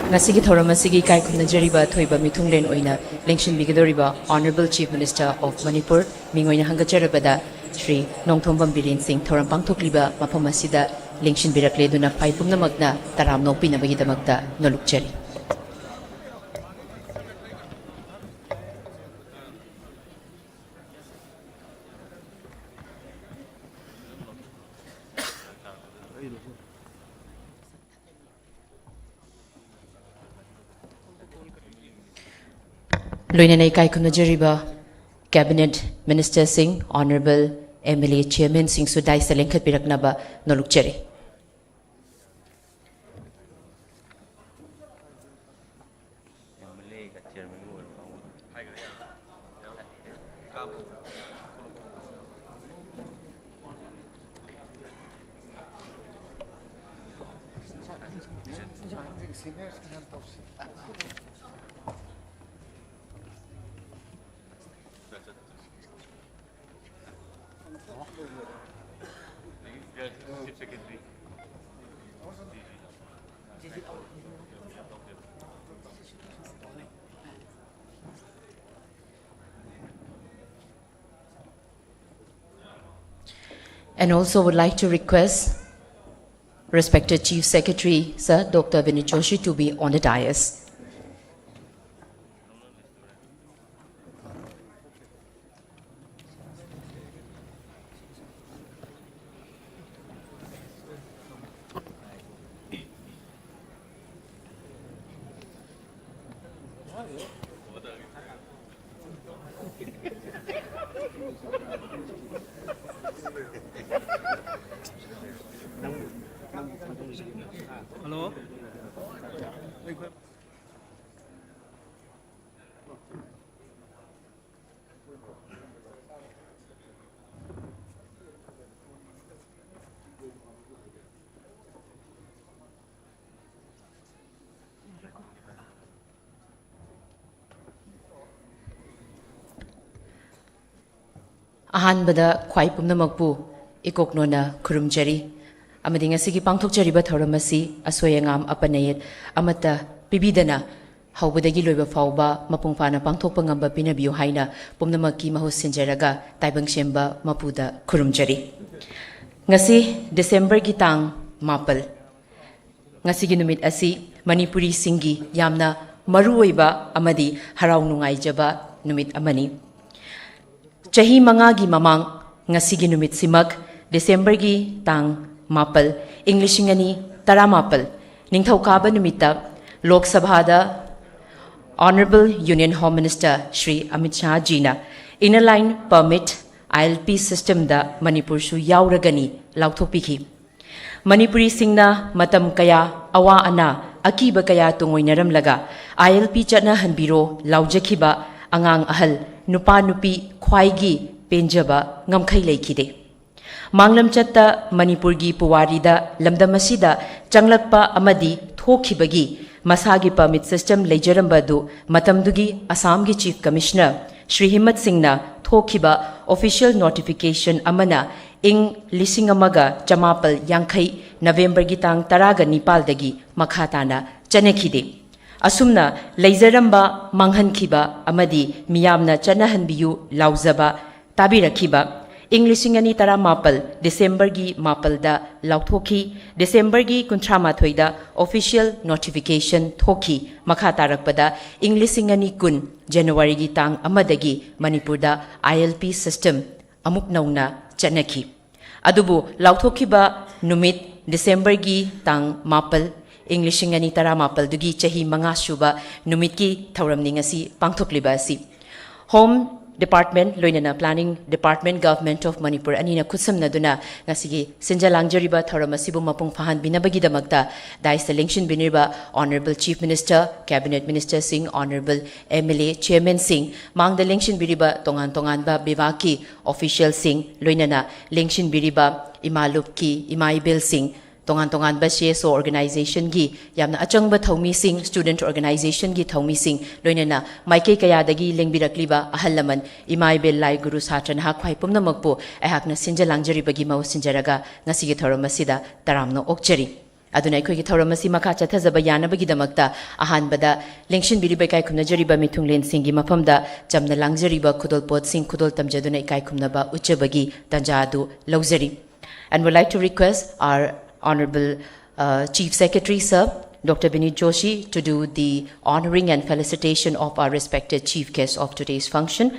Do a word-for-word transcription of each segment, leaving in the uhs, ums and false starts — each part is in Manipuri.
ꯉꯁꯤꯒꯤ ꯊꯧꯔꯝ ꯑꯁꯤꯒꯤ ꯏꯀꯥꯏ ꯈꯨꯝꯅꯖꯔꯤꯕ ꯑꯊꯣꯏꯕ ꯃꯤꯊꯨꯡꯂꯦꯟ ꯑꯣꯏꯅ ꯂꯦꯡꯁꯤꯟꯕꯤꯒꯗꯧꯔꯤꯕ Honourable Chief Minister of Manipur, ꯃꯤꯡ ꯑꯣꯏꯅ ꯍꯪꯒꯠꯆꯔꯕꯗ ꯁ꯭ꯔꯤ ꯅꯣꯡꯊꯣꯝꯕꯝ ꯕꯤꯔꯦꯟ ꯁꯤꯡ, ꯊꯧꯔꯝ ꯄꯥꯡꯊꯣꯛꯂꯤꯕ ꯃꯐꯝ ꯑꯁꯤꯗ ꯂꯦꯡꯁꯤꯟꯕꯤꯔꯛꯂꯦ꯫ ꯑꯗꯨꯅ ꯐꯥꯏ ꯄꯨꯝꯅꯃꯛꯅ ꯇꯔꯥꯝꯅ ꯑꯣꯛꯄꯤꯅꯕꯒꯤꯗꯃꯛꯇ ꯅꯣꯂꯨꯛꯆꯔꯤ꯫ ꯂꯣꯏꯅꯅ ꯏꯀꯥꯏ ꯈꯨꯝꯅꯖꯔꯤꯕ Cabinet Ministerꯁꯤꯡ, Honourable MLA Chairmanꯁꯤꯡꯁꯨ dais ꯂꯦꯡꯈꯠꯄꯤꯔꯛꯅꯕ ꯅꯣꯂꯨꯛꯆꯔꯤ꯫ And also would like to request respected Chief Secretary, Sir Doctor Vinit Joshi, to be on the dais. Hello. ꯑꯍꯥꯟꯕꯗ ꯈ꯭ꯋꯥꯏ ꯄꯨꯝꯅꯃꯛꯄꯨ ꯏꯀꯣꯛꯅꯣꯅ ꯈꯨꯔꯨꯝꯖꯔꯤ, ꯑꯃꯗꯤ ꯉꯁꯤꯒꯤ ꯄꯥꯡꯊꯣꯛꯆꯔꯤꯕ ꯊꯧꯔꯝ ꯑꯁꯤ ꯑꯁꯣꯏ ꯑꯉꯥꯝ, ꯑꯄꯟ ꯑꯌꯦꯠ ꯑꯃꯠꯇ ꯄꯤꯕꯤꯗꯅ ꯍꯧꯕꯗꯒꯤ ꯂꯣꯏꯕ ꯐꯥꯎꯕ ꯃꯄꯨꯡ ꯐꯥꯅ ꯄꯥꯡꯊꯣꯛꯄ ꯉꯝꯕ ꯄꯤꯅꯕꯤꯌꯨ ꯍꯥꯏꯅ ꯄꯨꯝꯅꯃꯛꯀꯤ ꯃꯍꯨꯠ ꯁꯤꯟꯖꯔꯒ ꯇꯥꯏꯕꯪ ꯁꯦꯝꯕ ꯃꯄꯨꯗ ꯈꯨꯔꯨꯝꯖꯔꯤ꯫ ꯉꯁꯤ ꯗꯤꯁꯦꯝꯕꯔꯒꯤ ꯇꯥꯡ ꯃꯥꯄꯜ꯫ ꯉꯁꯤꯒꯤ ꯅꯨꯃꯤꯠ ꯑꯁꯤ ꯃꯅꯤꯄꯨꯔꯤꯁꯤꯡꯒꯤ ꯌꯥꯝꯅ ꯃꯔꯨꯑꯣꯏꯕ ꯑꯃꯗꯤ ꯍꯔꯥꯎ ꯅꯨꯡꯉꯥꯏꯖꯕ ꯅꯨꯃꯤꯠ ꯑꯃꯅꯤ꯫ ꯆꯍꯤ ꯃꯉꯥꯒꯤ ꯃꯃꯥꯡ ꯉꯁꯤꯒꯤ ꯅꯨꯃꯤꯠꯁꯤꯃꯛ, ꯗꯤꯁꯦꯝꯕꯔꯒꯤ ꯇꯥꯡ ꯃꯥꯄꯜ, ꯏꯪ ꯂꯤꯁꯤꯡ ꯑꯅꯤ ꯇꯔꯥꯃꯥꯄꯜ, ꯅꯤꯡꯊꯧꯀꯥꯕ ꯅꯨꯃꯤꯠꯇ ꯂꯣꯛ ꯁꯚꯥꯗ Honourable Union Home Minister Shri Amit ꯁꯥꯍꯖꯤꯅ Inner Line Permit, I L P systemꯗ ꯃꯅꯤꯄꯨꯔꯁꯨ ꯌꯥꯎꯔꯒꯅꯤ ꯂꯥꯎꯊꯣꯛꯄꯤꯈꯤ꯫ ꯃꯅꯤꯄꯨꯔꯤꯁꯤꯡꯅ ꯃꯇꯝ ꯀꯌꯥ ꯑꯋꯥ ꯑꯅꯥ, ꯑꯀꯤꯕ ꯀꯌꯥ ꯇꯨꯡꯑꯣꯏꯅꯔꯝꯂꯒ I L P ꯆꯠꯅꯍꯟꯕꯤꯔꯣ ꯂꯥꯎꯖꯈꯤꯕ ꯑꯉꯥꯡ ꯑꯍꯜ, ꯅꯨꯄꯥ ꯅꯨꯄꯤ ꯈ꯭ꯋꯥꯏꯒꯤ ꯄꯦꯟꯖꯕ ꯉꯝꯈꯩ ꯂꯩꯈꯤꯗꯦ꯫ ꯃꯥꯡꯂꯝꯆꯠꯇ ꯃꯅꯤꯄꯨꯔꯒꯤ ꯄꯨꯋꯥꯔꯤꯗ ꯂꯝꯗꯝ ꯑꯁꯤꯗ ꯆꯪꯂꯛꯄ ꯑꯃꯗꯤ ꯊꯣꯛꯈꯤꯕꯒꯤ ꯃꯁꯥꯒꯤ permit system ꯂꯩꯖꯔꯝꯕ ꯑꯗꯨ ꯃꯇꯝꯗꯨꯒꯤ ꯑꯁꯥꯝꯒꯤ Chief Commissioner ꯁ꯭ꯔꯤ ꯍꯤꯃꯠ ꯁꯤꯡꯅ ꯊꯣꯛꯈꯤꯕ official notification ꯑꯃꯅ ꯏꯪ ꯂꯤꯁꯤꯡ ꯑꯃꯒ ꯆꯃꯥꯄꯜ ꯌꯥꯡꯈꯩ ꯅꯕꯦꯝꯕꯔꯒꯤ ꯇꯥꯡ ꯇꯔꯥꯒ ꯅꯤꯄꯥꯜꯗꯒꯤ ꯃꯈꯥ ꯇꯥꯅ ꯆꯠꯅꯈꯤꯗꯦ꯫ ꯑꯁꯨꯝꯅ ꯂꯩꯖꯔꯝꯕ ꯃꯥꯡꯍꯟꯈꯤꯕ ꯑꯃꯗꯤ ꯃꯤꯌꯥꯝꯅ ꯆꯠꯅꯍꯟꯕꯤꯌꯨ ꯂꯥꯎꯖꯕ ꯇꯥꯕꯤꯔꯛꯈꯤꯕ ꯏꯪ ꯂꯤꯁꯤꯡ ꯑꯅꯤ ꯇꯔꯥꯃꯥꯄꯜ ꯗꯤꯁꯦꯝꯕꯔꯒꯤ ꯃꯥꯄꯜꯗ ꯂꯥꯎꯊꯣꯛꯈꯤ꯫ ꯗꯤꯁꯦꯝꯕꯔꯒꯤ ꯀꯨꯟꯊ꯭ꯔꯥ ꯃꯥꯊꯣꯏꯗ official notification ꯊꯣꯛꯈꯤ꯫ ꯃꯈꯥ ꯇꯥꯔꯛꯄꯗ ꯏꯪ ꯂꯤꯁꯤꯡ ꯑꯅꯤ ꯀꯨꯟ ꯖꯅꯋꯥꯔꯤꯒꯤ ꯇꯥꯡ ꯑꯃꯗꯒꯤ ꯃꯅꯤꯄꯨꯔꯗ I L P system ꯑꯃꯨꯛ ꯅꯧꯅ ꯆꯠꯅꯈꯤ꯫ ꯑꯗꯨꯕꯨ ꯂꯥꯎꯊꯣꯛꯈꯤꯕ ꯅꯨꯃꯤꯠ ꯗꯤꯁꯦꯝꯕꯔꯒꯤ ꯇꯥꯡ ꯃꯥꯄꯜ, ꯏꯪ ꯂꯤꯁꯤꯡ ꯑꯅꯤ ꯇꯔꯥꯃꯥꯄꯜꯗꯨꯒꯤ ꯆꯍꯤ ꯃꯉꯥ ꯁꯨꯕ ꯅꯨꯃꯤꯠꯀꯤ ꯊꯧꯔꯝꯅꯤ ꯉꯁꯤ ꯄꯥꯡꯊꯣꯛꯂꯤꯕ ꯑꯁꯤ꯫ Home Department ꯂꯣꯏꯅꯅ Planning Department, Government of Manipur ꯑꯅꯤꯅ ꯈꯨꯠꯁꯝꯅꯗꯨꯅ ꯉꯁꯤꯒꯤ ꯁꯤꯟꯖ ꯂꯥꯡꯖꯔꯤꯕ ꯊꯧꯔꯝ ꯑꯁꯤꯕꯨ ꯃꯄꯨꯡ ꯐꯥꯍꯟꯕꯤꯅꯕꯒꯤꯗꯃꯛꯇ ꯗꯥꯏꯁꯇ ꯂꯦꯡꯁꯤꯟꯕꯤꯔꯤꯕ Honourable Chief Minister, Cabinet Ministerꯁꯤꯡ, Honourable M L A Chairmanꯁꯤꯡ, ꯃꯥꯡꯗ ꯂꯦꯡꯁꯤꯟꯕꯤꯔꯤꯕ ꯇꯣꯉꯥꯟ ꯇꯣꯉꯥꯟꯕ ꯕꯤꯚꯥꯒꯀꯤ officialꯁꯤꯡ, ꯂꯣꯏꯅꯅ ꯂꯦꯡꯁꯤꯟꯕꯤꯔꯤꯕ ꯏꯃꯥꯂꯨꯞꯀꯤ ꯏꯃꯥ ꯏꯕꯦꯜꯁꯤꯡ, ꯇꯣꯉꯥꯟ ꯇꯣꯉꯥꯟꯕ C S O organizationꯒꯤ ꯌꯥꯝꯅ ꯑꯆꯪꯕ ꯊꯧꯃꯤꯁꯤꯡ, student organizationꯒꯤ ꯊꯧꯃꯤꯁꯤꯡ, ꯂꯣꯏꯅꯅ ꯃꯥꯏꯀꯩ ꯀꯌꯥꯗꯒꯤ ꯂꯦꯡꯕꯤꯔꯛꯂꯤꯕ ꯑꯍꯜ ꯂꯃꯟ, ꯏꯃꯥ ꯏꯕꯦꯜ, ꯂꯥꯏ ꯒꯨꯔꯨ, ꯁꯥꯇ꯭ꯔ ꯅꯍꯥ ꯈ꯭ꯋꯥꯏ ꯄꯨꯝꯅꯃꯛꯄꯨ ꯑꯩꯍꯥꯛꯅ ꯁꯤꯟꯖ ꯂꯥꯡꯖꯔꯤꯕꯒꯤ ꯃꯍꯨꯠ ꯁꯤꯟꯖꯔꯒ ꯉꯁꯤꯒꯤ ꯊꯧꯔꯝ ꯑꯁꯤꯗ ꯇꯔꯥꯝꯅ ꯑꯣꯛꯆꯔꯤ꯫ ꯑꯗꯨꯅ ꯑꯩꯈꯣꯏꯒꯤ ꯊꯧꯔꯝ ꯑꯁꯤ ꯃꯈꯥ ꯆꯠꯊꯖꯕ ꯌꯥꯅꯕꯒꯤꯗꯃꯛꯇ ꯑꯍꯥꯟꯕꯗ ꯂꯦꯡꯁꯤꯟꯕꯤꯔꯤꯕ ꯏꯀꯥꯏ ꯈꯨꯝꯅꯖꯔꯤꯕ ꯃꯤꯊꯨꯡꯂꯦꯟꯁꯤꯡꯒꯤ ꯃꯐꯝꯗ ꯆꯝꯅ ꯂꯥꯡꯖꯔꯤꯕ ꯈꯨꯗꯣꯜꯄꯣꯠꯁꯤꯡ ꯈꯨꯗꯣꯜ ꯇꯝꯖꯗꯨꯅ ꯏꯀꯥꯏ ꯈꯨꯝꯅꯕ ꯎꯠꯆꯕꯒꯤ ꯇꯥꯟꯖꯥ ꯑꯗꯨ ꯂꯧꯖꯔꯤ꯫ And would like to request our Honorable, uh, Chief Secretary, Sir Doctor Vineet Joshi, to do the honoring and felicitation of our respected chief guest of today's function.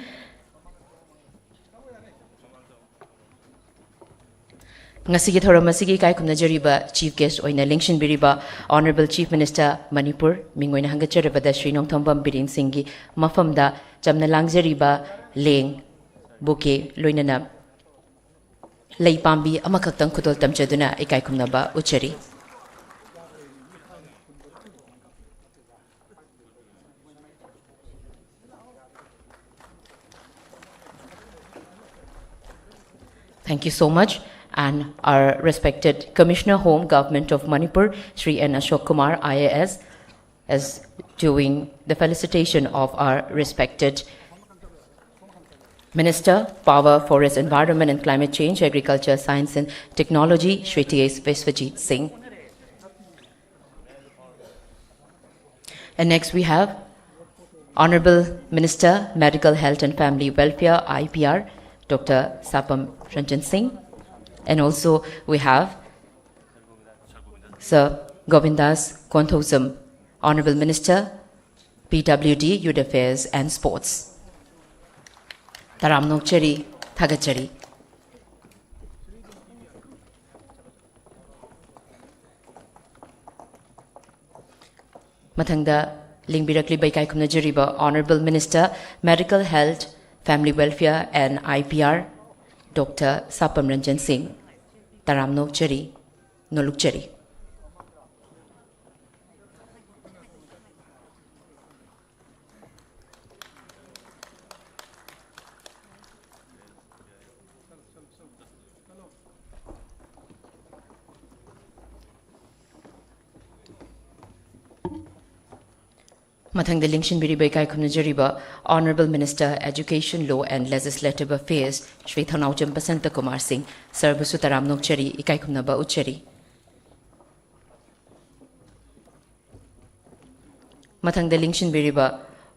ꯉꯁꯤꯒꯤ ꯊꯧꯔꯝ ꯑꯁꯤꯒꯤ ꯏꯀꯥꯏ ꯈꯨꯝꯅꯖꯔꯤꯕ Chief Guest ꯑꯣꯏꯅ ꯂꯦꯡꯁꯤꯟꯕꯤꯔꯤꯕ Honorable Chief Minister ꯃꯅꯤꯄꯨꯔ, ꯃꯤꯡ ꯑꯣꯏꯅ ꯍꯪꯒꯠꯆꯔꯕꯗ ꯁ꯭ꯔꯤ ꯅꯣꯡꯊꯣꯝꯕꯝ ꯕꯤꯔꯦꯟ ꯁꯤꯡꯒꯤ ꯃꯐꯝꯗ ꯆꯝꯅ ꯂꯥꯡꯖꯔꯤꯕ ꯂꯦꯡ, bouquet ꯂꯣꯏꯅꯅ ꯂꯩ ꯄꯥꯝꯕꯤ ꯑꯃꯈꯛꯇꯪ ꯈꯨꯗꯣꯜ ꯇꯝꯖꯗꯨꯅ ꯏꯀꯥꯏ ꯈꯨꯝꯅꯕ ꯎꯠꯆꯔꯤ꯫ Thank you so much. And our respected Commissioner Home, Government of Manipur, Shri N Ashok Kumar, I A S, is doing the felicitation of our respected Minister, Power, Forest, Environment and Climate Change, Agriculture, Science and Technology, Shri T S Biswajit Singh. And next we have Honorable Minister, Medical, Health and Family Welfare, I P R, Doctor Sapam Ranjan Singh. And also we have Sir Govindas Konthoujam, Honorable Minister, P W D, Youth Affairs and Sports. ꯇꯔꯥꯝꯅ ꯑꯣꯛꯆꯔꯤ, ꯊꯥꯒꯠꯆꯔꯤ꯫ ꯃꯊꯪꯗ ꯂꯦꯡꯕꯤꯔꯛꯂꯤꯕ ꯏꯀꯥꯏ ꯈꯨꯝꯅꯖꯔꯤꯕ Honorable Minister, Medical, Health, Family Welfare and I P R, Doctor Sapam Ranjan Singh, ꯇꯔꯥꯝꯅ ꯑꯣꯛꯆꯔꯤ, ꯅꯣꯂꯨꯛꯆꯔꯤ꯫ ꯃꯊꯪꯗ ꯂꯦꯡꯁꯤꯟꯕꯤꯔꯤꯕ ꯏꯀꯥꯏ ꯈꯨꯝꯅꯖꯔꯤꯕ Honorable Minister, Education, Law and Legislative Affairs, Shri ꯊꯧꯅꯥꯎꯖꯝ ꯕꯁꯟꯇ ꯀꯨꯃꯥꯔ ꯁꯤꯡ, ꯁꯔꯕꯨꯁꯨ ꯇꯔꯥꯝꯅ ꯑꯣꯛꯆꯔꯤ, ꯏꯀꯥꯏ ꯈꯨꯝꯅꯕ ꯎꯠꯆꯔꯤ꯫ ꯃꯊꯪꯗ ꯂꯦꯡꯁꯤꯟꯕꯤꯔꯤꯕ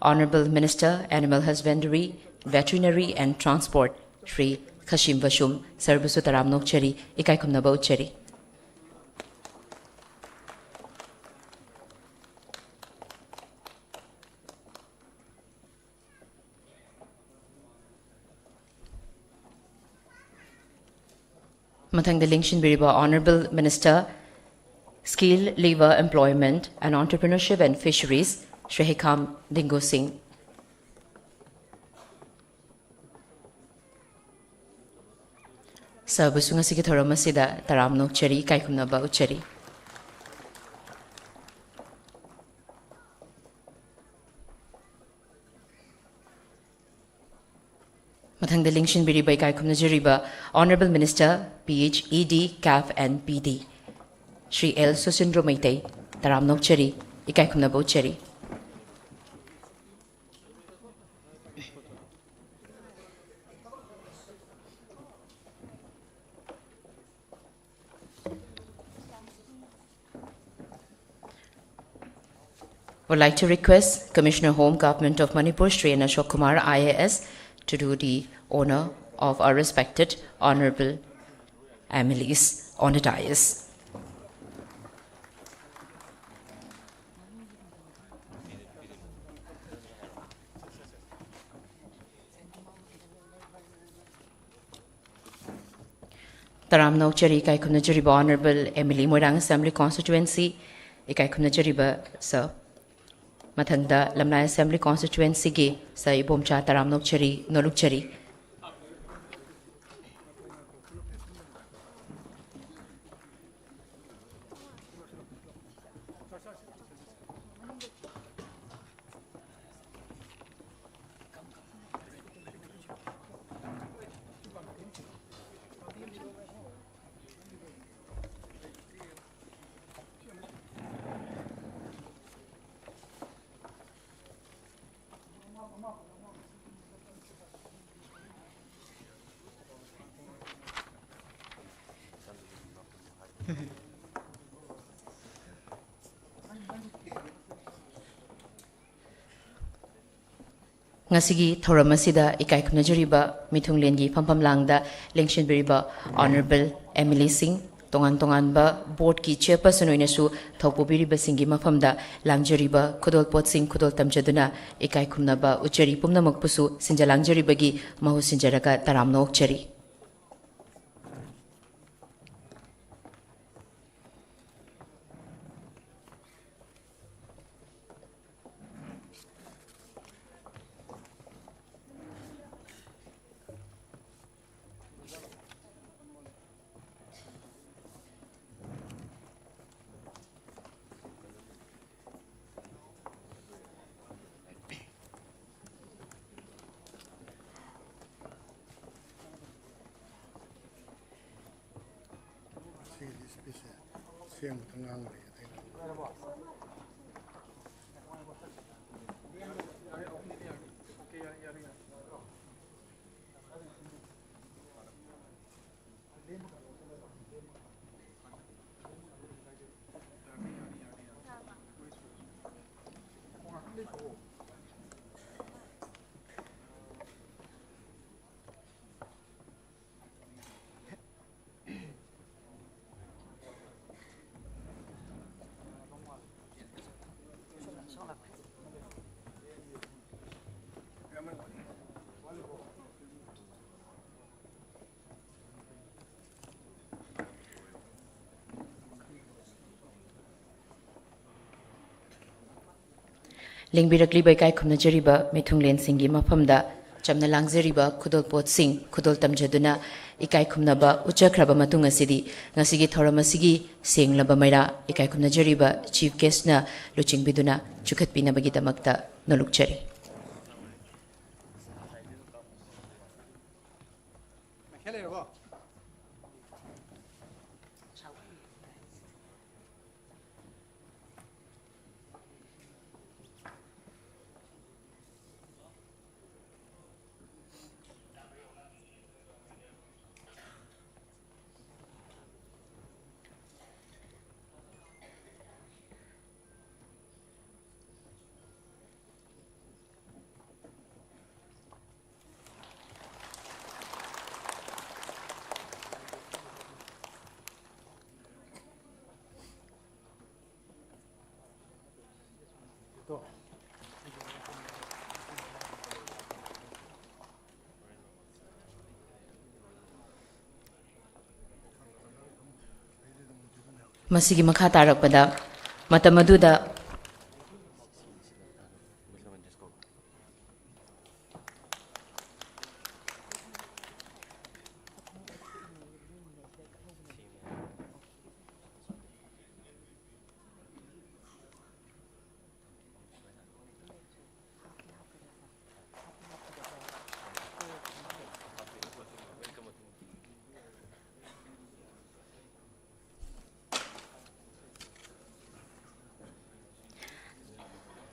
Honourable Minister Animal Husbandry, Veterinary and Transport Shri ꯈꯥꯁꯤꯝ ꯕꯁꯨꯝ ꯁꯔꯕꯨꯁꯨ ꯇꯔꯥꯝꯅ ꯑꯣꯛꯆꯔꯤ, ꯏꯀꯥꯏ ꯈꯨꯝꯅꯕ ꯎꯠꯆꯔꯤ꯫ ꯃꯊꯪꯗ ꯂꯦꯡꯁꯤꯟꯕꯤꯔꯤꯕ Honourable Minister Skill Labour Employment and Entrepreneurship and Fisheries Shri ꯍꯩꯈꯥꯝ ꯗꯤꯡꯒꯨ ꯁꯤꯡ ꯁꯔꯕꯨꯁꯨ ꯉꯁꯤꯒꯤ ꯊꯧꯔꯝ ꯑꯁꯤꯗ ꯇꯔꯥꯝꯅ ꯑꯣꯛꯆꯔꯤ, ꯏꯀꯥꯏ ꯈꯨꯝꯅꯕ ꯎꯠꯆꯔꯤ꯫ ꯃꯊꯪꯗ ꯂꯦꯡꯁꯤꯟꯕꯤꯔꯤꯕ, ꯏꯀꯥꯏ ꯈꯨꯝꯅꯖꯔꯤꯕ Honourable Minister P H E D, CAF and P D Shri L Susindro Meitei, ꯇꯔꯥꯝꯅ ꯑꯣꯛꯆꯔꯤ, ꯏꯀꯥꯏ ꯈꯨꯝꯅꯕ ꯎꯠꯆꯔꯤ꯫ Would like to request Commissioner Home, Government of Manipur, Shri N Ashok Kumar, I A S, to do the honor of our respected Honorable M L As on the dais. ꯇꯔꯥꯝꯅ ꯑꯣꯛꯆꯔꯤ, ꯏꯀꯥꯏ ꯈꯨꯝꯅꯖꯔꯤꯕ Honourable M L A, Moirang Assembly Constituency, ꯏꯀꯥꯏ ꯈꯨꯝꯅꯖꯔꯤꯕ Sir꯫ ꯃꯊꯪꯗ ꯂꯝꯂꯥꯏ Assembly Constituencyꯒꯤ Sir ꯏꯕꯣꯝꯆꯥ, ꯇꯔꯥꯝꯅ ꯑꯣꯛꯆꯔꯤ, ꯅꯣꯂꯨꯛꯆꯔꯤ꯫ ꯉꯁꯤꯒꯤ ꯊꯧꯔꯝ ꯑꯁꯤꯗ ꯏꯀꯥꯏ ꯈꯨꯝꯅꯖꯔꯤꯕ ꯃꯤꯊꯨꯡꯂꯦꯟꯒꯤ ꯐꯝꯐꯝ ꯂꯥꯡꯗ ꯂꯦꯡꯁꯤꯟꯕꯤꯔꯤꯕ ꯑꯣꯅꯔꯦꯕꯜ ꯑꯦꯝ ꯑꯦꯜ ꯑꯦꯁꯤꯡ, ꯇꯣꯉꯥꯟ ꯇꯣꯉꯥꯟꯕ ꯕꯣꯔꯗꯀꯤ ꯆꯦꯌꯔꯄꯔꯁꯟ ꯑꯣꯏꯅꯁꯨ ꯊꯧꯄꯨꯕꯤꯔꯤꯕꯁꯤꯡꯒꯤ ꯃꯐꯝꯗ ꯂꯥꯡꯖꯔꯤꯕ ꯈꯨꯗꯣꯜꯄꯣꯠꯁꯤꯡ ꯈꯨꯗꯣꯜ ꯇꯝꯖꯗꯨꯅ ꯏꯀꯥꯏ ꯈꯨꯝꯅꯕ ꯎꯠꯆꯔꯤ꯫ ꯄꯨꯝꯅꯃꯛꯄꯨꯁꯨ ꯁꯤꯟꯖ ꯂꯥꯡꯖꯔꯤꯕꯒꯤ ꯃꯍꯨꯠ ꯁꯤꯟꯖꯔꯒ ꯇꯔꯥꯝꯅ ꯑꯣꯛꯆꯔꯤ꯫ ꯁꯤꯒꯤꯗꯤ ꯁ꯭ꯄꯤꯁꯁꯦ ꯁꯦꯝꯕꯗ ꯉꯥꯡ ꯂꯩ ꯑꯇꯩ꯫ ꯂꯦꯡꯕꯤꯔꯛꯂꯤꯕ ꯏꯀꯥꯏ ꯈꯨꯝꯅꯖꯔꯤꯕ ꯃꯤꯊꯨꯡꯂꯦꯟꯁꯤꯡꯒꯤ ꯃꯐꯝꯗ ꯆꯝꯅ ꯂꯥꯡꯖꯔꯤꯕ ꯈꯨꯗꯣꯜꯄꯣꯠꯁꯤꯡ ꯈꯨꯗꯣꯜ ꯇꯝꯖꯗꯨꯅ ꯏꯀꯥꯏ ꯈꯨꯝꯅꯕ ꯎꯠꯆꯈ꯭ꯔꯕ ꯃꯇꯨꯡ ꯑꯁꯤꯗꯤ ꯉꯁꯤꯒꯤ ꯊꯧꯔꯝ ꯑꯁꯤꯒꯤ ꯁꯦꯡꯂꯕ ꯃꯩꯔꯥ ꯏꯀꯥꯏ ꯈꯨꯝꯅꯖꯔꯤꯕ ꯆꯤꯐ ꯒꯦꯁ꯭ꯠꯅ ꯂꯨꯆꯤꯡꯕꯤꯗꯨꯅ ꯆꯨꯈꯠꯄꯤꯅꯕꯒꯤꯗꯃꯛꯇ ꯅꯣꯂꯨꯛꯆꯔꯤ꯫ ꯃꯁꯤꯒꯤ ꯃꯈꯥ ꯇꯥꯔꯛꯄꯗ, ꯃꯇꯝ ꯑꯗꯨꯗ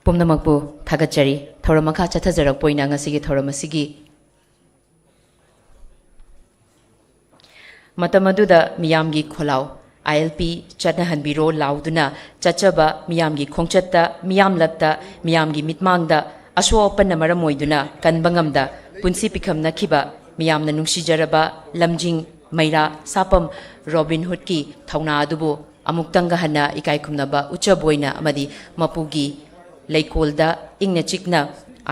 ꯄꯨꯝꯅꯃꯛꯄꯨ ꯊꯥꯒꯠꯆꯔꯤ꯫ ꯊꯧꯔꯝ ꯃꯈꯥ ꯆꯠꯊꯖꯔꯛꯄ ꯑꯣꯏꯅ ꯉꯁꯤꯒꯤ ꯊꯧꯔꯝ ꯑꯁꯤꯒꯤ ꯃꯇꯝ ꯑꯗꯨꯗ ꯃꯤꯌꯥꯝꯒꯤ ꯈꯣꯜꯂꯥꯎ, "ꯑꯥꯏ ꯑꯦꯜ ꯄꯤ ꯆꯠꯅꯍꯟꯕꯤꯔꯣ" ꯂꯥꯎꯗꯨꯅ ꯆꯠꯆꯕ ꯃꯤꯌꯥꯝꯒꯤ ꯈꯣꯡꯆꯠꯇ, ꯃꯤꯌꯥꯝꯂꯛꯇ, ꯃꯤꯌꯥꯝꯒꯤ ꯃꯤꯠꯃꯥꯡꯗ ꯑꯁꯣꯛ ꯑꯄꯟꯅ ꯃꯔꯝ ꯑꯣꯏꯗꯨꯅ ꯀꯟꯕ ꯉꯝꯗ ꯄꯨꯟꯁꯤ ꯄꯤꯈꯝꯅꯈꯤꯕ ꯃꯤꯌꯥꯝꯅ ꯅꯨꯡꯁꯤꯖꯔꯕ ꯂꯝꯖꯤꯡ ꯃꯩꯔꯥ ꯁꯥꯄꯝ ꯔꯣꯕꯤꯟ ꯍꯨꯗꯀꯤ ꯊꯧꯅꯥ ꯑꯗꯨꯕꯨ ꯑꯃꯨꯛꯇꯪꯒ ꯍꯟꯅ ꯏꯀꯥꯏ ꯈꯨꯝꯅꯕ ꯎꯠꯆꯕ ꯑꯣꯏꯅ ꯑꯃꯗꯤ ꯃꯄꯨꯒꯤ ꯂꯩꯀꯣꯜꯗ ꯏꯪꯅ ꯆꯤꯛꯅ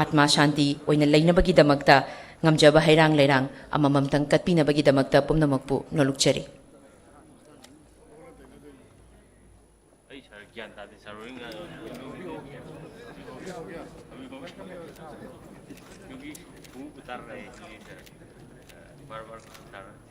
ꯑꯥꯠꯃꯥ ꯁꯥꯟꯇꯤ ꯑꯣꯏꯅ ꯂꯩꯅꯕꯒꯤꯗꯃꯛꯇ ꯉꯝꯖꯕ ꯍꯩꯔꯥꯡ ꯂꯩꯔꯥꯡ ꯑꯃꯃꯝꯇꯪ ꯀꯠꯄꯤꯅꯕꯒꯤꯗꯃꯛꯇ ꯄꯨꯝꯅꯃꯛꯄꯨ ꯅꯣꯂꯨꯛꯆꯔꯤ꯫ ꯑꯩ ꯁꯥꯔ ꯒ꯭ꯌꯥꯟ ꯇꯥꯗꯦ, ꯁꯥꯔ ꯍꯣꯏ ꯉ-, क्योंकि वो उतार रहे हैं इसलिए सर, बार बार उतार रहे हैं।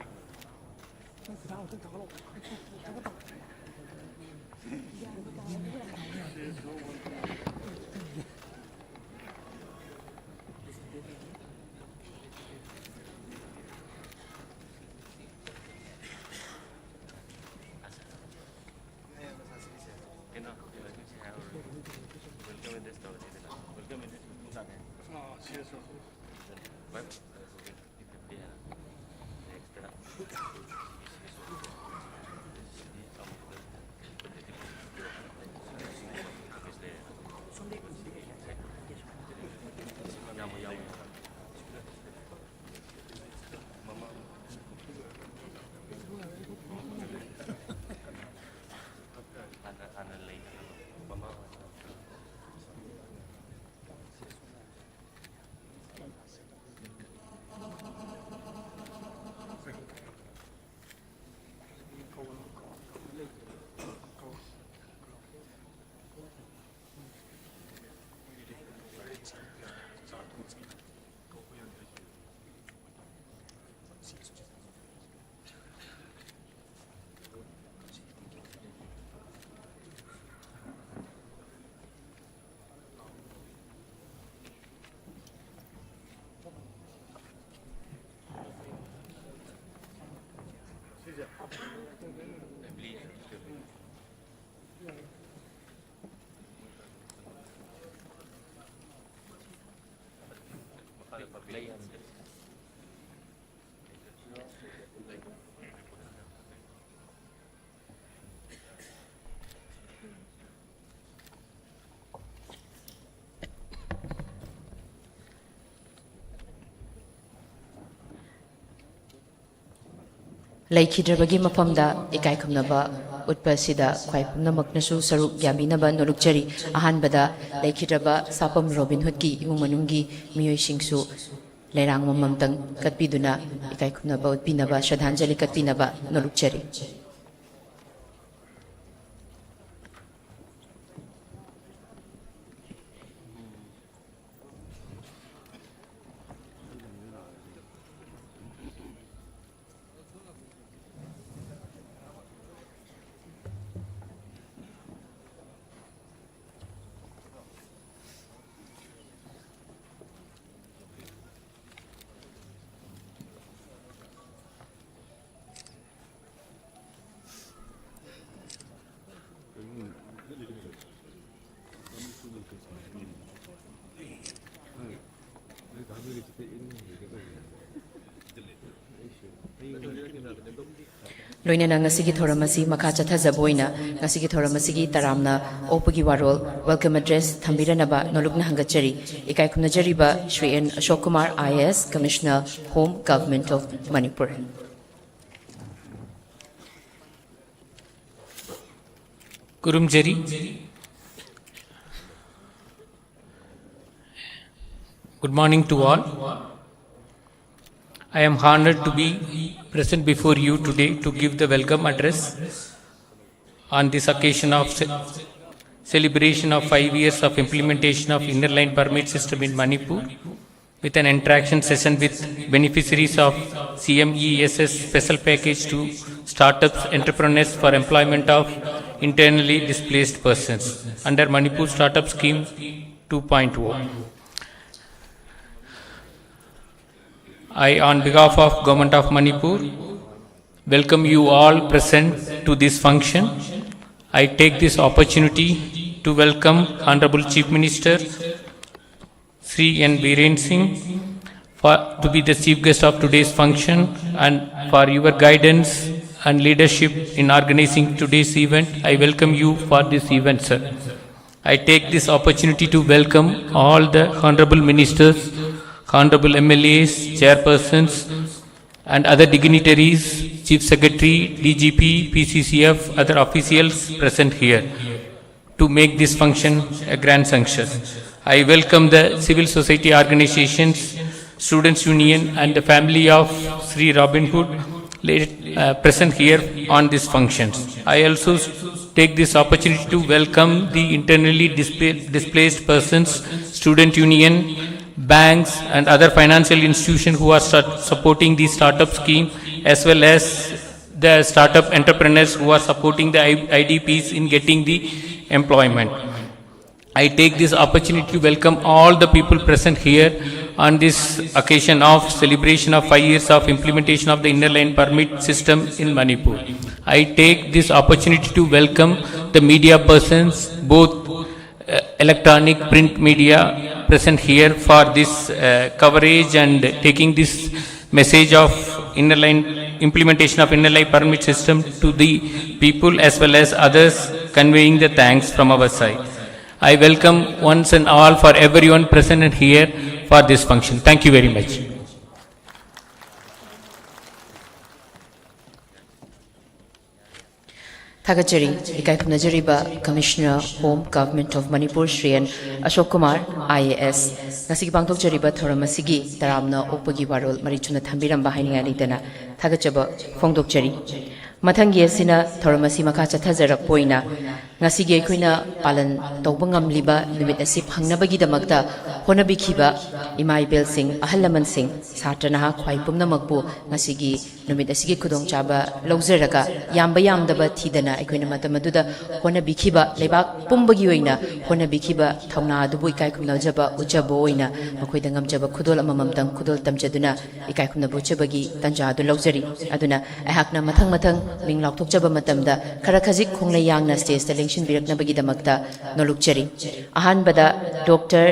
ꯂꯩꯈꯤꯗ꯭ꯔꯕꯒꯤ ꯃꯐꯝꯗ ꯏꯀꯥꯏ ꯈꯨꯝꯅꯕ ꯎꯠꯄ ꯑꯁꯤꯗ ꯈ꯭ꯋꯥꯏ ꯄꯨꯝꯅꯃꯛꯅꯁꯨ ꯁꯔꯨꯛ ꯌꯥꯕꯤꯅꯕ ꯅꯣꯂꯨꯛꯆꯔꯤ꯫ ꯑꯍꯥꯟꯕꯗ ꯂꯩꯈꯤꯗ꯭ꯔꯕ ꯁꯥꯄꯝ ꯔꯣꯕꯤꯟ ꯍꯨꯗꯀꯤ ꯏꯃꯨꯡ ꯃꯅꯨꯡꯒꯤ ꯃꯤꯑꯣꯏꯁꯤꯡꯁꯨ ꯂꯩꯔꯥꯡ ꯑꯃꯃꯝꯇꯪ ꯀꯠꯄꯤꯗꯨꯅ ꯏꯀꯥꯏ ꯈꯨꯝꯅꯕ ꯎꯠꯄꯤꯅꯕ, ꯁ꯭ꯔꯗꯥꯟꯖꯂꯤ ꯀꯠꯄꯤꯅꯕ ꯅꯣꯂꯨꯛꯆꯔꯤ꯫ ꯂꯣꯏꯅꯅ ꯉꯁꯤꯒꯤ ꯊꯧꯔꯝ ꯑꯁꯤ ꯃꯈꯥ ꯆꯠꯊꯖꯕ ꯑꯣꯏꯅ ꯉꯁꯤꯒꯤ ꯊꯧꯔꯝ ꯑꯁꯤꯒꯤ ꯇꯔꯥꯝꯅ ꯑꯣꯛꯄꯒꯤ ꯋꯥꯔꯣꯜ, welcome address, ꯊꯝꯕꯤꯔꯅꯕ ꯅꯣꯂꯨꯛꯅ ꯍꯪꯒꯠꯆꯔꯤ꯫ ꯏꯀꯥꯏ ꯈꯨꯝꯅꯖꯔꯤꯕ Shri N Ashok Kumar, I A S, Commissioner, Home, Government of Manipur꯫ ꯈꯨꯔꯨꯝꯖꯔꯤ꯫ Good morning to all. I am honored to be present before you today to give the welcome address on this occasion of ce-, celebration of five years of implementation of Inner Line Permit System in Manipur, with an interaction session with beneficiaries of C M E S S special package to startups, entrepreneurs for employment of internally displaced persons under Manipur Startup Scheme two point oh. I, on behalf of Government of Manipur, Welcome you all present to this function. I take this opportunity to welcome Honorable Chief Minister Sri N Biren Singh for, to be the chief guest of today's function and for your guidance and leadership in organizing today's event. I welcome you for this event, sir. I take this opportunity to welcome all the honorable ministers, honorable M L As, chairpersons, and other dignitaries, Chief Secretary, D G P, P C C F, other officials present here to make this function a grand success. I welcome the civil society organizations, Students Union, and the family of Sri Robin Hood, uh, present here on these functions. I also take this opportunity to welcome the internally displaced persons, Student Union, banks, and other financial institutions who are supporting the startup scheme, as well as the startup entrepreneurs who are supporting the I D Ps in getting the employment. I take this opportunity to welcome all the people present here on this occasion of celebration of five years of implementation of the inner line permit system in Manipur. I take this opportunity to welcome the media persons, both uh, electronic, print media present here for this uh, coverage and taking this message of inner line, implementation of inner line permit system to the people as well as others, conveying the thanks from our side. I welcome once and all for everyone present and here for this function. Thank you very much. ꯊꯥꯒꯠꯆꯔꯤ꯫ ꯏꯀꯥꯏ ꯈꯨꯝꯅꯖꯔꯤꯕ Commissioner Home, Government of Manipur, Shri N Ashok Kumar, I A S. ꯉꯁꯤꯒꯤ ꯄꯥꯡꯊꯣꯛꯆꯔꯤꯕ ꯊꯧꯔꯝ ꯑꯁꯤꯒꯤ ꯇꯔꯥꯝꯅ ꯑꯣꯛꯄꯒꯤ ꯋꯥꯔꯣꯜ ꯃꯔꯤꯛ ꯆꯨꯝꯅ ꯊꯝꯕꯤꯔꯝꯕ ꯍꯥꯏꯅꯤꯡꯉꯥꯏ ꯂꯩꯇꯅ ꯊꯥꯒꯠꯆꯕ ꯐꯣꯡꯗꯣꯛꯆꯔꯤ꯫ ꯃꯊꯪꯒꯤ ꯑꯁꯤꯅ ꯊꯧꯔꯝ ꯑꯁꯤ ꯃꯈꯥ ꯆꯠꯊꯖꯔꯛꯄ ꯑꯣꯏꯅ ꯉꯁꯤꯒꯤ ꯑꯩꯈꯣꯏꯅ ꯄꯥꯂꯟ ꯇꯧꯕ ꯉꯝꯂꯤꯕ ꯅꯨꯃꯤꯠ ꯑꯁꯤ ꯐꯪꯅꯕꯒꯤꯗꯃꯛꯇ ꯍꯣꯠꯅꯕꯤꯈꯤꯕ ꯏꯃꯥ ꯏꯕꯦꯜꯁꯤꯡ, ꯑꯍꯜ ꯂꯃꯟꯁꯤꯡ, ꯁꯥꯇ꯭ꯔ ꯅꯍꯥ ꯈ꯭ꯋꯥꯏ ꯄꯨꯝꯅꯃꯛꯄꯨ ꯉꯁꯤꯒꯤ ꯅꯨꯃꯤꯠ ꯑꯁꯤꯒꯤ ꯈꯨꯗꯣꯡꯆꯥꯕ ꯂꯧꯖꯔꯒ, ꯌꯥꯝꯕ ꯌꯥꯝꯗꯕ ꯊꯤꯗꯅ ꯑꯩꯈꯣꯏꯅ ꯃꯇꯝ ꯑꯗꯨꯗ ꯍꯣꯠꯅꯕꯤꯈꯤꯕ, ꯂꯩꯕꯥꯛ ꯄꯨꯝꯕꯒꯤ ꯑꯣꯏꯅ ꯍꯣꯠꯅꯕꯤꯈꯤꯕ ꯊꯧꯅꯥ ꯑꯗꯨꯕꯨ ꯏꯀꯥꯏ ꯈꯨꯝꯅꯖꯕ ꯎꯠꯆꯕ ꯑꯣꯏꯅ ꯃꯈꯣꯏꯗ ꯉꯝꯖꯕ ꯈꯨꯗꯣꯜ ꯑꯃꯃꯝꯇꯪ ꯈꯨꯗꯣꯜ ꯇꯝꯖꯗꯨꯅ ꯏꯀꯥꯏ ꯈꯨꯝꯅꯕ ꯎꯠꯆꯕꯒꯤ ꯇꯥꯟꯖꯥ ꯑꯗꯨ ꯂꯧꯖꯔꯤ꯫ ꯑꯗꯨꯅ ꯑꯩꯍꯥꯛꯅ ꯃꯊꯪ ꯃꯊꯪ ꯃꯤꯡ ꯂꯥꯎꯊꯣꯛꯆꯕ ꯃꯇꯝꯗ ꯈꯔ ꯈꯖꯤꯛ ꯈꯣꯡꯂꯩ ꯌꯥꯡꯅ ꯁ꯭ꯇꯦꯖꯇ ꯂꯦꯡꯁꯤꯟꯕꯤꯔꯛꯅꯕꯒꯤꯗꯃꯛꯇ ꯅꯣꯂꯨꯛꯆꯔꯤ꯫ ꯑꯍꯥꯟꯕꯗ ꯗꯣꯛꯇꯔ,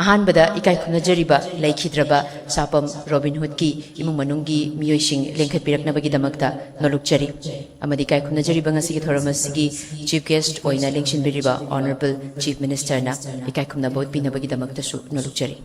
ꯑꯍꯥꯟꯕꯗ ꯏꯀꯥꯏ ꯈꯨꯝꯅꯖꯔꯤꯕ ꯂꯩꯈꯤꯗ꯭ꯔꯕ ꯁꯥꯄꯝ ꯔꯣꯕꯤꯟ ꯍꯨꯗꯀꯤ ꯏꯃꯨꯡ ꯃꯅꯨꯡꯒꯤ ꯃꯤꯑꯣꯏꯁꯤꯡ ꯂꯦꯡꯈꯠꯄꯤꯔꯛꯅꯕꯒꯤꯗꯃꯛꯇ ꯅꯣꯂꯨꯛꯆꯔꯤ꯫ ꯑꯃꯗꯤ ꯏꯀꯥꯏ ꯈꯨꯝꯅꯖꯔꯤꯕ ꯉꯁꯤꯒꯤ ꯊꯧꯔꯝ ꯑꯁꯤꯒꯤ ꯆꯤꯐ ꯒꯦꯁ꯭ꯠ ꯑꯣꯏꯅ ꯂꯦꯡꯁꯤꯟꯕꯤꯔꯤꯕ ꯑꯣꯅꯔꯦꯕꯜ ꯆꯤꯐ ꯃꯤꯅꯤꯁꯇꯔꯅ ꯏꯀꯥꯏ ꯈꯨꯝꯅꯕ ꯎꯠꯄꯤꯅꯕꯒꯤꯗꯃꯛꯇꯁꯨ ꯅꯣꯂꯨꯛꯆꯔꯤ꯫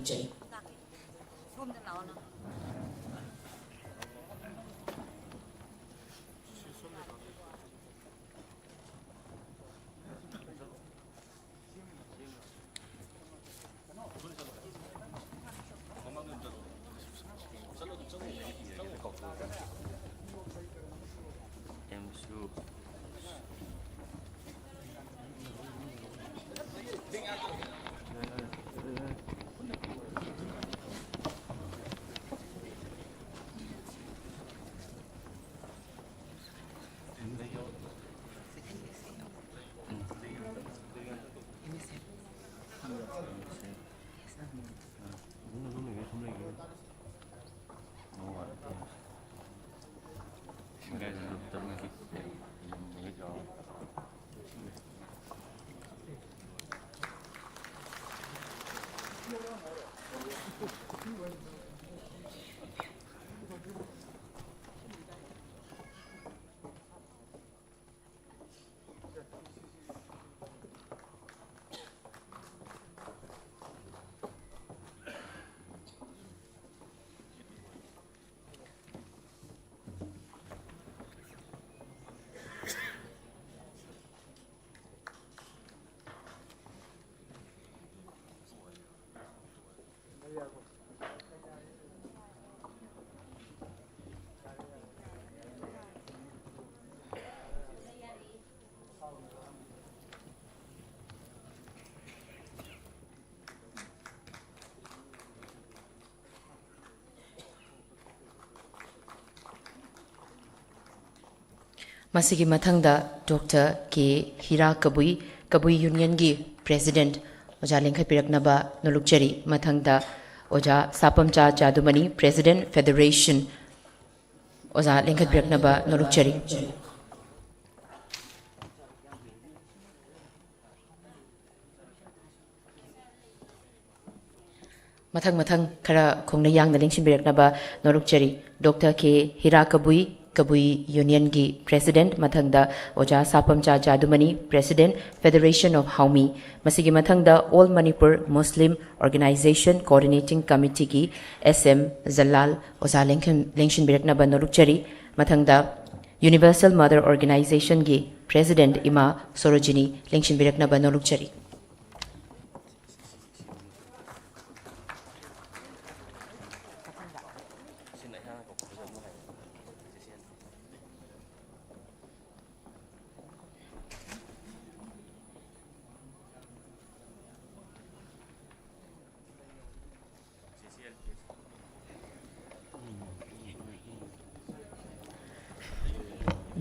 ꯃꯁꯤꯒꯤ ꯃꯊꯪꯗ ꯗꯣꯛꯇꯔ ꯀꯦ ꯍꯤꯔꯥ ꯀꯕꯨꯏ, ꯀꯕꯨꯏ ꯌꯨꯅꯤꯌꯟꯒꯤ ꯄ꯭ꯔꯦꯁꯤꯗꯦꯟꯠ ꯑꯣꯖꯥ ꯂꯦꯡꯈꯠꯄꯤꯔꯛꯅꯕ ꯅꯣꯂꯨꯛꯆꯔꯤ꯫ ꯃꯊꯪꯗ ꯑꯣꯖꯥ ꯁꯥꯄꯝꯆꯥ ꯖꯥꯗꯨꯃꯅꯤ, ꯄ꯭ꯔꯦꯁꯤꯗꯦꯟꯠ ꯐꯦꯗꯔꯦꯁꯟ, ꯑꯣꯖꯥ ꯂꯦꯡꯈꯠꯄꯤꯔꯛꯅꯕ ꯅꯣꯂꯨꯛꯆꯔꯤ꯫ ꯃꯊꯪ ꯃꯊꯪ ꯈꯔ ꯈꯣꯡꯅ ꯌꯥꯡꯅ ꯂꯦꯡꯁꯤꯟꯕꯤꯔꯛꯅꯕ ꯅꯣꯂꯨꯛꯆꯔꯤ꯫ ꯗꯣꯛꯇꯔ ꯀꯦ ꯍꯤꯔꯥ ꯀꯕꯨꯏ, ꯀꯕꯨꯏ ꯌꯨꯅꯤꯌꯟꯒꯤ ꯄ꯭ꯔꯦꯁꯤꯗꯦꯟꯠ, ꯃꯊꯪꯗ ꯑꯣꯖꯥ ꯁꯥꯄꯝꯆꯥ ꯖꯥꯗꯨꯃꯅꯤ, ꯄ꯭ꯔꯦꯁꯤꯗꯦꯟꯠ, ꯐꯦꯗꯔꯦꯁꯟ ꯑꯣꯐ ꯍꯥꯎꯃꯤ꯫ ꯃꯁꯤꯒꯤ ꯃꯊꯪꯗ all Manipur Muslim organisation coordinating ꯀꯃꯤꯇꯤꯒꯤ ꯑꯦꯁ ꯑꯦꯝ ꯖꯂꯥꯜ ꯑꯣꯖꯥ ꯂꯦꯡꯈꯟ-, ꯂꯦꯡꯁꯤꯟꯕꯤꯔꯛꯅꯕ ꯅꯣꯂꯨꯛꯆꯔꯤ꯫ ꯃꯊꯪꯗ ꯌꯨꯅꯤꯚꯔꯁꯦꯜ ꯃꯗꯔ ꯑꯣꯔꯒꯅꯥꯏꯖꯦꯁꯟꯒꯤ ꯄ꯭ꯔꯦꯁꯤꯗꯦꯟꯠ ꯏꯃꯥ Sarojini ꯂꯦꯡꯁꯤꯟꯕꯤꯔꯛꯅꯕ ꯅꯣꯂꯨꯛꯆꯔꯤ꯫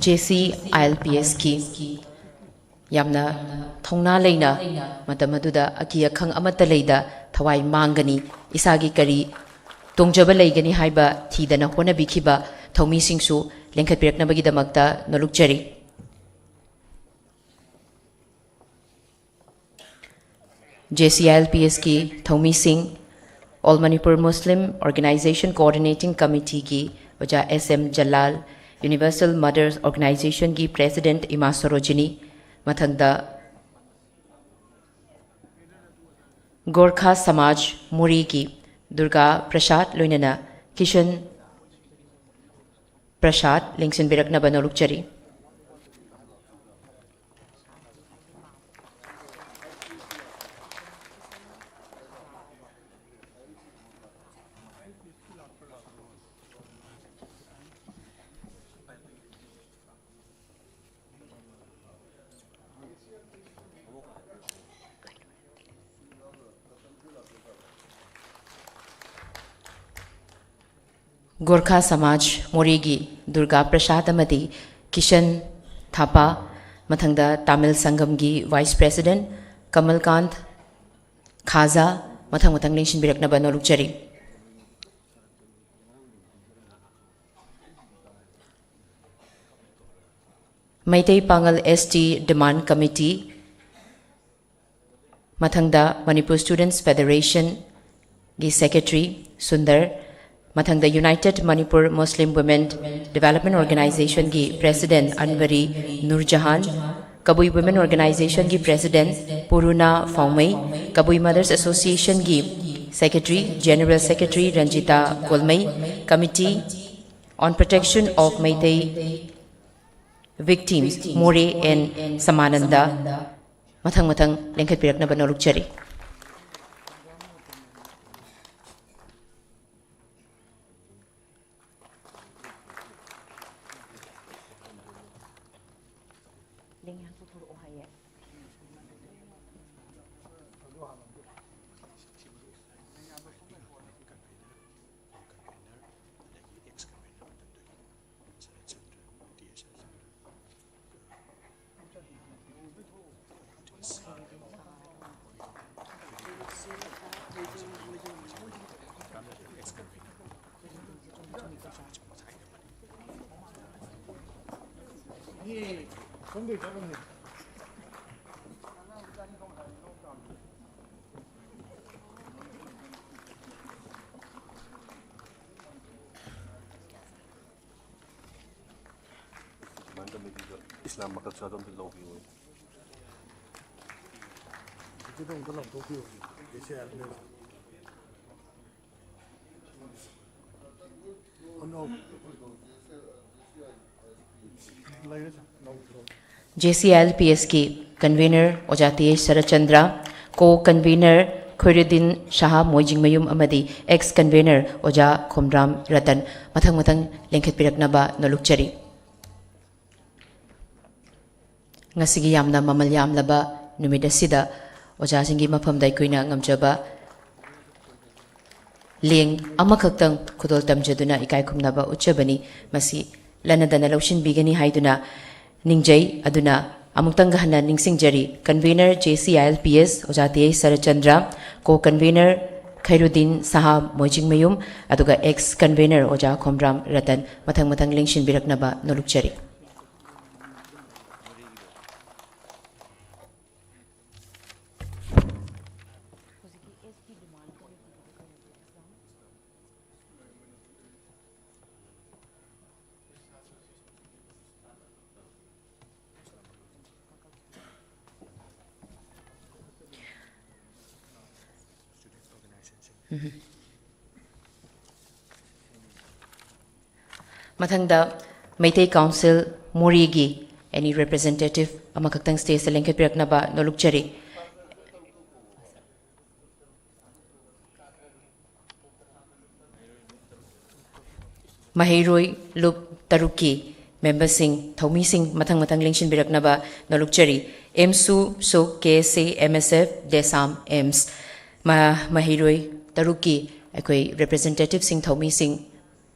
J C I L P ꯑꯦꯁꯀꯤ ꯌꯥꯝꯅ ꯊꯧꯅꯥ ꯂꯩꯅ, ꯃꯇꯝ ꯑꯗꯨꯗ ꯑꯀꯤ ꯑꯈꯪ ꯑꯃꯠꯇ ꯂꯩꯗ ꯊꯋꯥꯏ ꯃꯥꯡꯒꯅꯤ, ꯏꯁꯥꯒꯤ ꯀꯔꯤ ꯇꯣꯡꯖꯕ ꯂꯩꯒꯅꯤ ꯍꯥꯏꯕ ꯊꯤꯗꯅ ꯍꯣꯠꯅꯕꯤꯈꯤꯕ ꯊꯧꯃꯤꯁꯤꯡꯁꯨ ꯂꯦꯡꯈꯠꯄꯤꯔꯛꯅꯕꯒꯤꯗꯃꯛꯇ ꯅꯣꯂꯨꯛꯆꯔꯤ꯫ J C I L P ꯑꯦꯁꯀꯤ ꯊꯧꯃꯤꯁꯤꯡ, all Manipur Muslim organisation coordinating ꯀꯃꯤꯇꯤꯒꯤ ꯑꯣꯖꯥ ꯑꯦꯁ ꯑꯦꯝ ꯖꯂꯥꯜ, ꯌꯨꯅꯤꯚꯔꯁꯦꯜ ꯃꯗꯔꯁ ꯑꯣꯔꯒꯅꯥꯏꯖꯦꯁꯟꯒꯤ ꯄ꯭ꯔꯦꯁꯤꯗꯦꯟꯠ ꯏꯃꯥ ꯁꯣꯔꯣꯖꯤꯅꯤ, ꯃꯊꯪꯗ ꯒꯣꯔꯈꯥ ꯁꯃꯥꯖ ꯃꯣꯔꯦꯒꯤ ꯗꯨꯔꯒꯥ ꯄ꯭ꯔꯁꯥꯗ ꯂꯣꯏꯅꯅ ꯀꯤꯁꯟ ꯄ꯭ꯔꯁꯥꯗ ꯂꯦꯡꯁꯤꯟꯕꯤꯔꯛꯅꯕ ꯅꯣꯂꯨꯛꯆꯔꯤ꯫ ꯒꯣꯔꯈꯥ ꯁꯃꯥꯖ ꯃꯣꯔꯦꯒꯤ ꯗꯨꯔꯒꯥ ꯄ꯭ꯔꯁꯥꯗ ꯑꯃꯗꯤ ꯀꯤꯁꯟ ꯊꯥꯄꯥ, ꯃꯊꯪꯗ ꯇꯥꯃꯤꯜ ꯁꯪꯒꯝꯒꯤ Vice President ꯀꯃꯜꯀꯥꯟꯊ ꯈꯥꯖꯥ, ꯃꯊꯪ ꯃꯊꯪ ꯂꯦꯡꯁꯤꯟꯕꯤꯔꯛꯅꯕ ꯅꯣꯂꯨꯛꯆꯔꯤ꯫ ꯃꯩꯇꯩ ꯄꯥꯉꯜ S T Demand Committee, ꯃꯊꯪꯗ Manipur Students Federation ꯒꯤ Secretary ꯁꯨꯟꯗꯔ, ꯃꯊꯪꯗ United Manipur Muslim Women Development Organization ꯒꯤ President Anwari Nurjahan, Kabui Women Organization ꯒꯤ President Puruna Phaomei, Kabui Mothers Association ꯒꯤ Secretary, General Secretary Ranjita Kolmei, Committee on Protection of Meitei Victims Moreh N Samananda, ꯃꯊꯪ ꯃꯊꯪ ꯂꯦꯡꯈꯠꯄꯤꯔꯛꯅꯕ ꯅꯣꯂꯨꯛꯆꯔꯤ꯫ ꯏꯁꯂꯥꯝ ꯃꯀꯛꯁꯨ ꯑꯗꯣꯝꯗ ꯂꯧꯕꯤꯌꯨ꯫ ꯑꯗꯨꯗ ꯑꯝꯇ ꯂꯧꯊꯣꯛꯄꯤꯌꯨ꯫ ꯑꯣ, no. ꯂꯩꯔꯦ, ꯁꯥꯔ꯫ ꯂꯧ, ꯂꯧ꯫ JCLPS ꯀꯤ Convener ꯑꯣꯖꯥ T H ꯁꯔꯠꯆꯟꯗ꯭ꯔ, Co-Convener ꯈꯣꯏꯔꯨꯗꯤꯟ ꯁꯍꯥ ꯃꯣꯏꯖꯤꯡꯃꯌꯨꯝ ꯑꯃꯗꯤ Ex Convener ꯑꯣꯖꯥ ꯈꯣꯝꯗ꯭ꯔꯥꯝ ꯔꯇꯟ ꯃꯊꯪ ꯃꯊꯪ ꯂꯦꯡꯈꯠꯄꯤꯔꯛꯅꯕ ꯅꯣꯂꯨꯛꯆꯔꯤ꯫ ꯉꯁꯤꯒꯤ ꯌꯥꯝꯅ ꯃꯃꯜ ꯌꯥꯝꯂꯕ ꯅꯨꯃꯤꯠ ꯑꯁꯤꯗ ꯑꯣꯖꯥꯁꯤꯡꯒꯤ ꯃꯐꯝꯗ ꯑꯩꯈꯣꯏꯅ ꯉꯝꯖꯕ ꯂꯦꯡ ꯑꯃꯈꯛꯇꯪ ꯈꯨꯗꯣꯜ ꯇꯝꯖꯗꯨꯅ ꯏꯀꯥꯏ ꯈꯨꯝꯅꯕ ꯎꯠꯆꯕꯅꯤ꯫ ꯃꯁꯤ ꯂꯟꯅꯗꯅ ꯂꯧꯁꯤꯟꯕꯤꯒꯅꯤ ꯍꯥꯏꯗꯨꯅ ꯅꯤꯡꯖꯩ꯫ ꯑꯗꯨꯅ ꯑꯃꯨꯛꯇꯪꯒ ꯍꯟꯅ ꯅꯤꯡꯁꯤꯡꯖꯔꯤ, convener J C I L P S ꯑꯣꯖꯥ ꯇꯤ ꯑꯩꯆ ꯁꯔꯠꯆꯟꯗ꯭ꯔ, co-convener ꯈꯩꯔꯨꯗꯤꯟ ꯁꯍꯥ ꯃꯣꯏꯖꯤꯡꯃꯌꯨꯝ, ꯑꯗꯨꯒ ex convener ꯑꯣꯖꯥ ꯈꯣꯝꯗ꯭ꯔꯥꯝ ꯔꯇꯟ, ꯃꯊꯪ ꯃꯊꯪ ꯂꯦꯡꯁꯤꯟꯕꯤꯔꯛꯅꯕ ꯅꯣꯂꯨꯛꯆꯔꯤ꯫ ꯃꯊꯪꯗ ꯃꯩꯇꯩ ꯀꯥꯎꯟꯁꯤꯜ ꯃꯣꯔꯦꯒꯤ any representative ꯑꯃꯈꯛꯇꯪ stageꯇ ꯂꯦꯡꯈꯠꯄꯤꯔꯛꯅꯕ ꯅꯣꯂꯨꯛꯆꯔꯤ꯫ ꯃꯍꯩꯔꯣꯏ ꯂꯨꯞ ꯇꯔꯨꯛꯀꯤ memberꯁꯤꯡ, ꯊꯧꯃꯤꯁꯤꯡ ꯃꯊꯪ ꯃꯊꯪ ꯂꯦꯡꯁꯤꯟꯕꯤꯔꯛꯅꯕ ꯅꯣꯂꯨꯛꯆꯔꯤ꯫ ꯑꯦꯝꯁꯨ, ꯁꯨꯛ, ꯀꯦ ꯑꯦꯁ ꯑꯦ, ꯑꯦꯝ ꯑꯦꯁ ꯑꯦꯐ, ꯗꯦꯁꯥꯝ, ꯑꯦꯝꯁ꯫ ꯃ-, ꯃꯍꯩꯔꯣꯏ ꯇꯔꯨꯛꯀꯤ ꯑꯩꯈꯣꯏ representativeꯁꯤꯡ, ꯊꯧꯃꯤꯁꯤꯡ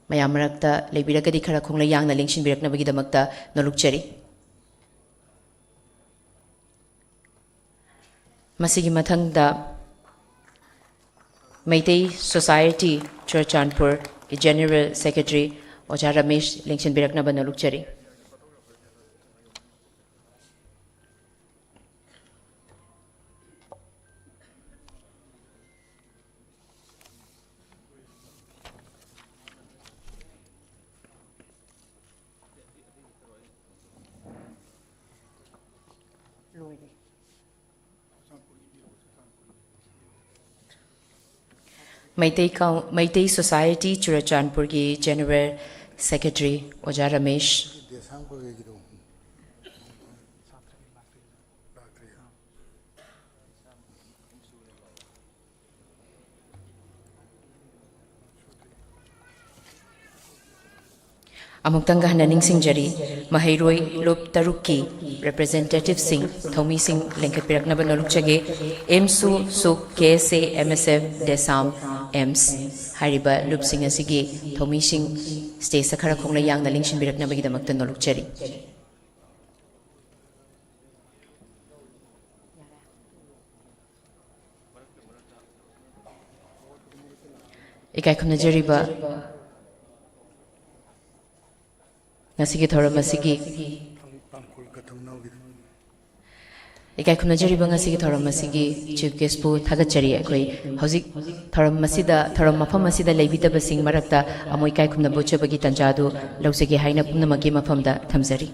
ꯃꯌꯥꯝ ꯃꯔꯛꯇ ꯂꯩꯕꯤꯔꯒꯗꯤ ꯈꯔ ꯈꯣꯡꯂꯩ ꯌꯥꯡꯅ ꯂꯦꯡꯁꯤꯟꯕꯤꯔꯛꯅꯕꯒꯤꯗꯃꯛꯇ ꯅꯣꯂꯨꯛꯆꯔꯤ꯫ ꯃꯁꯤꯒꯤ ꯃꯊꯪꯗ ꯃꯩꯇꯩ ꯁꯣꯁꯥꯏꯇꯤ ꯆꯨꯔꯆꯥꯟꯄꯨꯔꯒꯤ General Secretary ꯑꯣꯖꯥ ꯔꯃꯦꯁ ꯂꯦꯡꯁꯤꯟꯕꯤꯔꯛꯅꯕ ꯅꯣꯂꯨꯛꯆꯔꯤ꯫ ꯂꯣꯏꯔꯦ꯫ ꯃꯩꯇꯩ ꯀꯥꯎ-, ꯃꯩꯇꯩ ꯁꯣꯁꯥꯏꯇꯤ ꯆꯨꯔꯆꯥꯟꯄꯨꯔꯒꯤ General Secretary ꯑꯣꯖꯥ ꯔꯃꯦꯁ꯫ ꯑꯃꯨꯛꯇꯪꯒ ꯍꯟꯅ ꯅꯤꯡꯁꯤꯡꯖꯔꯤ, ꯃꯍꯩꯔꯣꯏ ꯂꯨꯞ ꯇꯔꯨꯛꯀꯤ representativeꯁꯤꯡ, ꯊꯧꯃꯤꯁꯤꯡ ꯂꯦꯡꯈꯠꯄꯤꯔꯛꯅꯕ ꯅꯣꯂꯨꯛꯆꯒꯦ꯫ ꯑꯦꯝꯁꯨ, ꯁꯨꯛ, ꯀꯦ ꯑꯦꯁ ꯑꯦ, ꯑꯦꯝ ꯑꯦꯁ ꯑꯦꯐ, ꯗꯦꯁꯥꯝ, ꯑꯦꯝꯁ ꯍꯥꯏꯔꯤꯕ ꯂꯨꯞꯁꯤꯡ ꯑꯁꯤꯒꯤ ꯊꯧꯃꯤꯁꯤꯡ ꯁ꯭ꯇꯦꯖꯇ ꯈꯔ ꯈꯣꯡꯂꯩ ꯌꯥꯡꯅ ꯂꯦꯡꯁꯤꯟꯕꯤꯔꯛꯅꯕꯒꯤꯗꯃꯛꯇ ꯅꯣꯂꯨꯛꯆꯔꯤ꯫ ꯏꯀꯥꯏ ꯈꯨꯝꯅꯖꯔꯤꯕ ꯉꯁꯤꯒꯤ ꯊꯧꯔꯝ ꯑꯁꯤꯒꯤ ꯏꯀꯥꯏ ꯈꯨꯝꯅꯖꯔꯤꯕ ꯉꯁꯤꯒꯤ ꯊꯧꯔꯝ ꯑꯁꯤꯒꯤ ꯆꯤꯐ ꯒꯦꯁꯄꯨ ꯊꯥꯒꯠꯆꯔꯤ꯫ ꯑꯩꯈꯣꯏ ꯍꯧꯖꯤꯛ ꯊꯧꯔꯝ ꯑꯁꯤꯗ, ꯊꯧꯔꯝ ꯃꯐꯝ ꯑꯁꯤꯗ ꯂꯩꯕꯤꯗꯕꯁꯤꯡ ꯃꯔꯛꯇ ꯑꯃꯨꯛ ꯏꯀꯥꯏ ꯈꯨꯝꯅꯕ ꯎꯠꯆꯕꯒꯤ ꯇꯥꯟꯖꯥ ꯑꯗꯨ ꯂꯧꯖꯒꯦ ꯍꯥꯏꯅ ꯄꯨꯝꯅꯃꯛꯀꯤ ꯃꯐꯝꯗ ꯊꯝꯖꯔꯤ꯫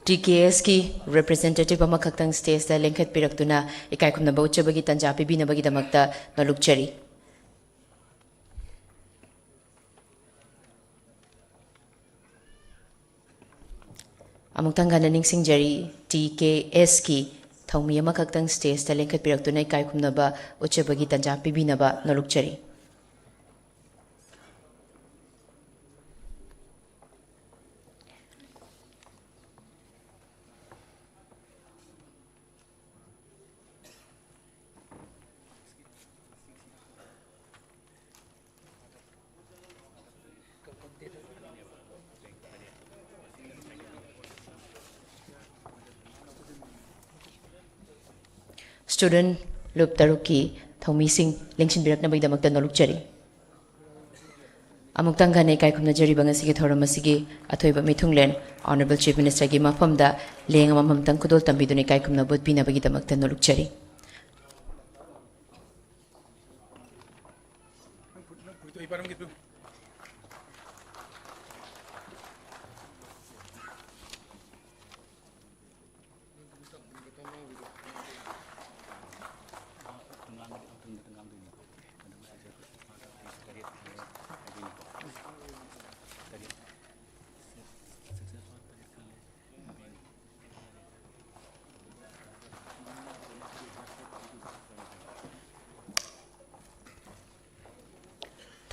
ꯇꯤ ꯀꯦ ꯑꯦꯁꯀꯤ ꯔꯤꯄ꯭ꯔꯖꯦꯟꯇꯦꯇꯤꯚ ꯑꯃꯈꯛꯇꯪ ꯁ꯭ꯇꯦꯖꯇ ꯂꯦꯡꯈꯠꯄꯤꯔꯛꯇꯨꯅ ꯏꯀꯥꯏ ꯈꯨꯝꯅꯕ ꯎꯠꯆꯕꯒꯤ ꯇꯥꯟꯖꯥ ꯄꯤꯕꯤꯅꯕꯒꯤꯗꯃꯛꯇ ꯅꯣꯂꯨꯛꯆꯔꯤ꯫ ꯑꯃꯨꯛꯇꯪ ꯍꯟꯅ ꯅꯤꯡꯁꯤꯡꯖꯔꯤ, ꯇꯤ ꯀꯦ ꯑꯦꯁꯀꯤ ꯊꯧꯃꯤ ꯑꯃꯈꯛꯇꯪ ꯁ꯭ꯇꯦꯖꯇ ꯂꯦꯡꯈꯠꯄꯤꯔꯛꯇꯨꯅ ꯏꯀꯥꯏ ꯈꯨꯝꯅꯕ ꯎꯠꯆꯕꯒꯤ ꯇꯥꯟꯖꯥ ꯄꯤꯕꯤꯅꯕ ꯅꯣꯂꯨꯛꯆꯔꯤ꯫ ꯁ꯭ꯇꯨꯗꯦꯟꯠ ꯂꯨꯞ ꯇꯔꯨꯛꯀꯤ ꯊꯧꯃꯤꯁꯤꯡ ꯂꯦꯡꯁꯤꯟꯕꯤꯔꯛꯅꯕꯒꯤꯗꯃꯛꯇ ꯅꯣꯂꯨꯛꯆꯔꯤ꯫ ꯑꯃꯨꯛꯇꯪ ꯍꯟꯅ ꯏꯀꯥꯏ ꯈꯨꯝꯅꯖꯔꯤꯕ ꯉꯁꯤꯒꯤ ꯊꯧꯔꯝ ꯑꯁꯤꯒꯤ ꯑꯊꯣꯏꯕ ꯃꯤꯊꯨꯡꯂꯦꯟ ꯑꯣꯅꯔꯦꯕꯜ ꯆꯤꯐ ꯃꯤꯅꯤꯁꯇꯔꯒꯤ ꯃꯐꯝꯗ ꯂꯦꯡ ꯑꯃꯃꯝꯇꯪ ꯈꯨꯗꯣꯜ ꯇꯝꯕꯤꯗꯨꯅ ꯏꯀꯥꯏ ꯈꯨꯝꯅꯕ ꯎꯠꯄꯤꯅꯕꯒꯤꯗꯃꯛꯇ ꯅꯣꯂꯨꯛꯆꯔꯤ꯫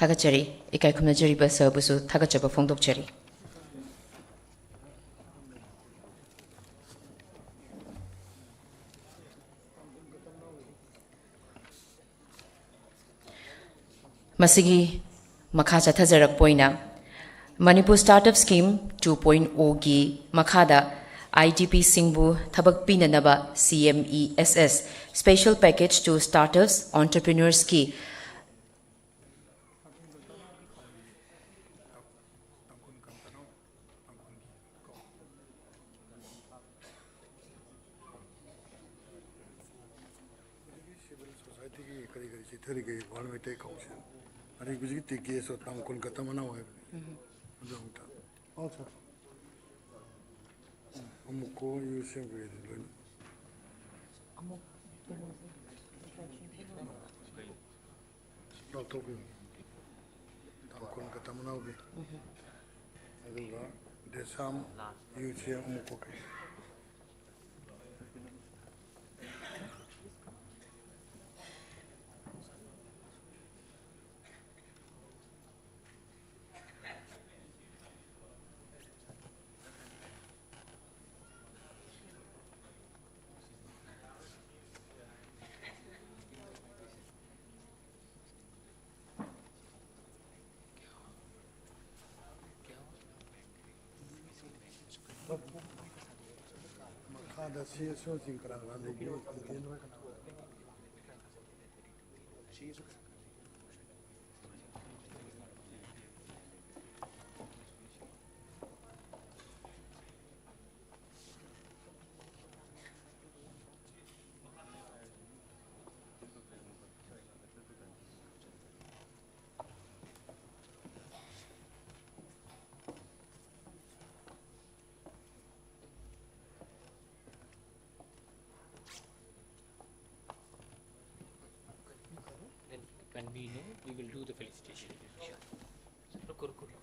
ꯊꯥꯒꯠꯆꯔꯤ꯫ ꯏꯀꯥꯏ ꯈꯨꯝꯅꯖꯔꯤꯕ ꯁꯔꯕꯨꯁꯨ ꯊꯥꯒꯠꯆꯕ ꯐꯣꯡꯗꯣꯛꯆꯔꯤ꯫ ꯃꯁꯤꯒꯤ ꯃꯈꯥ ꯆꯠꯊꯖꯔꯛꯄ ꯑꯣꯏꯅ Manipur Startup Scheme two point O ꯒꯤ ꯃꯈꯥꯗ IDPꯁꯤꯡꯕꯨ ꯊꯕꯛ ꯄꯤꯅꯅꯕ C M E S S, Special Package to Startups Entrepreneursꯀꯤ ꯍꯧꯖꯤꯛꯀꯤ civil societyꯒꯤ ꯀꯔꯤ ꯀꯔꯤ ꯆꯦꯊꯔꯤꯒꯦ, World Meitei Council, ꯑꯗꯒꯤ ꯍꯧꯖꯤꯛꯀꯤ TKSO, ꯇꯥꯡꯈꯨꯜ ꯀꯇꯝ ꯃꯅꯥꯎ ꯍꯥꯏꯕꯅꯤ꯫ ꯎꯝ꯫ ꯑꯗꯨ ꯑꯝꯇ꯫ ꯑꯣ, ꯁꯥꯔ꯫ ꯎꯝ, ꯑꯃꯨꯛꯀꯣ ꯌꯨ ꯁꯦꯝꯈ꯭ꯔꯦ ꯑꯗꯨ ꯂꯣꯏꯅ꯫ ꯑꯃꯨꯛ ꯂꯧꯊꯣꯛꯄꯤꯌꯨ꯫ ꯇꯥꯡꯈꯨꯜ ꯀꯇꯝ ꯃꯅꯥꯎꯒꯤ꯫ ꯎꯝ꯫ ꯑꯗꯨꯒ ꯗꯦꯁꯥꯝ ꯌꯨ ꯁꯦꯝ ꯑꯃꯨꯛꯀꯣ꯫ ꯃꯈꯥꯗ CSOꯁꯤꯡ ꯀꯅꯥ ꯀꯅꯥ ꯂꯩꯒꯦ? Then when we know, we will do the felicitation. Sure. रुको, रुको, रुको।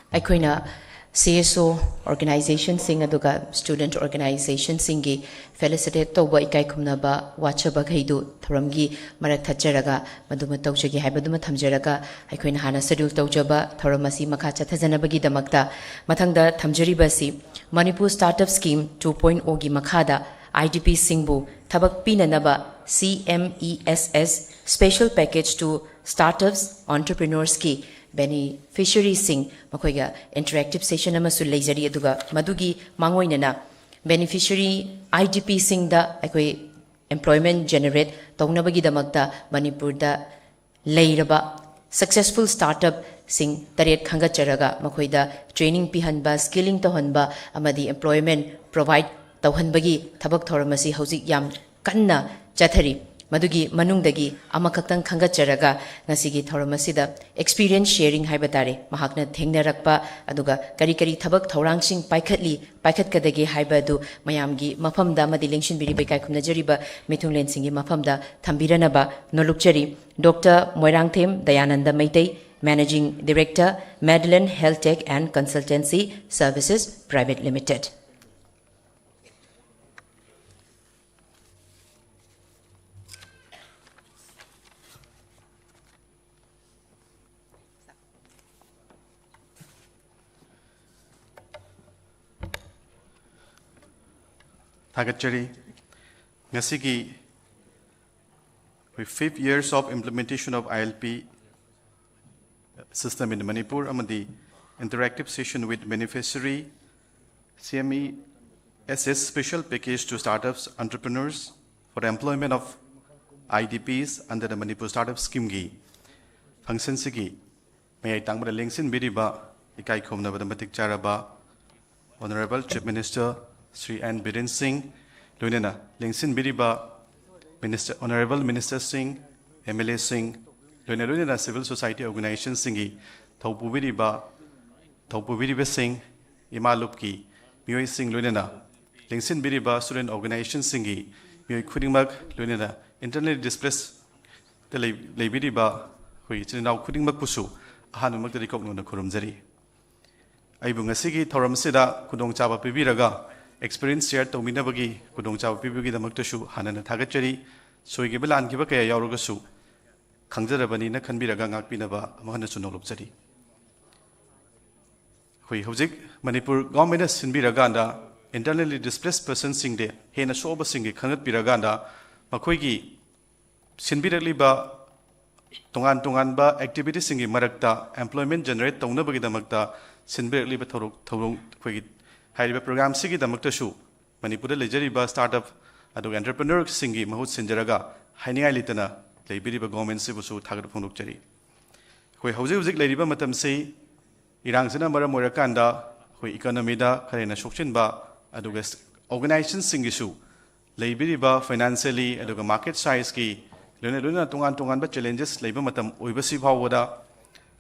ꯑꯩꯈꯣꯏꯅ C S O organizationꯁꯤꯡ ꯑꯗꯨꯒ student organizationꯁꯤꯡꯒꯤ felicitate ꯇꯧꯕ, ꯏꯀꯥꯏ ꯈꯨꯝꯅꯕ ꯋꯥꯠꯆꯕꯈꯩꯗꯨ ꯊꯧꯔꯝꯒꯤ ꯃꯔꯛ ꯊꯠꯆꯔꯒ ꯃꯗꯨꯃ ꯇꯧꯖꯒꯦ ꯍꯥꯏꯕꯗꯨꯃ ꯊꯝꯖꯔꯒ, ꯑꯩꯈꯣꯏꯅ ꯍꯥꯟꯅ schedule ꯇꯧꯖꯕ ꯊꯧꯔꯝ ꯑꯁꯤ ꯃꯈꯥ ꯆꯠꯊꯖꯅꯕꯒꯤꯗꯃꯛꯇ ꯃꯊꯪꯗ ꯊꯝꯖꯔꯤꯕ ꯑꯁꯤ Manipur Startup Scheme two point O ꯒꯤ ꯃꯈꯥꯗ IDPꯁꯤꯡꯕꯨ ꯊꯕꯛ ꯄꯤꯅꯅꯕ C M E S S Special Package to Startups Entrepreneursꯀꯤ beneficiaryꯁꯤꯡ ꯃꯈꯣꯏꯒ interactive session ꯑꯃꯁꯨ ꯂꯩꯖꯔꯤ꯫ ꯑꯗꯨꯒ ꯃꯗꯨꯒꯤ ꯃꯥꯡꯑꯣꯏꯅꯅ beneficiary IDPꯁꯤꯡꯗ ꯑꯩꯈꯣꯏ employment generate ꯇꯧꯅꯕꯒꯤꯗꯃꯛꯇ ꯃꯅꯤꯄꯨꯔꯗ ꯂꯩꯔꯕ successful startupꯁꯤꯡ ꯇꯔꯦꯠ ꯈꯟꯒꯠꯆꯔꯒ ꯃꯈꯣꯏꯗ training ꯄꯤꯍꯟꯕ, skilling ꯇꯧꯍꯟꯕ ꯑꯃꯗꯤ employment provide ꯇꯧꯍꯟꯕꯒꯤ ꯊꯕꯛ ꯊꯧꯔꯝ ꯑꯁꯤ ꯍꯧꯖꯤꯛ ꯌꯥꯝ ꯀꯟꯅ ꯆꯠꯊꯔꯤ꯫ ꯃꯗꯨꯒꯤ ꯃꯅꯨꯡꯗꯒꯤ ꯑꯃꯈꯛꯇꯪ ꯈꯟꯒꯠꯆꯔꯒ ꯉꯁꯤꯒꯤ ꯊꯧꯔꯝ ꯑꯁꯤꯗ experience sharing ꯍꯥꯏꯕ ꯇꯥꯔꯦ, ꯃꯍꯥꯛꯅ ꯊꯦꯡꯅꯔꯛꯄ ꯑꯗꯨꯒ ꯀꯔꯤ ꯀꯔꯤ ꯊꯕꯛ ꯊꯧꯔꯥꯡꯁꯤꯡ ꯄꯥꯏꯈꯠꯂꯤ, ꯄꯥꯏꯈꯠꯀꯗꯒꯦ ꯍꯥꯏꯕ ꯑꯗꯨ ꯃꯌꯥꯝꯒꯤ ꯃꯐꯝꯗ ꯑꯃꯗꯤ ꯂꯦꯡꯁꯤꯟꯕꯤꯔꯤꯕ ꯏꯀꯥꯏ ꯈꯨꯝꯅꯖꯔꯤꯕ ꯃꯤꯊꯨꯡꯂꯦꯟꯁꯤꯡꯒꯤ ꯃꯐꯝꯗ ꯊꯝꯕꯤꯔꯅꯕ ꯅꯣꯜꯂꯨꯛꯆꯔꯤ꯫ Doctor Moirangthem Dayananda Meitei, Managing Director, Madeline Health Tech and Consultancy Services Private Limited꯫ ꯊꯥꯒꯠꯆꯔꯤ꯫ ꯉꯁꯤꯒꯤ ꯑꯩꯈꯣꯏ fifth years of implementation of I L P system in Manipur ꯑꯃꯗꯤ interactive session with beneficiary, C M E S S Special Package to Startups Entrepreneurs for Employment of I D Ps under the Manipur Startup Schemeꯒꯤ functionꯁꯤꯒꯤ ꯃꯌꯥꯏ ꯇꯥꯡꯕꯗ ꯂꯦꯡꯁꯤꯟꯕꯤꯔꯤꯕ ꯏꯀꯥꯏ ꯈꯨꯝꯅꯕꯗ ꯃꯇꯤꯛ ꯆꯥꯔꯕ Honourable Chief Minister Shri N Biren Singh, ꯂꯣꯏꯅꯅ ꯂꯦꯡꯁꯤꯟꯕꯤꯔꯤꯕ Minister, Honourable Ministerꯁꯤꯡ, M L Aꯁꯤꯡ, ꯂꯣꯏꯅ ꯂꯣꯏꯅꯅ civil society organizationꯁꯤꯡꯒꯤ ꯊꯧꯄꯨꯕꯤꯔꯤꯕ, ꯊꯧꯄꯨꯕꯤꯔꯤꯕꯁꯤꯡ, ꯏꯃꯥ ꯂꯨꯞꯀꯤ ꯃꯤꯑꯣꯏꯁꯤꯡ, ꯂꯣꯏꯅꯅ ꯂꯦꯡꯁꯤꯟꯕꯤꯔꯤꯕ student organizationꯁꯤꯡꯒꯤ ꯃꯤꯑꯣꯏ ꯈꯨꯗꯤꯡꯃꯛ, ꯂꯣꯏꯅꯅ internally displaceꯗ ꯂꯩ-, ꯂꯩꯕꯤꯔꯤꯕ ꯑꯩꯈꯣꯏ ꯏꯆꯤꯟ ꯏꯅꯥꯎ ꯈꯨꯗꯤꯡꯃꯛꯄꯨꯁꯨ ꯑꯍꯥꯟꯕꯃꯛꯇꯗꯤ ꯀꯣꯛꯅꯣꯟꯅ ꯈꯨꯔꯨꯝꯖꯔꯤ꯫ ꯑꯩꯕꯨ ꯉꯁꯤꯒꯤ ꯊꯧꯔꯝꯁꯤꯗ ꯈꯨꯗꯣꯡꯆꯥꯕ ꯄꯤꯕꯤꯔꯒ experience share ꯇꯧꯃꯤꯟꯅꯕꯒꯤ ꯈꯨꯗꯣꯡꯆꯥꯕ ꯄꯤꯕꯒꯤꯗꯃꯛꯇꯁꯨ ꯍꯥꯟꯅꯅ ꯊꯥꯒꯠꯆꯔꯤ꯫ ꯁꯣꯏꯈꯤꯕ ꯂꯥꯟꯈꯤꯕ ꯀꯌꯥ ꯌꯥꯎꯔꯒꯁꯨ ꯈꯪꯖꯔꯕꯅꯤꯅ ꯈꯟꯕꯤꯔꯒ ꯉꯥꯛꯄꯤꯅꯕ ꯑꯃꯨꯛ ꯍꯟꯅꯁꯨ ꯅꯣꯡꯂꯨꯛꯆꯔꯤ꯫ ꯑꯩꯈꯣꯏ ꯍꯧꯖꯤꯛ ꯃꯅꯤꯄꯨꯔ governmentꯅ ꯁꯤꯟꯕꯤꯔꯀꯥꯟꯗ internally displaced personꯁꯤꯡꯗꯤ ꯍꯦꯟꯅ ꯁꯣꯛꯑꯕꯁꯤꯡꯒꯤ ꯈꯟꯒꯠꯄꯤꯔꯀꯥꯟꯗ ꯃꯈꯣꯏꯒꯤ ꯁꯤꯟꯕꯤꯔꯛꯂꯤꯕ ꯇꯣꯉꯥꯟ ꯇꯣꯉꯥꯟꯕ activityꯁꯤꯡꯒꯤ ꯃꯔꯛꯇ employment generate ꯇꯧꯅꯕꯒꯤꯗꯃꯛꯇ ꯁꯤꯟꯕꯤꯔꯛꯂꯤꯕ ꯊꯧꯔꯣ-, ꯊꯧꯔꯣꯡ, ꯑꯩꯈꯣꯏꯒꯤ ꯍꯥꯏꯔꯤꯕ programꯁꯤꯒꯤꯗꯃꯛꯇꯁꯨ ꯃꯅꯤꯄꯨꯔꯗ ꯂꯩꯖꯔꯤꯕ startup ꯑꯗꯨꯒ entrepreneurꯁꯤꯡꯒꯤ ꯃꯍꯨꯠ ꯁꯤꯟꯖꯔꯒ ꯍꯥꯏꯅꯤꯡꯉꯥꯏ ꯂꯩꯇꯅ ꯂꯩꯕꯤꯔꯤꯕ governmentꯁꯤꯕꯨꯁꯨ ꯊꯥꯒꯠꯄ ꯐꯣꯡꯗꯣꯛꯆꯔꯤ꯫ ꯑꯩꯈꯣꯏ ꯍꯧꯖꯤꯛ ꯍꯧꯖꯤꯛ ꯂꯩꯔꯤꯕ ꯃꯇꯝꯁꯤ ꯏꯔꯥꯡꯁꯤꯅ ꯃꯔꯝ ꯑꯣꯏꯔꯀꯥꯟꯗ ꯑꯩꯈꯣꯏ economyꯗ ꯈꯔ ꯍꯦꯟꯅ ꯁꯣꯛꯆꯤꯟꯕ, ꯑꯗꯨꯒ organizationꯁꯤꯡꯒꯤꯁꯨ ꯂꯩꯕꯤꯔꯤꯕ financially ꯑꯗꯨꯒ market sizeꯀꯤ ꯂꯣꯏꯅ ꯂꯣꯏꯅꯅ ꯇꯣꯉꯥꯟ ꯇꯣꯉꯥꯟꯕ challenges ꯂꯩꯕ ꯃꯇꯝ ꯑꯣꯏꯕꯁꯤ ꯐꯥꯎꯕꯗ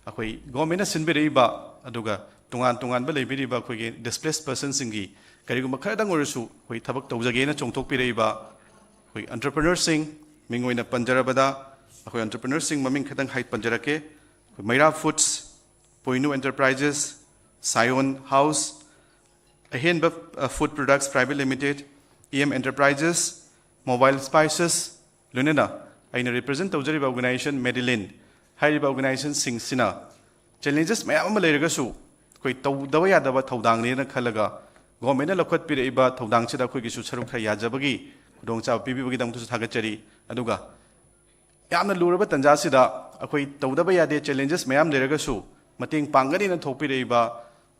ꯑꯩꯈꯣꯏ governmentꯅ ꯁꯤꯟꯕꯤꯔꯛꯏꯕ ꯑꯗꯨꯒ ꯇꯣꯉꯥꯟ ꯇꯣꯉꯥꯟꯕ ꯂꯩꯕꯤꯔꯤꯕ ꯑꯩꯈꯣꯏꯒꯤ displaced personꯁꯤꯡꯒꯤ ꯀꯔꯤꯒꯨꯝꯕ ꯈꯔꯗꯪ ꯑꯣꯏꯔꯁꯨ ꯑꯩꯈꯣꯏ ꯊꯕꯛ ꯇꯧꯖꯒꯦꯅ ꯆꯣꯡꯊꯣꯛꯄꯤꯔꯛꯏꯕ ꯑꯩꯈꯣꯏ entrepreneurꯁꯤꯡ, ꯃꯤꯡ ꯑꯣꯏꯅ ꯄꯟꯖꯔꯕꯗ ꯑꯩꯈꯣꯏ entrepreneurꯁꯤꯡ ꯃꯃꯤꯡ ꯈꯤꯇꯪ ꯍꯥꯏ ꯄꯟꯖꯔꯛꯀꯦ꯫ ꯑꯩꯈꯣꯏ ꯃꯩꯔꯥ Foods, ꯄꯣꯏꯅꯨ Enterprises, Sion House, ꯑꯍꯦꯟꯕ, ꯑ, Food Products Private Limited, EM Enterprises, Mobile Spices, ꯂꯣꯏꯅꯅ ꯑꯩꯅ represent ꯇꯧꯖꯔꯤꯕ organization Medilin ꯍꯥꯏꯔꯤꯕ organizationꯁꯤꯡꯁꯤꯅ challenges ꯃꯌꯥꯝ ꯑꯃ ꯂꯩꯔꯒꯁꯨ ꯑꯩꯈꯣꯏ ꯇꯧꯗꯕ ꯌꯥꯗꯕ ꯊꯧꯗꯥꯡꯅꯦꯅ ꯈꯜꯂꯒ governmentꯅ ꯂꯧꯈꯠꯄꯤꯔꯛꯏꯕ ꯊꯧꯗꯥꯡꯁꯤꯗ ꯑꯩꯈꯣꯏꯒꯤꯁꯨ ꯁꯔꯨꯛ ꯈꯔ ꯌꯥꯖꯕꯒꯤ ꯈꯨꯗꯣꯡꯆꯥꯕ ꯄꯤꯕꯤꯕꯒꯤꯗꯃꯛꯇꯁꯨ ꯊꯥꯒꯠꯆꯔꯤ꯫ ꯑꯗꯨꯒ ꯌꯥꯝꯅ ꯂꯨꯔꯕ ꯇꯥꯟꯖꯥꯁꯤꯗ ꯑꯩꯈꯣꯏ ꯇꯧꯗꯕ ꯌꯥꯗꯦ, challenges ꯃꯌꯥꯝ ꯂꯩꯔꯒꯁꯨ ꯃꯇꯦꯡ ꯄꯥꯡꯒꯅꯤꯅ ꯊꯣꯛꯄꯤꯔꯛꯏꯕ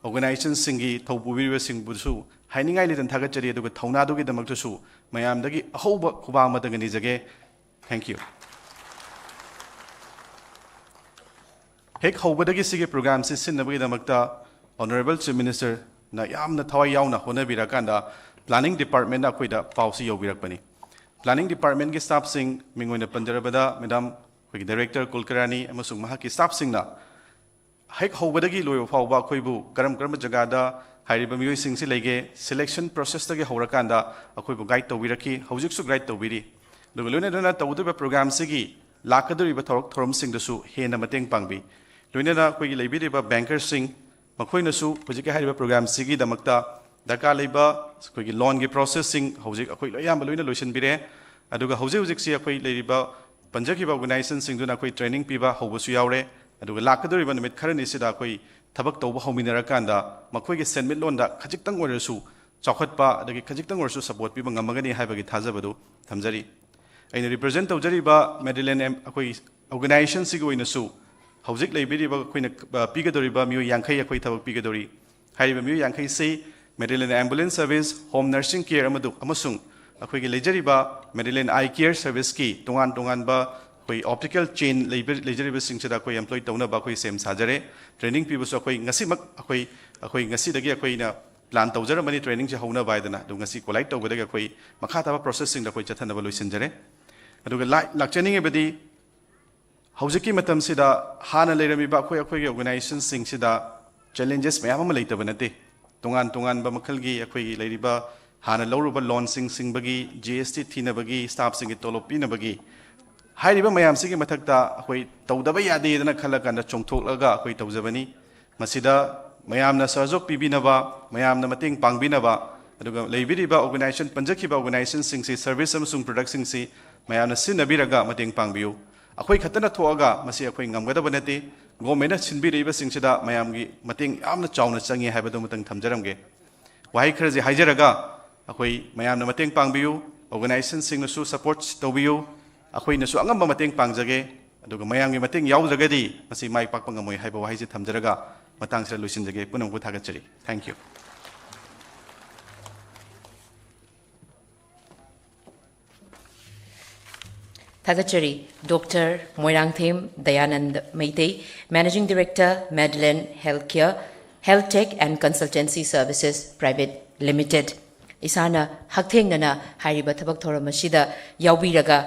organizationꯁꯤꯡꯒꯤ ꯊꯧꯄꯨꯕꯤꯔꯤꯕꯁꯤꯡꯕꯨꯁꯨ ꯍꯥꯏꯅꯤꯡꯉꯥꯏ ꯂꯩꯇꯅ ꯊꯥꯒꯠꯆꯔꯤ, ꯑꯗꯨꯒ ꯊꯧꯅꯥꯗꯨꯒꯤꯗꯃꯛꯇꯁꯨ ꯃꯌꯥꯝꯗꯒꯤ ꯑꯍꯧꯕ ꯈꯨꯕꯥꯛ ꯑꯃꯇꯪꯒ ꯅꯤꯖꯒꯦ꯫ Thank you꯫ ꯍꯦꯛ ꯍꯧꯕꯗꯒꯤ ꯁꯤꯒꯤ programꯁꯤ ꯁꯤꯟꯅꯕꯒꯤꯗꯃꯛꯇ Honourable Chief Ministerꯅ ꯌꯥꯝꯅ ꯊꯋꯥꯏ ꯌꯥꯎꯅ ꯍꯣꯠꯅꯕꯤꯔꯀꯥꯟꯗ planning departmentꯅ ꯑꯩꯈꯣꯏꯗ ꯄꯥꯎꯁꯤ ꯌꯧꯕꯤꯔꯛꯄꯅꯤ꯫ Planning departmentꯀꯤ staffꯁꯤꯡ, ꯃꯤꯡ ꯑꯣꯏꯅ ꯄꯟꯖꯔꯕꯗ madam ꯑꯩꯈꯣꯏꯒꯤ director ꯀꯨꯜꯀꯔꯥꯅꯤ ꯑꯃꯁꯨꯡ ꯃꯍꯥꯛꯀꯤ staffꯁꯤꯡꯅ ꯍꯦꯛ ꯍꯧꯕꯗꯒꯤ ꯂꯣꯏꯕ ꯐꯥꯎꯕ ꯑꯩꯈꯣꯏꯕꯨ ꯀꯔꯝ ꯀꯔꯝꯕ ꯖꯒꯥꯗ ꯍꯥꯏꯔꯤꯕ ꯃꯤꯑꯣꯏꯁꯤꯡꯁꯤ ꯂꯩꯒꯦ, ꯁꯦꯂꯦꯛꯁꯟ ꯄ꯭ꯔꯣꯁꯦꯁꯇꯒꯤ ꯍꯧꯔꯀꯥꯟꯗ ꯑꯩꯈꯣꯏꯕꯨ ꯒꯥꯏꯗ ꯇꯧꯕꯤꯔꯛꯈꯤ, ꯍꯧꯖꯤꯛꯁꯨ ꯒꯥꯏꯗ ꯇꯧꯕꯤꯔꯤ꯫ ꯑꯗꯨꯒ ꯂꯣꯏꯅ ꯂꯣꯏꯅꯅ ꯇꯧꯒꯗꯧꯔꯤꯕ ꯄ꯭ꯔꯣꯒ꯭ꯔꯥꯝꯁꯤꯒꯤ ꯂꯥꯛꯀꯗꯧꯔꯤꯕ ꯊꯧꯔꯛ ꯊꯧꯔꯝꯁꯤꯡꯗꯁꯨ ꯍꯦꯟꯅ ꯃꯇꯦꯡ ꯄꯥꯡꯕꯤ꯫ ꯂꯣꯏꯅꯅ ꯑꯩꯈꯣꯏꯒꯤ ꯂꯩꯕꯤꯔꯤꯕ ꯕꯦꯡꯀꯔꯁꯤꯡ, ꯃꯈꯣꯏꯅꯁꯨ ꯍꯧꯖꯤꯛꯀꯤ ꯍꯥꯏꯔꯤꯕ ꯄ꯭ꯔꯣꯒ꯭ꯔꯥꯝꯁꯤꯒꯤꯗꯃꯛꯇ ꯗꯔꯀꯥꯔ ꯂꯩꯕ ꯑꯩꯈꯣꯏꯒꯤ ꯂꯣꯟꯒꯤ ꯄ꯭ꯔꯣꯁꯦꯁꯁꯤꯡ ꯍꯧꯖꯤꯛ ꯑꯩꯈꯣꯏ ꯂꯣꯏ ꯑꯌꯥꯝꯕ ꯂꯣꯏꯅ ꯂꯣꯏꯁꯤꯟꯕꯤꯔꯦ꯫ ꯑꯗꯨꯒ ꯍꯧꯖꯤꯛ ꯍꯧꯖꯤꯛꯁꯤ ꯑꯩꯈꯣꯏ ꯂꯩꯔꯤꯕ ꯄꯟꯖꯈꯤꯕ ꯑꯣꯔꯒꯅꯥꯏꯖꯦꯁꯟꯁꯤꯡꯗꯨꯅ ꯑꯩꯈꯣꯏ ꯇ꯭ꯔꯦꯅꯤꯡ ꯄꯤꯕ ꯍꯧꯕꯁꯨ ꯌꯥꯎꯔꯦ꯫ ꯑꯗꯨꯒ ꯂꯥꯛꯀꯗꯧꯔꯤꯕ ꯅꯨꯃꯤꯠ ꯈꯔꯅꯤꯁꯤꯗ ꯑꯩꯈꯣꯏ ꯊꯕꯛ ꯇꯧꯕ ꯍꯧꯃꯤꯟꯅꯔꯀꯥꯟꯗ ꯃꯈꯣꯏꯒꯤ ꯁꯦꯟꯃꯤꯠꯂꯣꯟꯗ ꯈꯖꯤꯛꯇꯪ ꯑꯣꯏꯔꯁꯨ ꯆꯥꯎꯈꯠꯄ ꯑꯗꯒꯤ ꯈꯖꯤꯛꯇꯪ ꯑꯣꯏꯔꯁꯨ ꯁꯄꯣꯔꯠ ꯄꯤꯕ ꯉꯝꯃꯒꯅꯤ ꯍꯥꯏꯕꯒꯤ ꯊꯥꯖꯕꯗꯨ ꯊꯝꯖꯔꯤ꯫ ꯑꯩꯅ ꯔꯤꯄ꯭ꯔꯖꯦꯟ ꯇꯧꯖꯔꯤꯕ ꯃꯦꯗꯤꯂꯦꯟ ꯑꯦꯝ-, ꯑꯩꯈꯣꯏ ꯑꯣꯔꯒꯅꯥꯏꯖꯦꯁꯟꯁꯤꯒꯤ ꯑꯣꯏꯅꯁꯨ ꯍꯧꯖꯤꯛ ꯂꯩꯕꯤꯔꯤꯕ ꯑꯩꯈꯣꯏꯅ, ꯑ, ꯄꯤꯒꯗꯧꯔꯤꯕ ꯃꯤꯑꯣꯏ ꯌꯥꯡꯈꯩ ꯑꯩꯈꯣꯏ ꯊꯕꯛ ꯄꯤꯒꯗꯧꯔꯤ꯫ ꯍꯥꯏꯔꯤꯕ ꯃꯤꯑꯣꯏ ꯌꯥꯡꯈꯩꯁꯤ ꯃꯦꯗꯤꯂꯦꯟ ꯑꯦꯝꯕꯨꯂꯦꯟꯁ ꯁꯔꯚꯤꯁ, ꯍꯣꯝ ꯅꯔꯁꯤꯡ ꯀꯦꯌꯔ ꯑꯃꯗꯨ ꯑꯃꯁꯨꯡ ꯑꯩꯈꯣꯏꯒꯤ ꯂꯩꯖꯔꯤꯕ ꯃꯦꯗꯤꯂꯦꯟ ꯑꯥꯏ ꯀꯦꯌꯔ ꯁꯔꯚꯤꯁꯀꯤ ꯇꯣꯉꯥꯟ ꯇꯣꯉꯥꯟꯕ ꯑꯩꯈꯣꯏ ꯑꯣꯞꯇꯤꯀꯦꯜ ꯆꯦꯟ ꯂꯩꯕ-, ꯂꯩꯖꯔꯤꯕꯁꯤꯡꯁꯤꯗ ꯑꯩꯈꯣꯏ ꯑꯦꯝꯄ꯭ꯂꯣꯏ ꯇꯧꯅꯕ ꯑꯩꯈꯣꯏ ꯁꯦꯝ ꯁꯥꯖꯔꯦ꯫ ꯇ꯭ꯔꯦꯅꯤꯡ ꯄꯤꯕꯁꯨ ꯑꯩꯈꯣꯏ ꯉꯁꯤꯃꯛ ꯑꯩꯈꯣꯏ, ꯑꯩꯈꯣꯏ ꯉꯁꯤꯗꯒꯤ ꯑꯩꯈꯣꯏꯅ ꯄ꯭ꯂꯥꯟ ꯇꯧꯖꯔꯝꯕꯅꯤ ꯇ꯭ꯔꯦꯅꯤꯡꯁꯦ ꯍꯧꯅꯕ ꯍꯥꯏꯗꯅ꯫ ꯑꯗꯨ ꯉꯁꯤ ꯀꯣꯂꯥꯏꯠ ꯇꯧꯕꯗꯒꯤ ꯑꯩꯈꯣꯏ ꯃꯈꯥ ꯇꯥꯕ ꯄ꯭ꯔꯣꯁꯦꯁꯁꯤꯡꯗ ꯑꯩꯈꯣꯏ ꯆꯠꯊꯅꯕ ꯂꯣꯏꯁꯤꯟꯖꯔꯦ꯫ ꯑꯗꯨꯒ ꯂꯥꯏ-, ꯂꯥꯛꯆꯅꯤꯡꯉꯤꯕꯗꯤ ꯍꯧꯖꯤꯛꯀꯤ ꯃꯇꯝꯁꯤꯗ ꯍꯥꯟꯅ ꯂꯩꯔꯝꯃꯤꯕ ꯑꯩꯈꯣꯏ, ꯑꯩꯈꯣꯏꯒꯤ ꯑꯣꯔꯒꯅꯥꯏꯖꯦꯁꯟꯁꯤꯡꯁꯤꯗ ꯆꯦꯂꯦꯟꯖꯦꯁ ꯃꯌꯥꯝ ꯑꯃ ꯂꯩꯇꯕ ꯅꯠꯇꯦ꯫ ꯇꯣꯉꯥꯟ ꯇꯣꯉꯥꯟꯕ ꯃꯈꯜꯒꯤ ꯑꯩꯈꯣꯏꯒꯤ ꯂꯩꯔꯤꯕ ꯍꯥꯟꯅ ꯂꯧꯔꯨꯕ ꯂꯣꯟꯁꯤꯡ ꯁꯤꯡꯕꯒꯤ, ꯖꯤ ꯑꯦꯁ ꯇꯤ ꯊꯤꯅꯕꯒꯤ, ꯁ꯭ꯇꯥꯐꯁꯤꯡꯒꯤ ꯇꯣꯂꯣꯞ ꯄꯤꯅꯕꯒꯤ, ꯍꯥꯏꯔꯤꯕ ꯃꯌꯥꯝꯁꯤꯒꯤ ꯃꯊꯛꯇ ꯑꯩꯈꯣꯏ ꯇꯧꯗꯕ ꯌꯥꯗꯦꯗꯅ ꯈꯜꯂꯀꯥꯟꯗ ꯆꯣꯡꯊꯣꯛꯂꯒ ꯑꯩꯈꯣꯏ ꯇꯧꯖꯕꯅꯤ꯫ ꯃꯁꯤꯗ ꯃꯌꯥꯝꯅ ꯁꯍꯖꯣꯒ ꯄꯤꯕꯤꯅꯕ, ꯃꯌꯥꯝꯅ ꯃꯇꯦꯡ ꯄꯥꯡꯕꯤꯅꯕ, ꯑꯗꯨꯒ ꯂꯩꯕꯤꯔꯤꯕ ꯑꯣꯔꯒꯅꯥꯏꯖꯦꯁꯟ, ꯄꯟꯖꯈꯤꯕ ꯑꯣꯔꯒꯅꯥꯏꯖꯦꯁꯟꯁꯤꯡꯁꯤ, ꯁꯔꯚꯤꯁ ꯑꯃꯁꯨꯡ ꯄ꯭ꯔꯗꯛꯁꯤꯡꯁꯤ ꯃꯌꯥꯝꯅ ꯁꯤꯖꯤꯟꯅꯕꯤꯔꯒ ꯃꯇꯦꯡ ꯄꯥꯡꯕꯤꯌꯨ꯫ ꯑꯩꯈꯣꯏ ꯈꯛꯇꯅ ꯊꯣꯛꯑꯒ ꯃꯁꯤ ꯑꯩꯈꯣꯏ ꯉꯝꯒꯗꯕ ꯅꯠꯇꯦ꯫ ꯒꯣꯔꯃꯦꯟꯅ ꯁꯤꯟꯕꯤꯔꯛꯏꯕꯁꯤꯡꯁꯤꯗ ꯃꯌꯥꯝꯒꯤ ꯃꯇꯦꯡ ꯌꯥꯝꯅ ꯆꯥꯎꯅ ꯆꯪꯉꯤ ꯍꯥꯏꯕꯗꯨꯃꯇꯪ ꯊꯝꯖꯔꯝꯒꯦ꯫ ꯋꯥꯍꯩ ꯈꯔꯁꯤ ꯍꯥꯏꯖꯔꯒ, ꯑꯩꯈꯣꯏ ꯃꯌꯥꯝꯅ ꯃꯇꯦꯡ ꯄꯥꯡꯕꯤꯌꯨ, ꯑꯣꯔꯒꯅꯥꯏꯖꯦꯁꯟꯁꯤꯡꯅꯁꯨ ꯁꯄꯣꯔꯠ ꯇꯧꯕꯤꯌꯨ, ꯑꯩꯈꯣꯏꯅꯁꯨ ꯑꯉꯝꯕ ꯃꯇꯦꯡ ꯄꯥꯡꯖꯒꯦ꯫ ꯑꯗꯨꯒ ꯃꯌꯥꯝꯒꯤ ꯃꯇꯦꯡ ꯌꯥꯎꯗ꯭ꯔꯒꯗꯤ ꯃꯁꯤ ꯃꯥꯏ ꯄꯥꯛꯄ ꯉꯝꯃꯣꯏ ꯍꯥꯏꯕ ꯋꯥꯍꯩꯁꯤ ꯊꯝꯖꯔꯒ ꯃꯇꯥꯡꯁꯤꯗ ꯂꯣꯏꯁꯤꯟꯖꯒꯦ꯫ ꯄꯨꯝꯅꯃꯛꯄꯨ ꯊꯥꯒꯠꯆꯔꯤ꯫ Thank you. ꯊꯥꯒꯠꯆꯔꯤ doctor Moirangthem Dayananda Meitei, Managing Director, Medland Healthcare, Health Tech and Consultancy Services Private Limited꯫ ꯏꯁꯥꯅ ꯍꯛꯊꯦꯡꯅꯅ ꯍꯥꯏꯔꯤꯕ ꯊꯕꯛ ꯊꯧꯔꯝ ꯑꯁꯤꯗ ꯌꯥꯎꯕꯤꯔꯒ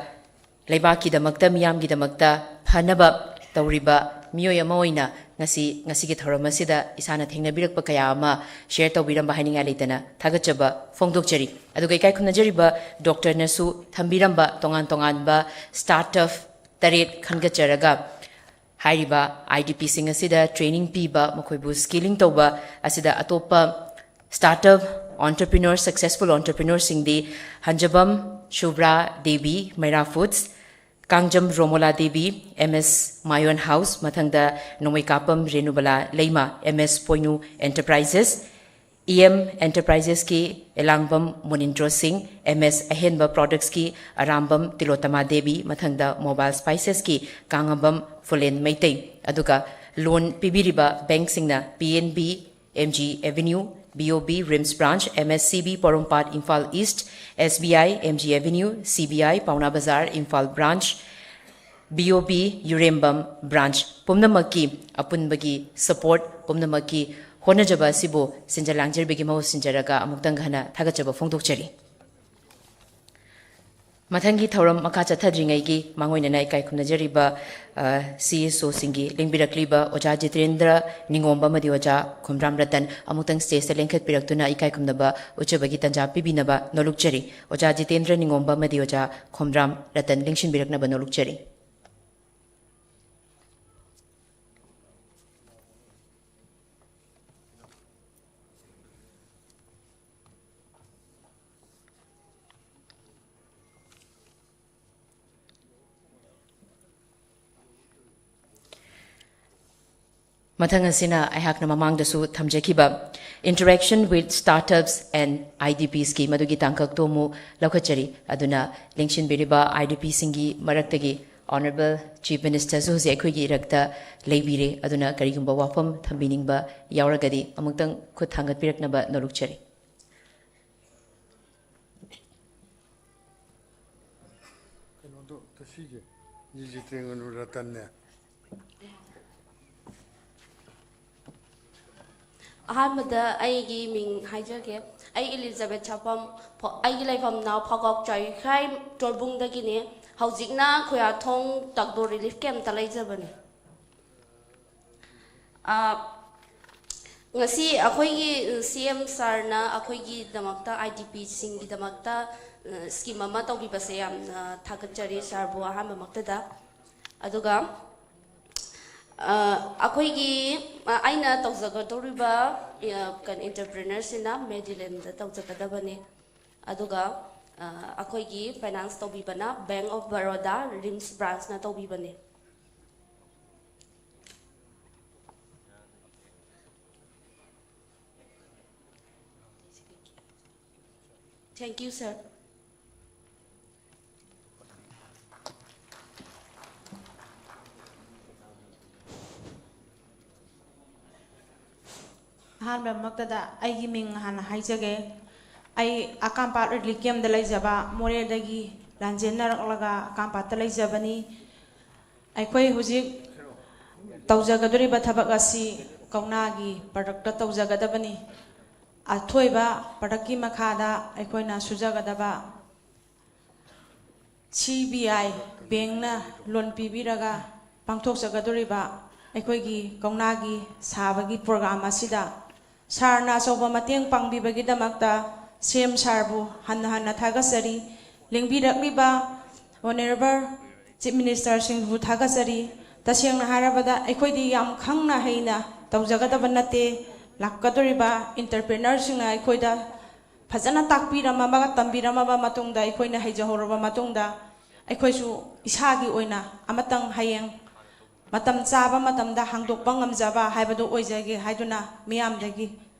ꯂꯩꯕꯥꯛꯀꯤꯗꯃꯛꯇ, ꯃꯤꯌꯥꯝꯒꯤꯗꯃꯛꯇ ꯐꯅꯕ ꯇꯧꯔꯤꯕ ꯃꯤꯑꯣꯏ ꯑꯃ ꯑꯣꯏꯅ ꯉꯁꯤ, ꯉꯁꯤꯒꯤ ꯊꯧꯔꯝ ꯑꯁꯤꯗ ꯏꯁꯥꯅ ꯊꯦꯡꯅꯕꯤꯔꯛꯄ ꯀꯌꯥ ꯑꯃ share ꯇꯧꯕꯤꯔꯝꯕ ꯍꯥꯏꯅꯤꯡꯉꯥꯏ ꯂꯩꯇꯅ ꯊꯥꯒꯠꯆꯕ ꯐꯣꯡꯗꯣꯛꯆꯔꯤ꯫ ꯑꯗꯨꯒ ꯏꯀꯥꯏ ꯈꯨꯝꯅꯖꯔꯤꯕ doctor ꯅꯁꯨ ꯊꯝꯕꯤꯔꯝꯕ ꯇꯣꯉꯥꯟ ꯇꯣꯉꯥꯟꯕ startup ꯇꯔꯦꯠ ꯈꯟꯒꯠꯆꯔꯒ, ꯍꯥꯏꯔꯤꯕ I D P ꯁꯤꯡ ꯑꯁꯤꯗ training ꯄꯤꯕ, ꯃꯈꯣꯏꯕꯨ skilling ꯇꯧꯕ ꯑꯁꯤꯗ ꯑꯇꯣꯞꯄ startup entrepreneur, successful entrepreneur ꯁꯤꯡꯗꯤ ꯍꯟꯖꯕꯝ ꯁꯨꯕ꯭ꯔꯥ Devi, ꯃꯩꯔꯥ Foods, Kangjam Romola Devi, M S Mayon House, ꯃꯊꯪꯗ ꯅꯣꯡꯃꯩꯀꯥꯄꯝ ꯔꯦꯅꯨꯕꯂꯥ ꯂꯩꯃ, M S ꯄꯣꯏꯅꯨ Enterprises, E M Enterprises ꯀꯤ ꯑꯦꯂꯥꯡꯕꯝ ꯃꯨꯅꯤꯟꯗ꯭ꯔꯣ ꯁꯤꯡ, M S ꯑꯍꯦꯟꯕ Products ꯀꯤ ꯑꯔꯥꯝꯕꯝ ꯇꯤꯂꯣꯇꯃꯥ ꯗꯦꯕꯤ, ꯃꯊꯪꯗ Mobile Spices ꯀꯤ ꯀꯥꯡꯉꯝꯕꯝ ꯐꯨꯂꯦꯟ ꯃꯩꯇꯩ꯫ ꯑꯗꯨꯒ loan ꯄꯤꯕꯤꯔꯤꯕ bank ꯁꯤꯡꯅ P N B, M G Avenue, B O B RIMS Branch, M S C B Porompat Imphal East, S B I, M G Avenue, C B I ꯄꯥꯎꯅꯥ ꯕꯖꯥꯔ Imphal Branch, B O B ꯌꯨꯔꯦꯝꯕꯝ Branch ꯄꯨꯝꯅꯃꯛꯀꯤ ꯑꯄꯨꯟꯕꯒꯤ support, ꯄꯨꯝꯅꯃꯛꯀꯤ ꯍꯣꯠꯅꯖꯕ ꯑꯁꯤꯕꯨ ꯁꯤꯟꯖ ꯂꯥꯡꯖꯔꯤꯕꯒꯤ ꯃꯍꯨꯠ ꯁꯤꯟꯖꯔꯒ ꯑꯃꯨꯛꯇꯪ ꯍꯟꯅ ꯊꯥꯒꯠꯆꯕ ꯐꯣꯡꯗꯣꯛꯆꯔꯤ꯫ ꯃꯊꯪꯒꯤ ꯊꯧꯔꯝ ꯃꯈꯥ ꯆꯠꯊꯗ꯭ꯔꯤꯉꯩꯒꯤ ꯃꯥꯡꯑꯣꯏꯅꯅ ꯏꯀꯥꯏ ꯈꯨꯝꯅꯖꯔꯤꯕ, ꯑ, C S O ꯁꯤꯡꯒꯤ ꯂꯦꯡꯕꯤꯔꯛꯂꯤꯕ ꯑꯣꯖꯥ ꯖꯤꯇꯦꯟꯗ꯭ꯔ ꯅꯤꯉꯣꯝꯕ ꯑꯃꯗꯤ ꯑꯣꯖꯥ ꯈꯣꯝꯗ꯭ꯔꯥꯝ ꯔꯇꯟ ꯑꯃꯨꯛꯇꯪ stage ꯇ ꯂꯦꯡꯈꯠꯄꯤꯔꯛꯇꯨꯅ ꯏꯀꯥꯏ ꯈꯨꯝꯅꯕ ꯎꯠꯆꯕꯒꯤ ꯇꯥꯟꯖꯥ ꯄꯤꯕꯤꯅꯕ ꯅꯣꯂꯨꯛꯆꯔꯤ꯫ ꯑꯣꯖꯥ ꯖꯤꯇꯦꯟꯗ꯭ꯔ ꯅꯤꯉꯣꯝꯕ ꯑꯃꯗꯤ ꯑꯣꯖꯥ ꯈꯣꯝꯗ꯭ꯔꯥꯝ ꯔꯇꯟ ꯂꯦꯡꯁꯤꯟꯕꯤꯔꯛꯅꯕ ꯅꯣꯂꯨꯛꯆꯔꯤ꯫ ꯃꯊꯪ ꯑꯁꯤꯅ ꯑꯩꯍꯥꯛꯅ ꯃꯃꯥꯡꯗꯁꯨ ꯊꯝꯖꯈꯤꯕ Interaction with Startups and I D Ps ꯀꯤ ꯃꯗꯨꯒꯤ ꯇꯥꯡꯀꯛꯇꯨ ꯑꯃꯨꯛ ꯂꯧꯈꯠꯆꯔꯤ꯫ ꯑꯗꯨꯅ ꯂꯦꯡꯁꯤꯟꯕꯤꯔꯤꯕ I D P ꯁꯤꯡꯒꯤ ꯃꯔꯛꯇꯒꯤ Honourable Chief Minister ꯁꯨ ꯍꯧꯖꯤꯛ ꯑꯩꯈꯣꯏꯒꯤ ꯏꯔꯛꯇ ꯂꯩꯕꯤꯔꯦ꯫ ꯑꯗꯨꯅ ꯀꯔꯤꯒꯨꯝꯕ ꯋꯥꯐꯝ ꯊꯝꯕꯤꯅꯤꯡꯕ ꯌꯥꯎꯔꯒꯗꯤ ꯑꯃꯨꯛꯇꯪ ꯈꯨꯠ ꯊꯥꯡꯒꯠꯄꯤꯔꯛꯅꯕ ꯅꯣꯂꯨꯛꯆꯔꯤ꯫ ꯀꯩꯅꯣꯗꯣ ꯑꯝꯇ ꯁꯤꯒꯦ꯫ ꯖꯤꯖꯤꯇꯦꯟ ꯑꯅꯨꯔꯇꯟꯅꯦ꯫ ꯑꯍꯥꯟꯕꯗ ꯑꯩꯒꯤ ꯃꯤꯡ ꯍꯥꯏꯖꯒꯦ꯫ ꯑꯩ ꯏꯂꯤꯖꯥꯕꯦꯊ ꯁꯥꯄꯝ, ꯐ-, ꯑꯩꯒꯤ ꯂꯩꯐꯝꯅ ꯐꯥꯒꯣꯛ ꯆꯥꯏꯈꯥꯏ ꯇꯣꯔꯕꯨꯡꯗꯒꯤꯅꯦ꯫ ꯍꯧꯖꯤꯛꯅ ꯈꯨꯌꯥꯊꯣꯡ ꯇꯥꯛꯗꯣ relief camp ꯇ ꯂꯩꯖꯕꯅꯦ꯫ ꯑ, ꯉꯁꯤ ꯑꯩꯈꯣꯏꯒꯤ ꯁꯤ ꯑꯦꯝ ꯁꯥꯔꯅ ꯑꯩꯈꯣꯏꯒꯤꯗꯃꯛꯇ, ꯑꯥꯏ ꯗꯤ ꯄꯤꯁꯤꯡꯒꯤꯗꯃꯛꯇ, ꯑ, ꯁ꯭ꯀꯤꯝ ꯑꯃ ꯇꯧꯕꯤꯕꯁꯦ ꯌꯥꯝꯅ ꯊꯥꯒꯠꯆꯔꯤ ꯁꯥꯔꯕꯨ ꯑꯍꯥꯟꯕꯃꯛꯇꯗ꯫ ꯑꯗꯨꯒ, ꯑ, ꯑꯩꯈꯣꯏꯒꯤ, ꯑ, ꯑꯩꯅ ꯇꯧꯖꯒꯗꯧꯔꯤꯕ, ꯑ, ꯀꯩꯅꯣ, ꯑꯦꯟꯇꯔꯄ꯭ꯔꯦꯅꯔꯁꯤꯅ ꯃꯦꯗꯤꯂꯦꯟꯗ ꯇꯧꯖꯒꯗꯕꯅꯤ꯫ ꯑꯗꯨꯒ, ꯑ, ꯑꯩꯈꯣꯏꯒꯤ ꯐꯥꯏꯅꯥꯟꯁ ꯇꯧꯕꯤꯕꯅ ꯕꯦꯡꯛ ꯑꯣꯐ ꯕꯔꯣꯗꯥ ꯔꯤꯝꯁ ꯕ꯭ꯔꯥꯟꯁꯅ ꯇꯧꯕꯤꯕꯅꯤ꯫ Thank you, sir. ꯑꯍꯥꯟꯕꯃꯛꯇꯗ ꯑꯩꯒꯤ ꯃꯤꯡ ꯍꯥꯟꯅ ꯍꯥꯏꯖꯒꯦ꯫ ꯑꯩ ꯑꯀꯥꯝꯄꯥꯠ ꯔꯤꯂꯤꯐ ꯀꯦꯝꯗ ꯂꯩꯖꯕ, ꯃꯣꯔꯦꯗꯒꯤ ꯂꯥꯟꯖꯦꯟꯅꯔꯛꯂꯒ ꯑꯀꯥꯝꯄꯥꯠꯇ ꯂꯩꯖꯕꯅꯤ꯫ ꯑꯩꯈꯣꯏ ꯍꯧꯖꯤꯛ ꯇꯧꯖꯒꯗꯧꯔꯤꯕ ꯊꯕꯛ ꯑꯁꯤ ꯀꯧꯅꯥꯒꯤ ꯄ꯭ꯔꯗꯛꯇ ꯇꯧꯖꯒꯗꯕꯅꯤ꯫ ꯑꯊꯣꯏꯕ ꯄ꯭ꯔꯗꯛꯀꯤ ꯃꯈꯥꯗ ꯑꯩꯈꯣꯏꯅ ꯁꯨꯖꯒꯗꯕ ꯁꯤ ꯕꯤ ꯑꯥꯏ ꯕꯦꯡꯅ ꯂꯣꯟ ꯄꯤꯕꯤꯔꯒ ꯄꯥꯡꯊꯣꯛꯆꯒꯗꯧꯔꯤꯕ ꯑꯩꯈꯣꯏꯒꯤ ꯀꯧꯅꯥꯒꯤ ꯁꯥꯕꯒꯤ ꯄ꯭ꯔꯣꯒ꯭ꯔꯥꯝ ꯑꯁꯤꯗ ꯁꯥꯔꯅ ꯑꯆꯧꯕ ꯃꯇꯦꯡ ꯄꯥꯡꯕꯤꯕꯒꯤꯗꯃꯛꯇ ꯁꯤ ꯑꯦꯝ ꯁꯥꯔꯕꯨ ꯍꯟꯅ ꯍꯟꯅ ꯊꯥꯒꯠꯆꯔꯤ꯫ ꯂꯦꯡꯕꯤꯔꯛꯂꯤꯕ ꯑꯣꯅꯔꯦꯕꯜ ꯆꯤꯐ ꯃꯤꯅꯤꯁꯇꯔꯁꯤꯡꯕꯨ ꯊꯥꯒꯠꯆꯔꯤ꯫ ꯇꯁꯦꯡꯅ ꯍꯥꯏꯔꯕꯗ ꯑꯩꯈꯣꯏꯗꯤ ꯌꯥꯝ ꯈꯪꯅ ꯍꯩꯅ ꯇꯧꯖꯒꯗꯕ ꯅꯠꯇꯦ꯫ ꯂꯥꯛꯀꯗꯧꯔꯤꯕ ꯑꯦꯟꯇꯔꯄ꯭ꯔꯦꯅꯔꯁꯤꯡꯅ ꯑꯩꯈꯣꯏꯗ ꯐꯖꯅ ꯇꯥꯛꯄꯤꯔꯝꯃꯕ, ꯇꯝꯕꯤꯔꯝꯃꯕ ꯃꯇꯨꯡꯗ, ꯑꯩꯈꯣꯏꯅ ꯍꯩꯖꯍꯧꯔꯕ ꯃꯇꯨꯡꯗ, ꯑꯩꯈꯣꯏꯁꯨ ꯏꯁꯥꯒꯤ ꯑꯣꯏꯅ ꯑꯃꯇꯪ ꯍꯌꯦꯡ ꯃꯇꯝ ꯆꯥꯕ ꯃꯇꯝꯗ ꯍꯥꯡꯗꯣꯛꯄ ꯉꯝꯖꯕ ꯍꯥꯏꯕꯗꯨ ꯑꯣꯏꯖꯒꯦ ꯍꯥꯏꯗꯨꯅ ꯃꯤꯌꯥꯝꯗꯒꯤ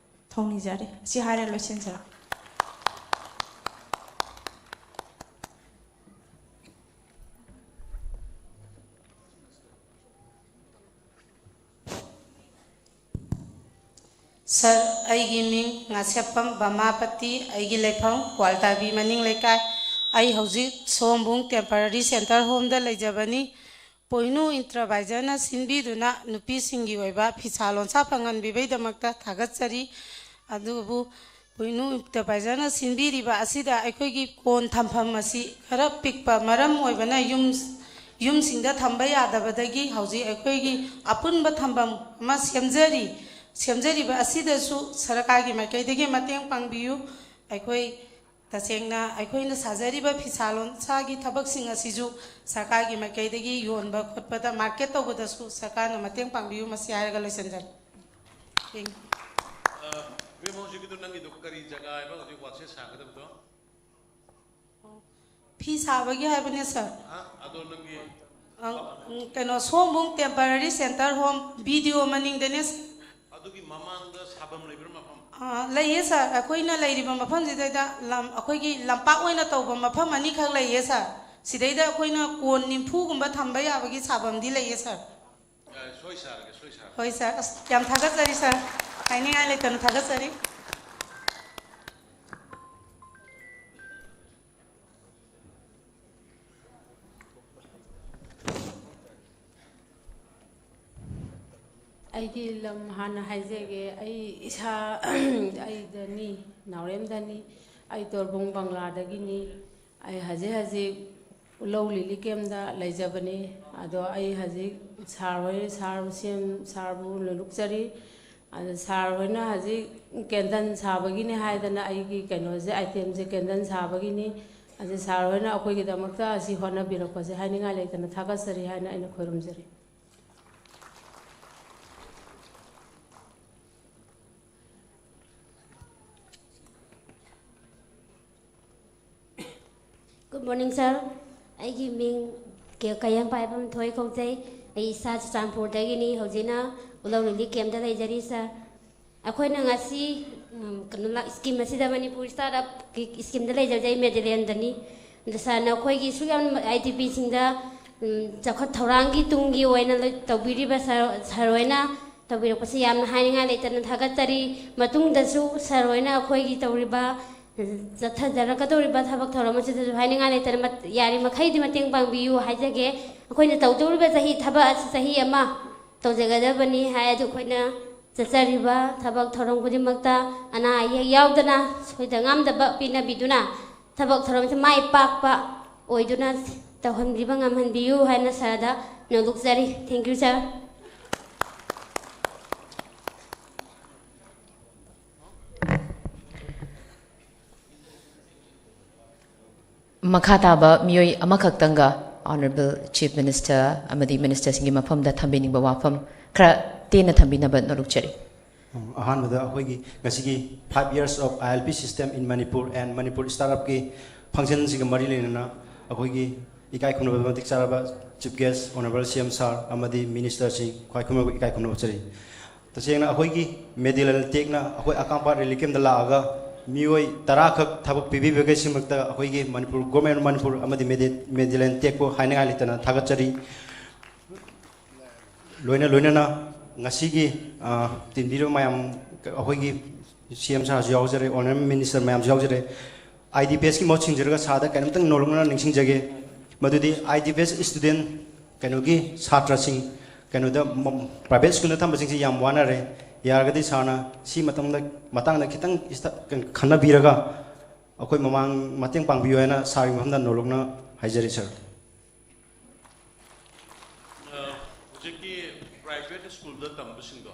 ꯊꯧꯅꯤꯖꯔꯤ꯫ ꯑꯁꯤ ꯍꯥꯏꯔ ꯂꯣꯏꯁꯤꯟꯖꯔꯒꯦ꯫ ꯁꯥꯔ, ꯑꯩꯒꯤ ꯃꯤꯡ ꯉꯥꯁꯦꯞꯄꯝ ꯕꯃꯥꯄꯇꯤ, ꯑꯩꯒꯤ ꯂꯩꯐꯝ ꯀ꯭ꯋꯥꯜꯇꯥꯕꯤ ꯃꯅꯤꯡ ꯂꯩꯀꯥꯏ꯫ ꯑꯩ ꯍꯧꯖꯤꯛ ꯁꯣꯝꯕꯨꯡ ꯇꯦꯝꯄꯔꯔꯤ ꯁꯦꯟꯇꯔ ꯍꯣꯝꯗ ꯂꯩꯖꯕꯅꯤ꯫ ꯄꯣꯏꯅꯨ ꯏꯟꯇꯔꯄ꯭ꯔꯥꯏꯖꯔꯅ ꯁꯤꯟꯕꯤꯗꯨꯅ ꯅꯨꯄꯤꯁꯤꯡꯒꯤ ꯑꯣꯏꯕ ꯐꯤꯁꯥ ꯂꯣꯟꯁꯥ ꯐꯪꯍꯟꯕꯤꯕꯩꯗꯃꯛꯇ ꯊꯥꯒꯠꯆꯔꯤ꯫ ꯑꯗꯨꯕꯨ ꯄꯣꯏꯅꯨ ꯏꯟꯇꯔꯄ꯭ꯔꯥꯏꯖꯔꯅ ꯁꯤꯟꯕꯤꯔꯤꯕ ꯑꯁꯤꯗ ꯑꯩꯈꯣꯏꯒꯤ ꯀꯣꯟ ꯊꯝꯐꯝ ꯑꯁꯤ ꯈꯔ ꯄꯤꯛꯄ ꯃꯔꯝ ꯑꯣꯏꯕꯅ ꯌꯨꯝ ꯌꯨꯝꯁꯤꯡꯗ ꯊꯝꯕ ꯌꯥꯗꯕꯗꯒꯤ ꯍꯧꯖꯤꯛ ꯑꯩꯈꯣꯏꯒꯤ ꯑꯄꯨꯟꯕ ꯊꯝꯐꯝ ꯑꯃ ꯁꯦꯝꯖꯔꯤ꯫ ꯁꯦꯝꯖꯔꯤꯕ ꯑꯁꯤꯗꯁꯨ ꯁꯔꯀꯥꯔꯒꯤ ꯃꯥꯏꯀꯩꯗꯒꯤ ꯃꯇꯦꯡ ꯄꯥꯡꯕꯤꯌꯨ꯫ ꯑꯩꯈꯣꯏ ꯇꯁꯦꯡꯅ ꯑꯩꯈꯣꯏꯅ ꯁꯥꯖꯔꯤꯕ ꯐꯤꯁꯥ ꯂꯣꯟꯁꯥꯒꯤ ꯊꯕꯛꯁꯤꯡ ꯑꯁꯤꯁꯨ ꯁꯔꯀꯥꯔꯒꯤ ꯃꯥꯏꯀꯩꯗꯒꯤ ꯌꯣꯟꯕ ꯈꯣꯠꯄꯗ, ꯃꯥꯔꯀꯦꯠ ꯇꯧꯕꯗꯁꯨ ꯁꯔꯀꯥꯔꯅ ꯃꯇꯦꯡ ꯄꯥꯡꯕꯤꯌꯨ꯫ ꯃꯁꯤ ꯍꯥꯏꯔꯒ ꯂꯣꯏꯁꯤꯟꯖꯔꯦ꯫ Thank you. ꯏꯕꯦꯝꯃ, ꯍꯧꯖꯤꯛꯀꯤꯗꯣ ꯅꯪꯒꯤꯗꯣ ꯀꯔꯤ ꯖꯒꯥ ꯍꯥꯏꯕ ꯍꯧꯖꯤꯛ ꯋꯥꯛꯁꯦꯠ ꯁꯥꯒꯗꯕꯗꯣ? ꯐꯤ ꯁꯥꯕꯒꯤ ꯍꯥꯏꯕꯅꯦ ꯁꯥꯔ꯫ ꯑꯗꯣ ꯅꯪꯒꯤ ꯑꯪ, ꯎꯝ, ꯀꯩꯅꯣ, ꯁꯣꯝꯕꯨꯡ temporary centre home B D O ꯃꯅꯤꯡꯗꯅꯦ ꯁꯥꯔ꯫ ꯑꯗꯨꯒꯤ ꯃꯃꯥꯡꯗ ꯁꯥꯐꯝ ꯂꯩꯕ꯭ꯔꯥ ꯃꯐꯝ? ꯑꯥ, ꯂꯩꯌꯦ ꯁꯥꯔ꯫ ꯑꯩꯈꯣꯏꯅ ꯂꯩꯔꯤꯕ ꯃꯐꯝꯁꯤꯗꯩꯗ ꯂꯝ, ꯑꯩꯈꯣꯏꯒꯤ ꯂꯝꯄꯥꯛ ꯑꯣꯏꯅ ꯇꯧꯕ ꯃꯐꯝ ꯑꯅꯤꯈꯛ ꯂꯩꯌꯦ ꯁꯥꯔ꯫ ꯁꯤꯗꯩꯗ ꯑꯩꯈꯣꯏꯅ ꯀꯣꯟ ꯅꯤꯐꯨꯒꯨꯝꯕ ꯊꯝꯕ ꯌꯥꯕꯒꯤ ꯁꯥꯐꯝꯗꯤ ꯂꯩꯌꯦ ꯁꯥꯔ꯫ ꯌꯥꯔꯦ, ꯁꯣꯏ ꯁꯥꯔꯒꯦ, ꯁꯣꯏ ꯁꯥꯔꯒꯦ꯫ ꯍꯣꯏ ꯁꯥꯔ, ꯑꯁ, ꯌꯥꯝ ꯊꯥꯒꯠꯆꯔꯤ ꯁꯥꯔ, ꯍꯥꯏꯅꯤꯡꯉꯥꯏ ꯂꯩꯇꯅ ꯊꯥꯒꯠꯆꯔꯤ꯫ ꯑꯩꯒꯤ ꯂꯝ ꯍꯥꯟꯅ ꯍꯥꯏꯖꯒꯦ꯫ ꯑꯩ ꯏꯁꯥ ꯑꯩꯗꯅꯤ, ꯅꯥꯎꯔꯦꯝꯗꯅꯤ꯫ ꯑꯩ ꯇꯣꯔꯕꯨꯡ ꯕꯪꯂꯥꯗꯒꯤꯅꯤ꯫ ꯑꯩ ꯍꯧꯖꯤꯛ ꯍꯧꯖꯤꯛ ꯎꯂꯧ ꯂꯤꯂꯤ ꯀꯦꯝꯗ ꯂꯩꯖꯕꯅꯤ꯫ ꯑꯗꯣ ꯑꯩ ꯍꯧꯖꯤꯛ ꯁꯥꯔ ꯍꯣꯏ, ꯁꯥꯔ ꯁꯤ ꯑꯦꯝ ꯁꯥꯔꯕꯨ ꯂꯣꯏꯅꯣꯛꯆꯔꯤ꯫ ꯑꯗꯣ ꯁꯥꯔ ꯍꯣꯏꯅ ꯍꯧꯖꯤꯛ ꯀꯦꯟꯗꯜ ꯁꯥꯕꯒꯤꯅꯤ ꯍꯥꯏꯗꯅ ꯑꯩꯒꯤ ꯀꯩꯅꯣꯁꯦ, ꯑꯥꯏꯇꯦꯝꯁꯦ ꯀꯦꯟꯗꯜ ꯁꯥꯕꯒꯤꯅꯤ꯫ ꯑꯗꯣ ꯁꯥꯔ ꯍꯣꯏꯅ ꯑꯩꯈꯣꯏꯒꯤꯗꯃꯛꯇ ꯑꯁꯤ ꯍꯣꯠꯅꯕꯤꯔꯛꯄꯁꯦ ꯍꯥꯏꯅꯤꯡꯉꯥꯏ ꯂꯩꯇꯅ ꯊꯥꯒꯠꯆꯔꯤ ꯍꯥꯏꯅ ꯑꯩꯅ ꯈꯣꯏꯔꯨꯝꯖꯔꯤ꯫ Good morning sir. ꯑꯩꯒꯤ ꯃꯤꯡ ꯀꯦ ꯀꯌꯥꯝ ꯄꯥꯏꯕꯝ ꯊꯣꯏ ꯀꯧꯖꯩ꯫ ꯑꯩ ꯏꯁꯥ ꯆꯨꯔꯆꯥꯟꯄꯨꯔꯗꯒꯤꯅꯤ꯫ ꯍꯧꯖꯤꯛꯅ ꯎꯂꯧ ꯂꯤꯂꯤ ꯀꯦꯝꯗ ꯂꯩꯖꯔꯤ ꯁꯥꯔ꯫ ꯑꯩꯈꯣꯏꯅ ꯉꯁꯤ ꯎꯝ, ꯀꯩꯅꯣ ꯂꯥꯛ- ꯁ꯭ꯀꯤꯝ ꯑꯁꯤꯗ, ꯃꯅꯤꯄꯨꯔ ꯁ꯭ꯇꯥꯔꯠ ꯑꯞꯀꯤ ꯁ꯭ꯀꯤꯝꯗ ꯂꯩꯖꯕꯁꯦ ꯑꯩ ꯃꯦꯗꯦꯂꯦꯟꯗꯅꯤ꯫ ꯑꯗꯣ ꯁꯥꯔꯅ ꯑꯩꯈꯣꯏꯒꯤ ꯁꯨꯛ ꯌꯥꯝ ꯑꯥꯏ ꯗꯤ ꯄꯤꯁꯤꯡꯗ ꯎꯝ, ꯆꯥꯎꯈꯠ ꯊꯧꯔꯥꯡꯒꯤ ꯇꯨꯡꯒꯤ ꯑꯣꯏꯅ ꯂꯣꯏ- ꯇꯧꯕꯤꯔꯤꯕ ꯁꯥꯔ ꯁꯥꯔ ꯍꯣꯏꯅ ꯇꯧꯕꯤꯔꯛꯄꯁꯤ ꯌꯥꯝꯅ ꯍꯥꯏꯅꯤꯡꯉꯥꯏ ꯂꯩꯇꯅ ꯊꯥꯒꯠꯆꯔꯤ꯫ ꯃꯇꯨꯡꯗꯁꯨ ꯁꯥꯔ ꯍꯣꯏꯅ ꯑꯩꯈꯣꯏꯒꯤ ꯇꯧꯔꯤꯕ ꯆꯠꯊꯖꯔꯛꯀꯗꯧꯔꯤꯕ ꯊꯕꯛ ꯊꯧꯔꯝ ꯑꯁꯤꯗꯁꯨ ꯍꯥꯏꯅꯤꯡꯉꯥꯏ ꯂꯩꯇꯅ ꯃꯠ- ꯌꯥꯔꯤꯃꯈꯩꯗꯤ ꯃꯇꯦꯡ ꯄꯥꯡꯕꯤꯌꯨ ꯍꯥꯏꯖꯒꯦ꯫ ꯑꯩꯈꯣꯏꯅ ꯇꯧꯗꯧꯔꯤꯕ ꯆꯍꯤ ꯊꯕꯛ ꯑꯁꯤ ꯆꯍꯤ ꯑꯃ ꯇꯧꯖꯒꯗꯕꯅꯤ ꯍꯥꯏ꯫ ꯑꯗꯨ ꯑꯩꯈꯣꯏꯅ ꯆꯠꯆꯔꯤꯕ ꯊꯕꯛ ꯊꯧꯔꯝ ꯈꯨꯗꯤꯡꯃꯛꯇ ꯑꯅꯥ ꯑꯌꯦꯛ ꯌꯥꯎꯗꯅ ꯁꯣꯏꯗ ꯉꯥꯝꯗꯕ ꯄꯤꯅꯕꯤꯗꯨꯅ ꯊꯕꯛ ꯊꯧꯔꯝꯁꯤ ꯃꯥꯏ ꯄꯥꯛꯄ ꯑꯣꯏꯗꯨꯅ ꯇꯧꯍꯟꯕꯤꯕ ꯉꯝꯍꯟꯕꯤꯌꯨ ꯍꯥꯏꯅ ꯁꯥꯔꯗ ꯅꯣꯂꯨꯛꯆꯔꯤ꯫ Thank you, sir꯫ ꯃꯈꯥ ꯇꯥꯕ ꯃꯤꯑꯣꯏ ꯑꯃꯈꯛꯇꯪꯒ Honourable Chief Minister ꯑꯃꯗꯤ ministerꯁꯤꯡꯒꯤ ꯃꯐꯝꯗ ꯊꯝꯕꯤꯅꯤꯡꯕ ꯋꯥꯐꯝ ꯈꯔ ꯇꯦꯟꯅ ꯊꯝꯕꯤꯅꯕ ꯅꯣꯂꯨꯛꯆꯔꯤ꯫ ꯑꯍꯥꯟꯕꯗ ꯑꯩꯈꯣꯏꯒꯤ ꯉꯁꯤꯒꯤ five years of I L P system in Manipur and Manipur startupꯀꯤ functionꯁꯤꯒ ꯃꯔꯤ ꯂꯩꯅꯅ ꯑꯩꯈꯣꯏꯒꯤ ꯏꯀꯥꯏ ꯈꯨꯝꯅꯕ ꯃꯇꯤꯛ ꯆꯥꯔꯕ Chief Guest, Honourable C M sir ꯑꯃꯗꯤ ministerꯁꯤꯡ ꯈ꯭ꯋꯥꯏ ꯈꯨꯝꯅꯕ ꯏꯀꯥꯏ ꯈꯨꯝꯅꯕ ꯎꯠꯆꯔꯤ꯫ ꯇꯁꯦꯡꯅ ꯑꯩꯈꯣꯏꯒꯤ Mediland Techꯅ ꯑꯩꯈꯣꯏ ꯑꯀꯥꯝꯄꯥꯠ relief campꯇ ꯂꯥꯛꯑꯒ ꯃꯤꯑꯣꯏ ꯇꯔꯥ ꯈꯛ ꯊꯕꯛ ꯄꯤꯕꯤꯕꯒꯤꯁꯤꯃꯛꯇ ꯑꯩꯈꯣꯏꯒꯤ ꯃꯅꯤꯄꯨꯔ, Government of ꯃꯅꯤꯄꯨꯔ ꯑꯃꯗꯤ Medi-, Mediland Techꯄꯨ ꯍꯥꯏꯅꯤꯡꯉꯥꯏ ꯂꯩꯇꯅ ꯊꯥꯒꯠꯆꯔꯤ꯫ ꯂꯣꯏꯅ ꯂꯣꯏꯅꯅ ꯉꯁꯤꯒꯤ, ꯑ, ꯇꯤꯟꯕꯤꯔꯤꯕ ꯃꯌꯥꯝ, ꯑꯩꯈꯣꯏꯒꯤ C M sirꯁꯨ ꯌꯥꯎꯖꯔꯦ, Honourable Minister ꯃꯌꯥꯝꯁꯨ ꯌꯥꯎꯖꯔꯦ꯫ I D P Sꯀꯤ ꯃꯍꯨꯠ ꯁꯤꯟꯖꯔꯒ ꯁꯥꯔꯗ ꯀꯔꯤꯝꯇꯪ ꯅꯣꯂꯨꯛꯅ ꯅꯤꯡꯁꯤꯡꯖꯒꯦ꯫ ꯃꯗꯨꯗꯤ I D P S student, ꯀꯩꯅꯣꯒꯤ ꯁꯥꯇ꯭ꯔꯁꯤꯡ, ꯀꯩꯅꯣꯗ, ꯃ-, private schoolꯗ ꯊꯝꯕꯁꯤꯡꯁꯤ ꯌꯥꯝ ꯋꯥꯅꯔꯦ꯫ ꯌꯥꯔꯒꯗꯤ ꯁꯥꯔꯅ ꯁꯤ ꯃꯇꯝꯗ, ꯃꯇꯥꯡꯗ ꯈꯤꯇꯪ ꯏꯁꯇ-, ꯀꯩꯅꯣ, ꯈꯟꯅꯕꯤꯔꯒ ꯑꯩꯈꯣꯏ ꯃꯃꯥꯡ ꯃꯇꯦꯡ ꯄꯥꯡꯕꯤꯌꯨ ꯍꯥꯏꯅ ꯁꯥꯔꯒꯤ ꯃꯐꯝꯗ ꯅꯣꯂꯨꯛꯅ ꯍꯥꯏꯖꯔꯤ, sir꯫ ꯑ, ꯍꯧꯖꯤꯛꯀꯤ private schoolꯗ ꯇꯝꯕꯁꯤꯡꯗꯣ,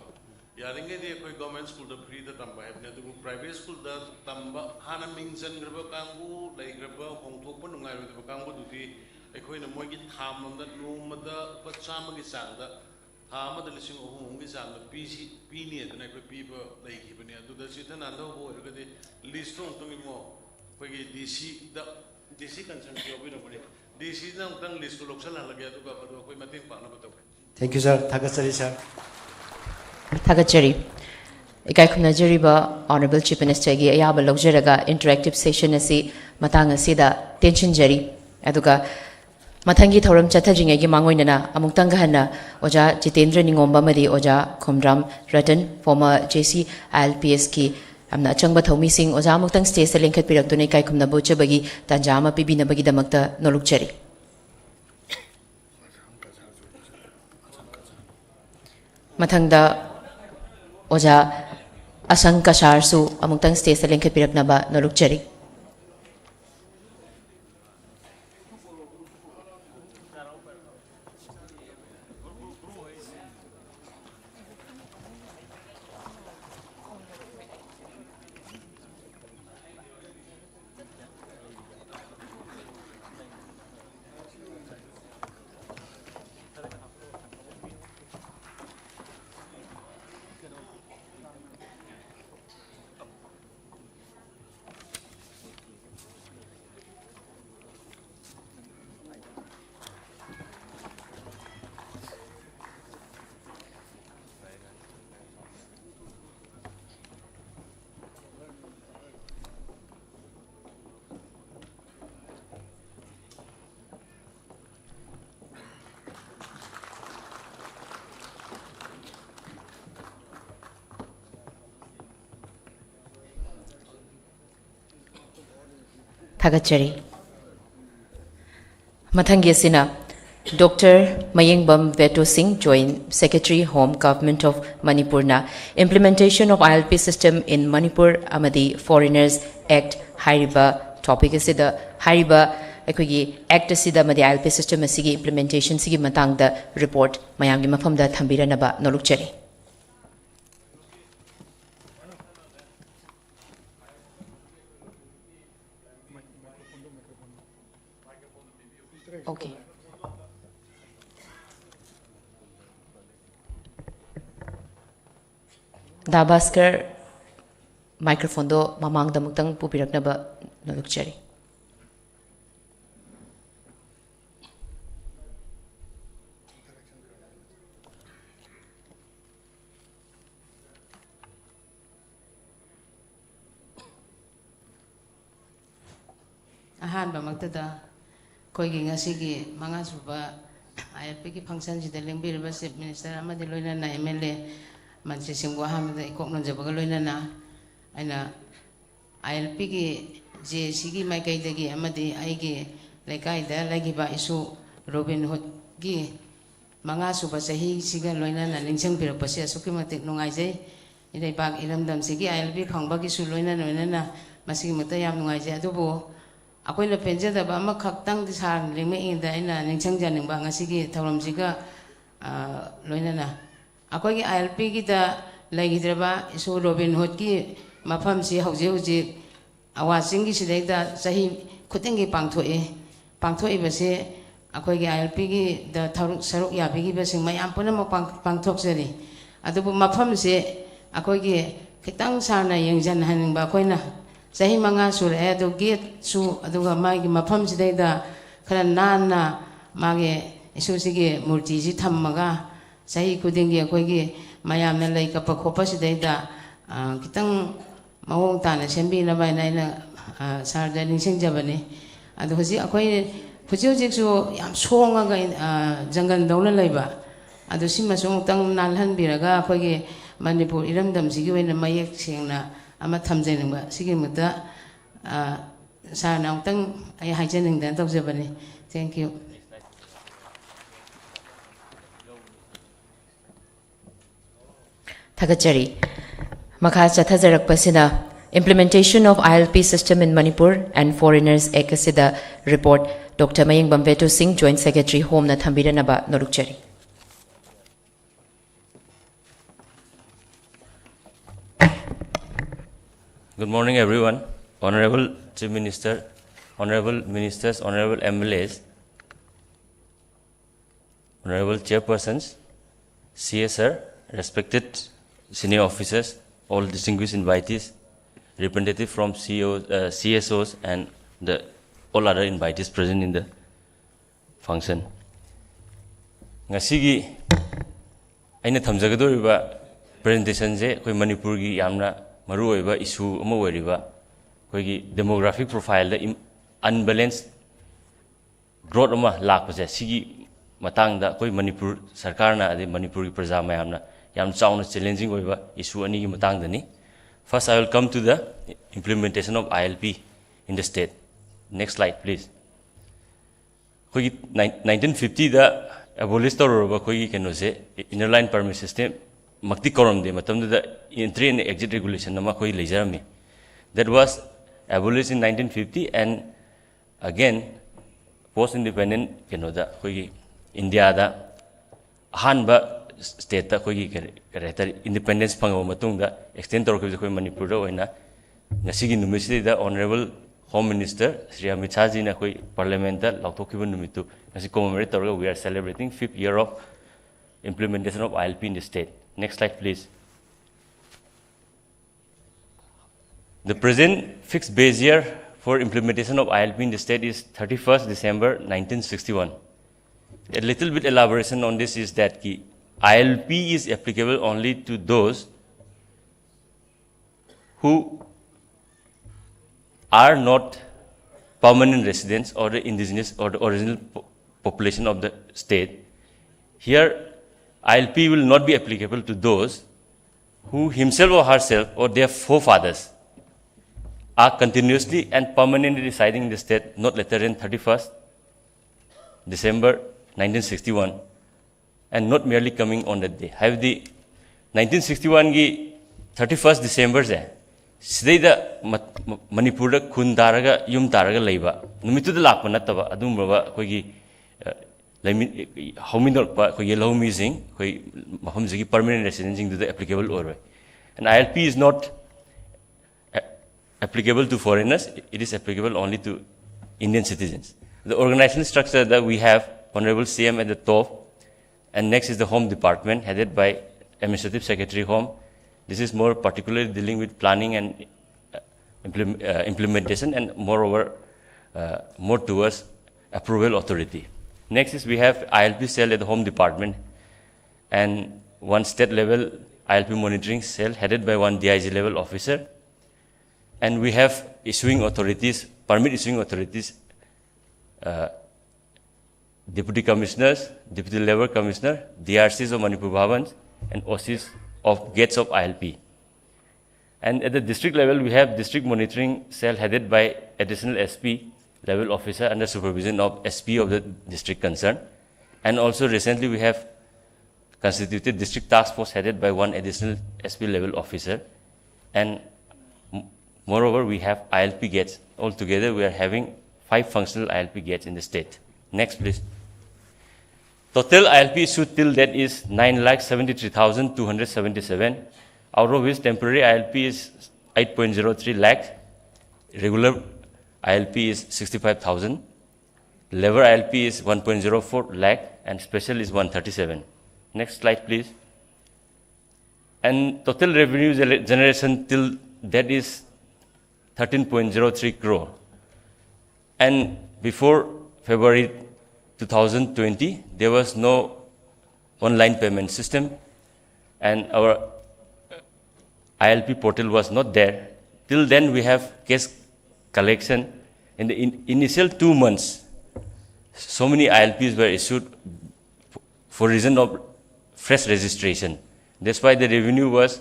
ꯌꯥꯔꯤꯉꯩꯗꯤ ꯑꯩꯈꯣꯏ government schoolꯗ freeꯗ ꯇꯝꯕ ꯍꯥꯏꯕꯅꯤ, ꯑꯗꯨꯕꯨ private schoolꯗ ꯇꯝꯕ, ꯍꯥꯟꯅ ꯃꯤꯡ ꯆꯟꯈ꯭ꯔꯕ ꯀꯥꯡꯕꯨ, ꯂꯩꯈ꯭ꯔꯕ, ꯍꯣꯡꯊꯣꯛꯄ ꯅꯨꯡꯉꯥꯏꯔꯣꯏꯗꯕ ꯀꯥꯡꯕꯨꯗꯨꯗꯤ ꯑꯩꯈꯣꯏꯅ ꯃꯣꯏꯒꯤ ꯊꯥ ꯑꯃꯗ, ꯅꯣꯡꯃꯗ ꯂꯨꯄꯥ ꯆꯥꯝꯃꯒꯤ ꯆꯥꯡꯗ, ꯊꯥ ꯑꯃꯗ ꯂꯤꯁꯤꯡ ꯑꯍꯨꯝ ꯑꯍꯨꯝꯒꯤ ꯆꯥꯡꯗ ꯄꯤꯁꯤ, ꯄꯤꯅꯤ ꯑꯗꯨꯅ ꯑꯩꯈꯣꯏ ꯄꯤꯕ ꯂꯩꯈꯤꯕꯅꯤ꯫ ꯑꯗꯨꯗ ꯆꯤꯊꯅꯥꯟꯗ ꯍꯧꯕ ꯑꯣꯏꯔꯒꯗꯤ listꯇꯣ ꯑꯃꯨꯛꯇꯪ ꯏꯕꯨꯡꯉꯣ, ꯑꯩꯈꯣꯏꯒꯤ DCꯗ, DC concernꯁꯨ ꯌꯥꯎꯕꯤꯔꯝꯒꯅꯤ, DCꯅ ꯑꯃꯨꯛꯇꯪ listꯇꯨ ꯂꯧꯁꯜꯍꯜꯂꯒꯦ, ꯑꯗꯨꯒ ꯃꯗꯨ ꯑꯩꯈꯣꯏ ꯃꯇꯦꯡ ꯄꯥꯡꯅꯕ ꯇꯧꯒꯦ꯫ Thank you, sir. ꯊꯥꯒꯠꯆꯔꯤ, sir꯫ ꯊꯥꯒꯠꯆꯔꯤ꯫ ꯏꯀꯥꯏ ꯈꯨꯝꯅꯖꯔꯤꯕ Honourable Chief Ministerꯒꯤ ꯑꯌꯥꯕ ꯂꯧꯖꯔꯒ interactive session ꯑꯁꯤ ꯃꯇꯥꯡ ꯑꯁꯤꯗ ꯇꯦꯟꯁꯤꯟꯖꯔꯤ꯫ ꯑꯗꯨꯒ ꯃꯊꯪꯒꯤ ꯊꯧꯔꯝ ꯆꯠꯊꯗ꯭ꯔꯤꯉꯩꯒꯤ ꯃꯥꯡꯑꯣꯏꯅꯅ ꯑꯃꯨꯛꯇꯪꯒ ꯍꯟꯅ ꯑꯣꯖꯥ ꯖꯤꯇꯦꯟꯗ꯭ꯔ ꯅꯤꯉꯣꯝꯕ ꯑꯃꯗꯤ ꯑꯣꯖꯥ Khomdram Ratan, former J C I L P Sꯀꯤ ꯌꯥꯝꯅ ꯑꯆꯪꯕ ꯊꯧꯃꯤꯁꯤꯡ, ꯑꯣꯖꯥ ꯑꯃꯨꯛꯇꯪ stageꯇ ꯂꯦꯡꯈꯠꯄꯤꯔꯛꯇꯨꯅ ꯏꯀꯥꯏ ꯈꯨꯝꯅꯕ ꯎꯠꯆꯕꯒꯤ ꯇꯥꯟꯖꯥ ꯑꯃ ꯄꯤꯕꯤꯅꯕꯒꯤꯗꯃꯛꯇ ꯅꯣꯂꯨꯛꯆꯔꯤ꯫ ꯃꯊꯪꯗ ꯑꯣꯖꯥ ꯑꯁꯪ ꯀꯁꯥꯔꯁꯨ ꯑꯃꯨꯛꯇꯪ stageꯇ ꯂꯦꯡꯈꯠꯄꯤꯔꯛꯅꯕ ꯅꯣꯂꯨꯛꯆꯔꯤ꯫ ꯊꯥꯒꯠꯆꯔꯤ꯫ ꯃꯊꯪꯒꯤ ꯑꯁꯤꯅ ꯗꯣꯛꯇꯔ ꯃꯌꯦꯡꯕꯝ ꯕꯦꯇꯣ ꯁꯤꯡ, Joint Secretary, Home, Government of Manipur ꯅ Implementation of I L P System in Manipur ꯑꯃꯗꯤ Foreigners Act ꯍꯥꯏꯔꯤꯕ topic ꯑꯁꯤꯗ, ꯍꯥꯏꯔꯤꯕ ꯑꯩꯈꯣꯏꯒꯤ Act ꯑꯁꯤꯗ ꯑꯃꯗꯤ I L P system ꯑꯁꯤꯒꯤ implementation ꯁꯤꯒꯤ ꯃꯇꯥꯡꯗ report ꯃꯌꯥꯝꯒꯤ ꯃꯐꯝꯗ ꯊꯝꯕꯤꯔꯅꯕ ꯅꯣꯂꯨꯛꯆꯔꯤ꯫ Okay. ꯗꯥ ꯚꯥꯁꯀꯔ, microphone ꯗꯣ ꯃꯃꯥꯡꯗ ꯑꯃꯨꯛꯇꯪ ꯄꯨꯕꯤꯔꯛꯅꯕ ꯅꯣꯂꯨꯛꯆꯔꯤ꯫ ꯑꯍꯥꯟꯕꯃꯛꯇꯗ ꯑꯩꯈꯣꯏꯒꯤ ꯉꯁꯤꯒꯤ ꯃꯉꯥꯁꯨꯕ I L P ꯒꯤ function ꯁꯤꯗ ꯂꯦꯡꯕꯤꯔꯤꯕ Chief Minister ꯑꯃꯗꯤ ꯂꯣꯏꯅꯅ M L A ꯃꯟꯇ꯭ꯔꯤꯁꯤꯡꯕꯨ ꯑꯍꯥꯟꯕꯗ ꯏꯀꯣꯛ ꯅꯣꯟꯖꯕꯒ ꯂꯣꯏꯅꯅ ꯑꯩꯅ I L P ꯒꯤ J A C ꯒꯤ ꯃꯥꯏꯀꯩꯗꯒꯤ ꯑꯃꯗꯤ ꯑꯩꯒꯤ ꯂꯩꯀꯥꯏꯗ ꯂꯩꯈꯤꯕ ꯏꯁꯨ ꯔꯣꯕꯤꯟ ꯍꯨꯗꯀꯤ ꯃꯉꯥꯁꯨꯕ ꯆꯍꯤꯁꯤꯒ ꯂꯣꯏꯅꯅ ꯅꯤꯡꯁꯤꯡꯕꯤꯔꯛꯄꯁꯦ ꯑꯁꯨꯛꯀꯤ ꯃꯇꯤꯛ ꯅꯨꯡꯉꯥꯏꯖꯩ꯫ ꯏꯔꯩꯕꯥꯛ ꯏꯔꯝꯗꯝꯁꯤꯒꯤ I L P ꯐꯪꯕꯒꯤꯁꯨ ꯂꯣꯏꯅ ꯂꯣꯏꯅꯅ ꯃꯁꯤꯒꯤꯃꯛꯇ ꯌꯥꯝ ꯅꯨꯡꯉꯥꯏꯖꯩ꯫ ꯑꯗꯨꯕꯨ ꯑꯩꯈꯣꯏꯅ ꯄꯦꯟꯖꯗꯕ ꯑꯃꯈꯛꯇꯪꯗꯤ ꯁꯥꯔꯅ ꯂꯦꯡꯃꯛꯏꯉꯩꯗ ꯑꯩꯅ ꯅꯤꯡꯁꯤꯡꯖꯅꯤꯡꯕ ꯉꯁꯤꯒꯤ ꯊꯧꯔꯝꯁꯤꯒ, ꯑ, ꯂꯣꯏꯅꯅ ꯑꯩꯈꯣꯏꯒꯤ ꯑꯥꯏ ꯑꯦꯜ ꯄꯤꯒꯤꯗ ꯂꯩꯈꯤꯗ꯭ꯔꯕ ꯏꯁꯨ ꯔꯣꯕꯤꯟ ꯍꯨꯗꯀꯤ ꯃꯐꯝꯁꯤ ꯍꯧꯖꯤꯛ ꯍꯧꯖꯤꯛ ꯑꯋꯥ ꯆꯤꯡꯒꯤ ꯁꯤꯗꯩꯗ ꯆꯍꯤ ꯈꯨꯗꯤꯡꯒꯤ ꯄꯥꯡꯊꯣꯛꯏ꯫ ꯄꯥꯡꯊꯣꯛꯏꯕꯁꯤ ꯑꯩꯈꯣꯏꯒꯤ ꯑꯥꯏ ꯑꯦꯜ ꯄꯤꯒꯤꯗ ꯊꯔꯨꯛ ꯁꯔꯨꯛ ꯌꯥꯕꯤꯈꯤꯕꯁꯤꯡ ꯃꯌꯥꯝ ꯄꯨꯝꯅꯃꯛ ꯄꯥꯡ-, ꯄꯥꯡꯊꯣꯛꯆꯔꯤ꯫ ꯑꯗꯨꯕꯨ ꯃꯐꯝꯁꯤ ꯑꯩꯈꯣꯏꯒꯤ ꯈꯤꯇꯪ ꯁꯥꯔꯅ ꯌꯦꯡꯁꯤꯟꯍꯟꯅꯤꯡꯕ ꯑꯩꯈꯣꯏꯅ꯫ ꯆꯍꯤ ꯃꯉꯥ ꯁꯨꯔꯛꯑꯦ, ꯑꯗꯨ ꯒꯦꯠꯁꯨ, ꯑꯗꯨꯒ ꯃꯥꯒꯤ ꯃꯐꯝꯁꯤꯗꯩꯗ ꯈꯔ ꯅꯥꯟꯅ ꯃꯥꯒꯤ ꯏꯁꯨꯁꯤꯒꯤ ꯃꯨꯔꯇꯤꯁꯤ ꯊꯝꯃꯒ ꯆꯍꯤ ꯈꯨꯗꯤꯡꯒꯤ ꯑꯩꯈꯣꯏꯒꯤ ꯃꯌꯥꯝꯅ ꯂꯩ ꯀꯠꯄ ꯈꯣꯠꯄ ꯁꯤꯗꯩꯗ, ꯑ, ꯈꯤꯇꯪ ꯃꯑꯣꯡ ꯇꯥꯅ ꯁꯦꯝꯕꯤꯅꯕ ꯍꯥꯏꯅ ꯑꯩꯅ, ꯑ, ꯁꯥꯔꯗ ꯅꯤꯡꯁꯤꯡꯖꯕꯅꯤ꯫ ꯑꯗꯣ ꯍꯧꯖꯤꯛ ꯑꯩꯈꯣꯏ ꯍꯧꯖꯤꯛ ꯍꯧꯖꯤꯛꯁꯨ ꯌꯥꯝ ꯁꯣꯡꯉꯒ, ꯑ, ꯖꯪꯒꯜꯗꯧꯅ ꯂꯩꯕ, ꯑꯗꯣ ꯁꯤꯃꯁꯨ ꯑꯃꯨꯛꯇꯪ ꯅꯥꯜꯍꯟꯕꯤꯔꯒ ꯑꯩꯈꯣꯏꯒꯤ ꯃꯅꯤꯄꯨꯔ ꯏꯔꯝꯗꯝꯁꯤꯒꯤ ꯑꯣꯏꯅ ꯃꯌꯦꯛ ꯁꯦꯡꯅ ꯑꯃ ꯊꯝꯖꯅꯤꯡꯕ꯫ ꯁꯤꯒꯤꯃꯛꯇ, ꯑ, ꯁꯥꯔꯅ ꯑꯃꯨꯛꯇꯪ ꯑꯩ ꯍꯥꯏꯖꯅꯤꯡꯗꯅ ꯇꯧꯖꯕꯅꯤ꯫ Thank you꯫ ꯊꯥꯒꯠꯆꯔꯤ꯫ ꯃꯈꯥ ꯆꯠꯊꯖꯔꯛꯄꯁꯤꯅ Implementation of I L P System in Manipur and Foreigners Act ꯑꯁꯤꯗ report Doctor ꯃꯌꯦꯡꯕꯝ ꯕꯦꯇꯨ ꯁꯤꯡ, Joint Secretary, Home ꯅ ꯊꯝꯕꯤꯔꯅꯕ ꯅꯣꯂꯨꯛꯆꯔꯤ꯫ Good morning, everyone. Honorable Chief Minister, Honorable Ministers, Honorable M L As, Honorable Chairpersons, C S R, respected senior officers, all distinguished invitees, representative from C O, uh, C S Os and the all other invitees present in the function. ꯉꯁꯤꯒꯤ ꯑꯩꯅ ꯊꯝꯖꯒꯗꯧꯔꯤꯕ presentationꯁꯦ ꯑꯩꯈꯣꯏ ꯃꯅꯤꯄꯨꯔꯒꯤ ꯌꯥꯝꯅ ꯃꯔꯨꯑꯣꯏꯕ issue ꯑꯃ ꯑꯣꯏꯔꯤꯕ ꯑꯩꯈꯣꯏꯒꯤ demographic profileꯗ unbalanced growth ꯑꯃ ꯂꯥꯛꯄꯁꯦ, ꯁꯤꯒꯤ ꯃꯇꯥꯡꯗ ꯑꯩꯈꯣꯏ ꯃꯅꯤꯄꯨꯔ ꯁꯔꯀꯥꯔꯅ ꯑꯗꯩ ꯃꯅꯤꯄꯨꯔꯒꯤ ꯄ꯭ꯔꯖꯥ ꯃꯌꯥꯝꯅ ꯌꯥꯝ ꯆꯥꯎꯅ challenging ꯑꯣꯏꯕ issue ꯑꯅꯤꯒꯤ ꯃꯇꯥꯡꯗꯅꯤ꯫ First, I will come to the implementation of I L P in the state. Next slide, please. ꯑꯩꯈꯣꯏꯒꯤ nineteen fiftyꯗ abolish ꯇꯧꯔꯨꯔꯕ ꯑꯩꯈꯣꯏꯒꯤ ꯀꯩꯅꯣꯁꯦ, inner line permit system ꯃꯛꯇꯤ ꯀꯧꯔꯝꯗꯦ꯫ ꯃꯇꯝꯗꯨꯗ entry and exit regulation ꯑꯃ ꯑꯩꯈꯣꯏ ꯂꯩꯖꯔꯝꯃꯤ꯫ That was abolished in nineteen fifty and Again, post independent ꯀꯩꯅꯣꯗ ꯑꯩꯈꯣꯏꯒꯤ ꯏꯟꯗꯤꯌꯥꯗ ꯑꯍꯥꯟꯕ ꯁ꯭ꯇꯦꯠꯇ ꯑꯩꯈꯣꯏꯒꯤ ꯀꯔꯤ ꯀꯔꯤ ꯍꯥꯏꯇꯥꯔꯦ, ꯏꯟꯗꯤꯄꯦꯟꯗꯦꯟꯁ ꯐꯪꯉꯕ ꯃꯇꯨꯡꯗ ꯑꯦꯛꯁꯇꯦꯟ ꯇꯧꯔꯛꯈꯤꯕꯁꯦ ꯑꯩꯈꯣꯏ ꯃꯅꯤꯄꯨꯔꯗ ꯑꯣꯏꯅ ꯉꯁꯤꯒꯤ ꯅꯨꯃꯤꯠꯁꯤꯗꯩꯗ Honourable Home Minister Shri Amit ꯁꯥꯍꯖꯤꯅ ꯑꯩꯈꯣꯏ ꯄꯥꯔꯂꯤꯌꯥꯃꯦꯟꯠꯇ ꯂꯥꯎꯊꯣꯛꯈꯤꯕ ꯅꯨꯃꯤꯠꯇꯨ ꯉꯁꯤ commemorate ꯇꯧꯔꯒ we are celebrating fifth year of implementation of I L P in the state. Next slide, please. The present fixed base year for implementation of I L P in the state is thirty-first December nineteen sixty-one. A little bit elaboration on this is that ki I L P is applicable only to those who are not permanent residents or the indigenous or the original po- population of the state. Here, I L P will not be applicable to those who himself or herself or their forefathers are continuously and permanently residing in the state not later than thirty-first December nineteen sixty-one and not merely coming on that day. ꯍꯥꯏꯕꯗꯤ nineteen sixty-one ꯒꯤ thirty-first Decemberꯁꯦ ꯁꯤꯗꯩꯗ ꯃ- ꯃ- ꯃꯅꯤꯄꯨꯔꯗ ꯈꯨꯟ ꯇꯥꯔꯒ ꯌꯨꯝ ꯇꯥꯔꯒ ꯂꯩꯕ ꯅꯨꯃꯤꯠꯇꯨꯗ ꯂꯥꯛꯄ ꯅꯠꯇꯕ ꯑꯗꯨꯒꯨꯝꯂꯕ ꯑꯩꯈꯣꯏꯒꯤ ꯑ, ꯂꯩꯃꯤ- ꯍꯧꯃꯤꯟꯅꯔꯛꯄ ꯑꯩꯈꯣꯏꯒꯤ ꯂꯧꯃꯤꯁꯤꯡ ꯑꯩꯈꯣꯏ ꯃꯐꯝꯁꯤꯒꯤ permanent residentꯁꯤꯡꯗꯨꯗ applicable ꯑꯣꯏꯔꯣꯏ. And I L P is not a- applicable to foreigners, it is applicable only to Indian citizens. The organizational structure that we have, Honorable C M at the top, and next is the Home Department headed by Administrative Secretary Home. This is more particularly dealing with planning and uh, implem- uh, implementation and moreover uh, more towards approval authority. Next is we have I L P cell at the Home Department and one state level I L P monitoring cell headed by one D I G level officer. And we have issuing authorities, permit issuing authorities, uh, deputy commissioners, deputy labour commissioner, D R Cs of Manipur Bhavans, and O Cs of gates of I L P. And at the district level, we have district monitoring cell headed by additional S P level officer under supervision of S P of the district concerned. And also recently we have constituted district task force headed by one additional S P level officer. And m- moreover, we have I L P gates. Altogether, we are having five functional I L P gates in the state. Next, please. Total I L P issued till date is nine lakh seventy-three thousand two hundred seventy-seven, out of which temporary I L P is eight point zero three lakh, regular I L P is sixty-five thousand, labour I L P is one point zero four lakh, and special is one thirty-seven. Next slide, please. And total revenue gener- generation till date is thirteen point zero three crore. And before February two thousand twenty, there was no online payment system, and our I L P portal was not there. Till then, we have cash collection. In the in- initial two months, so many I L Ps were issued for reason of fresh registration. That's why the revenue was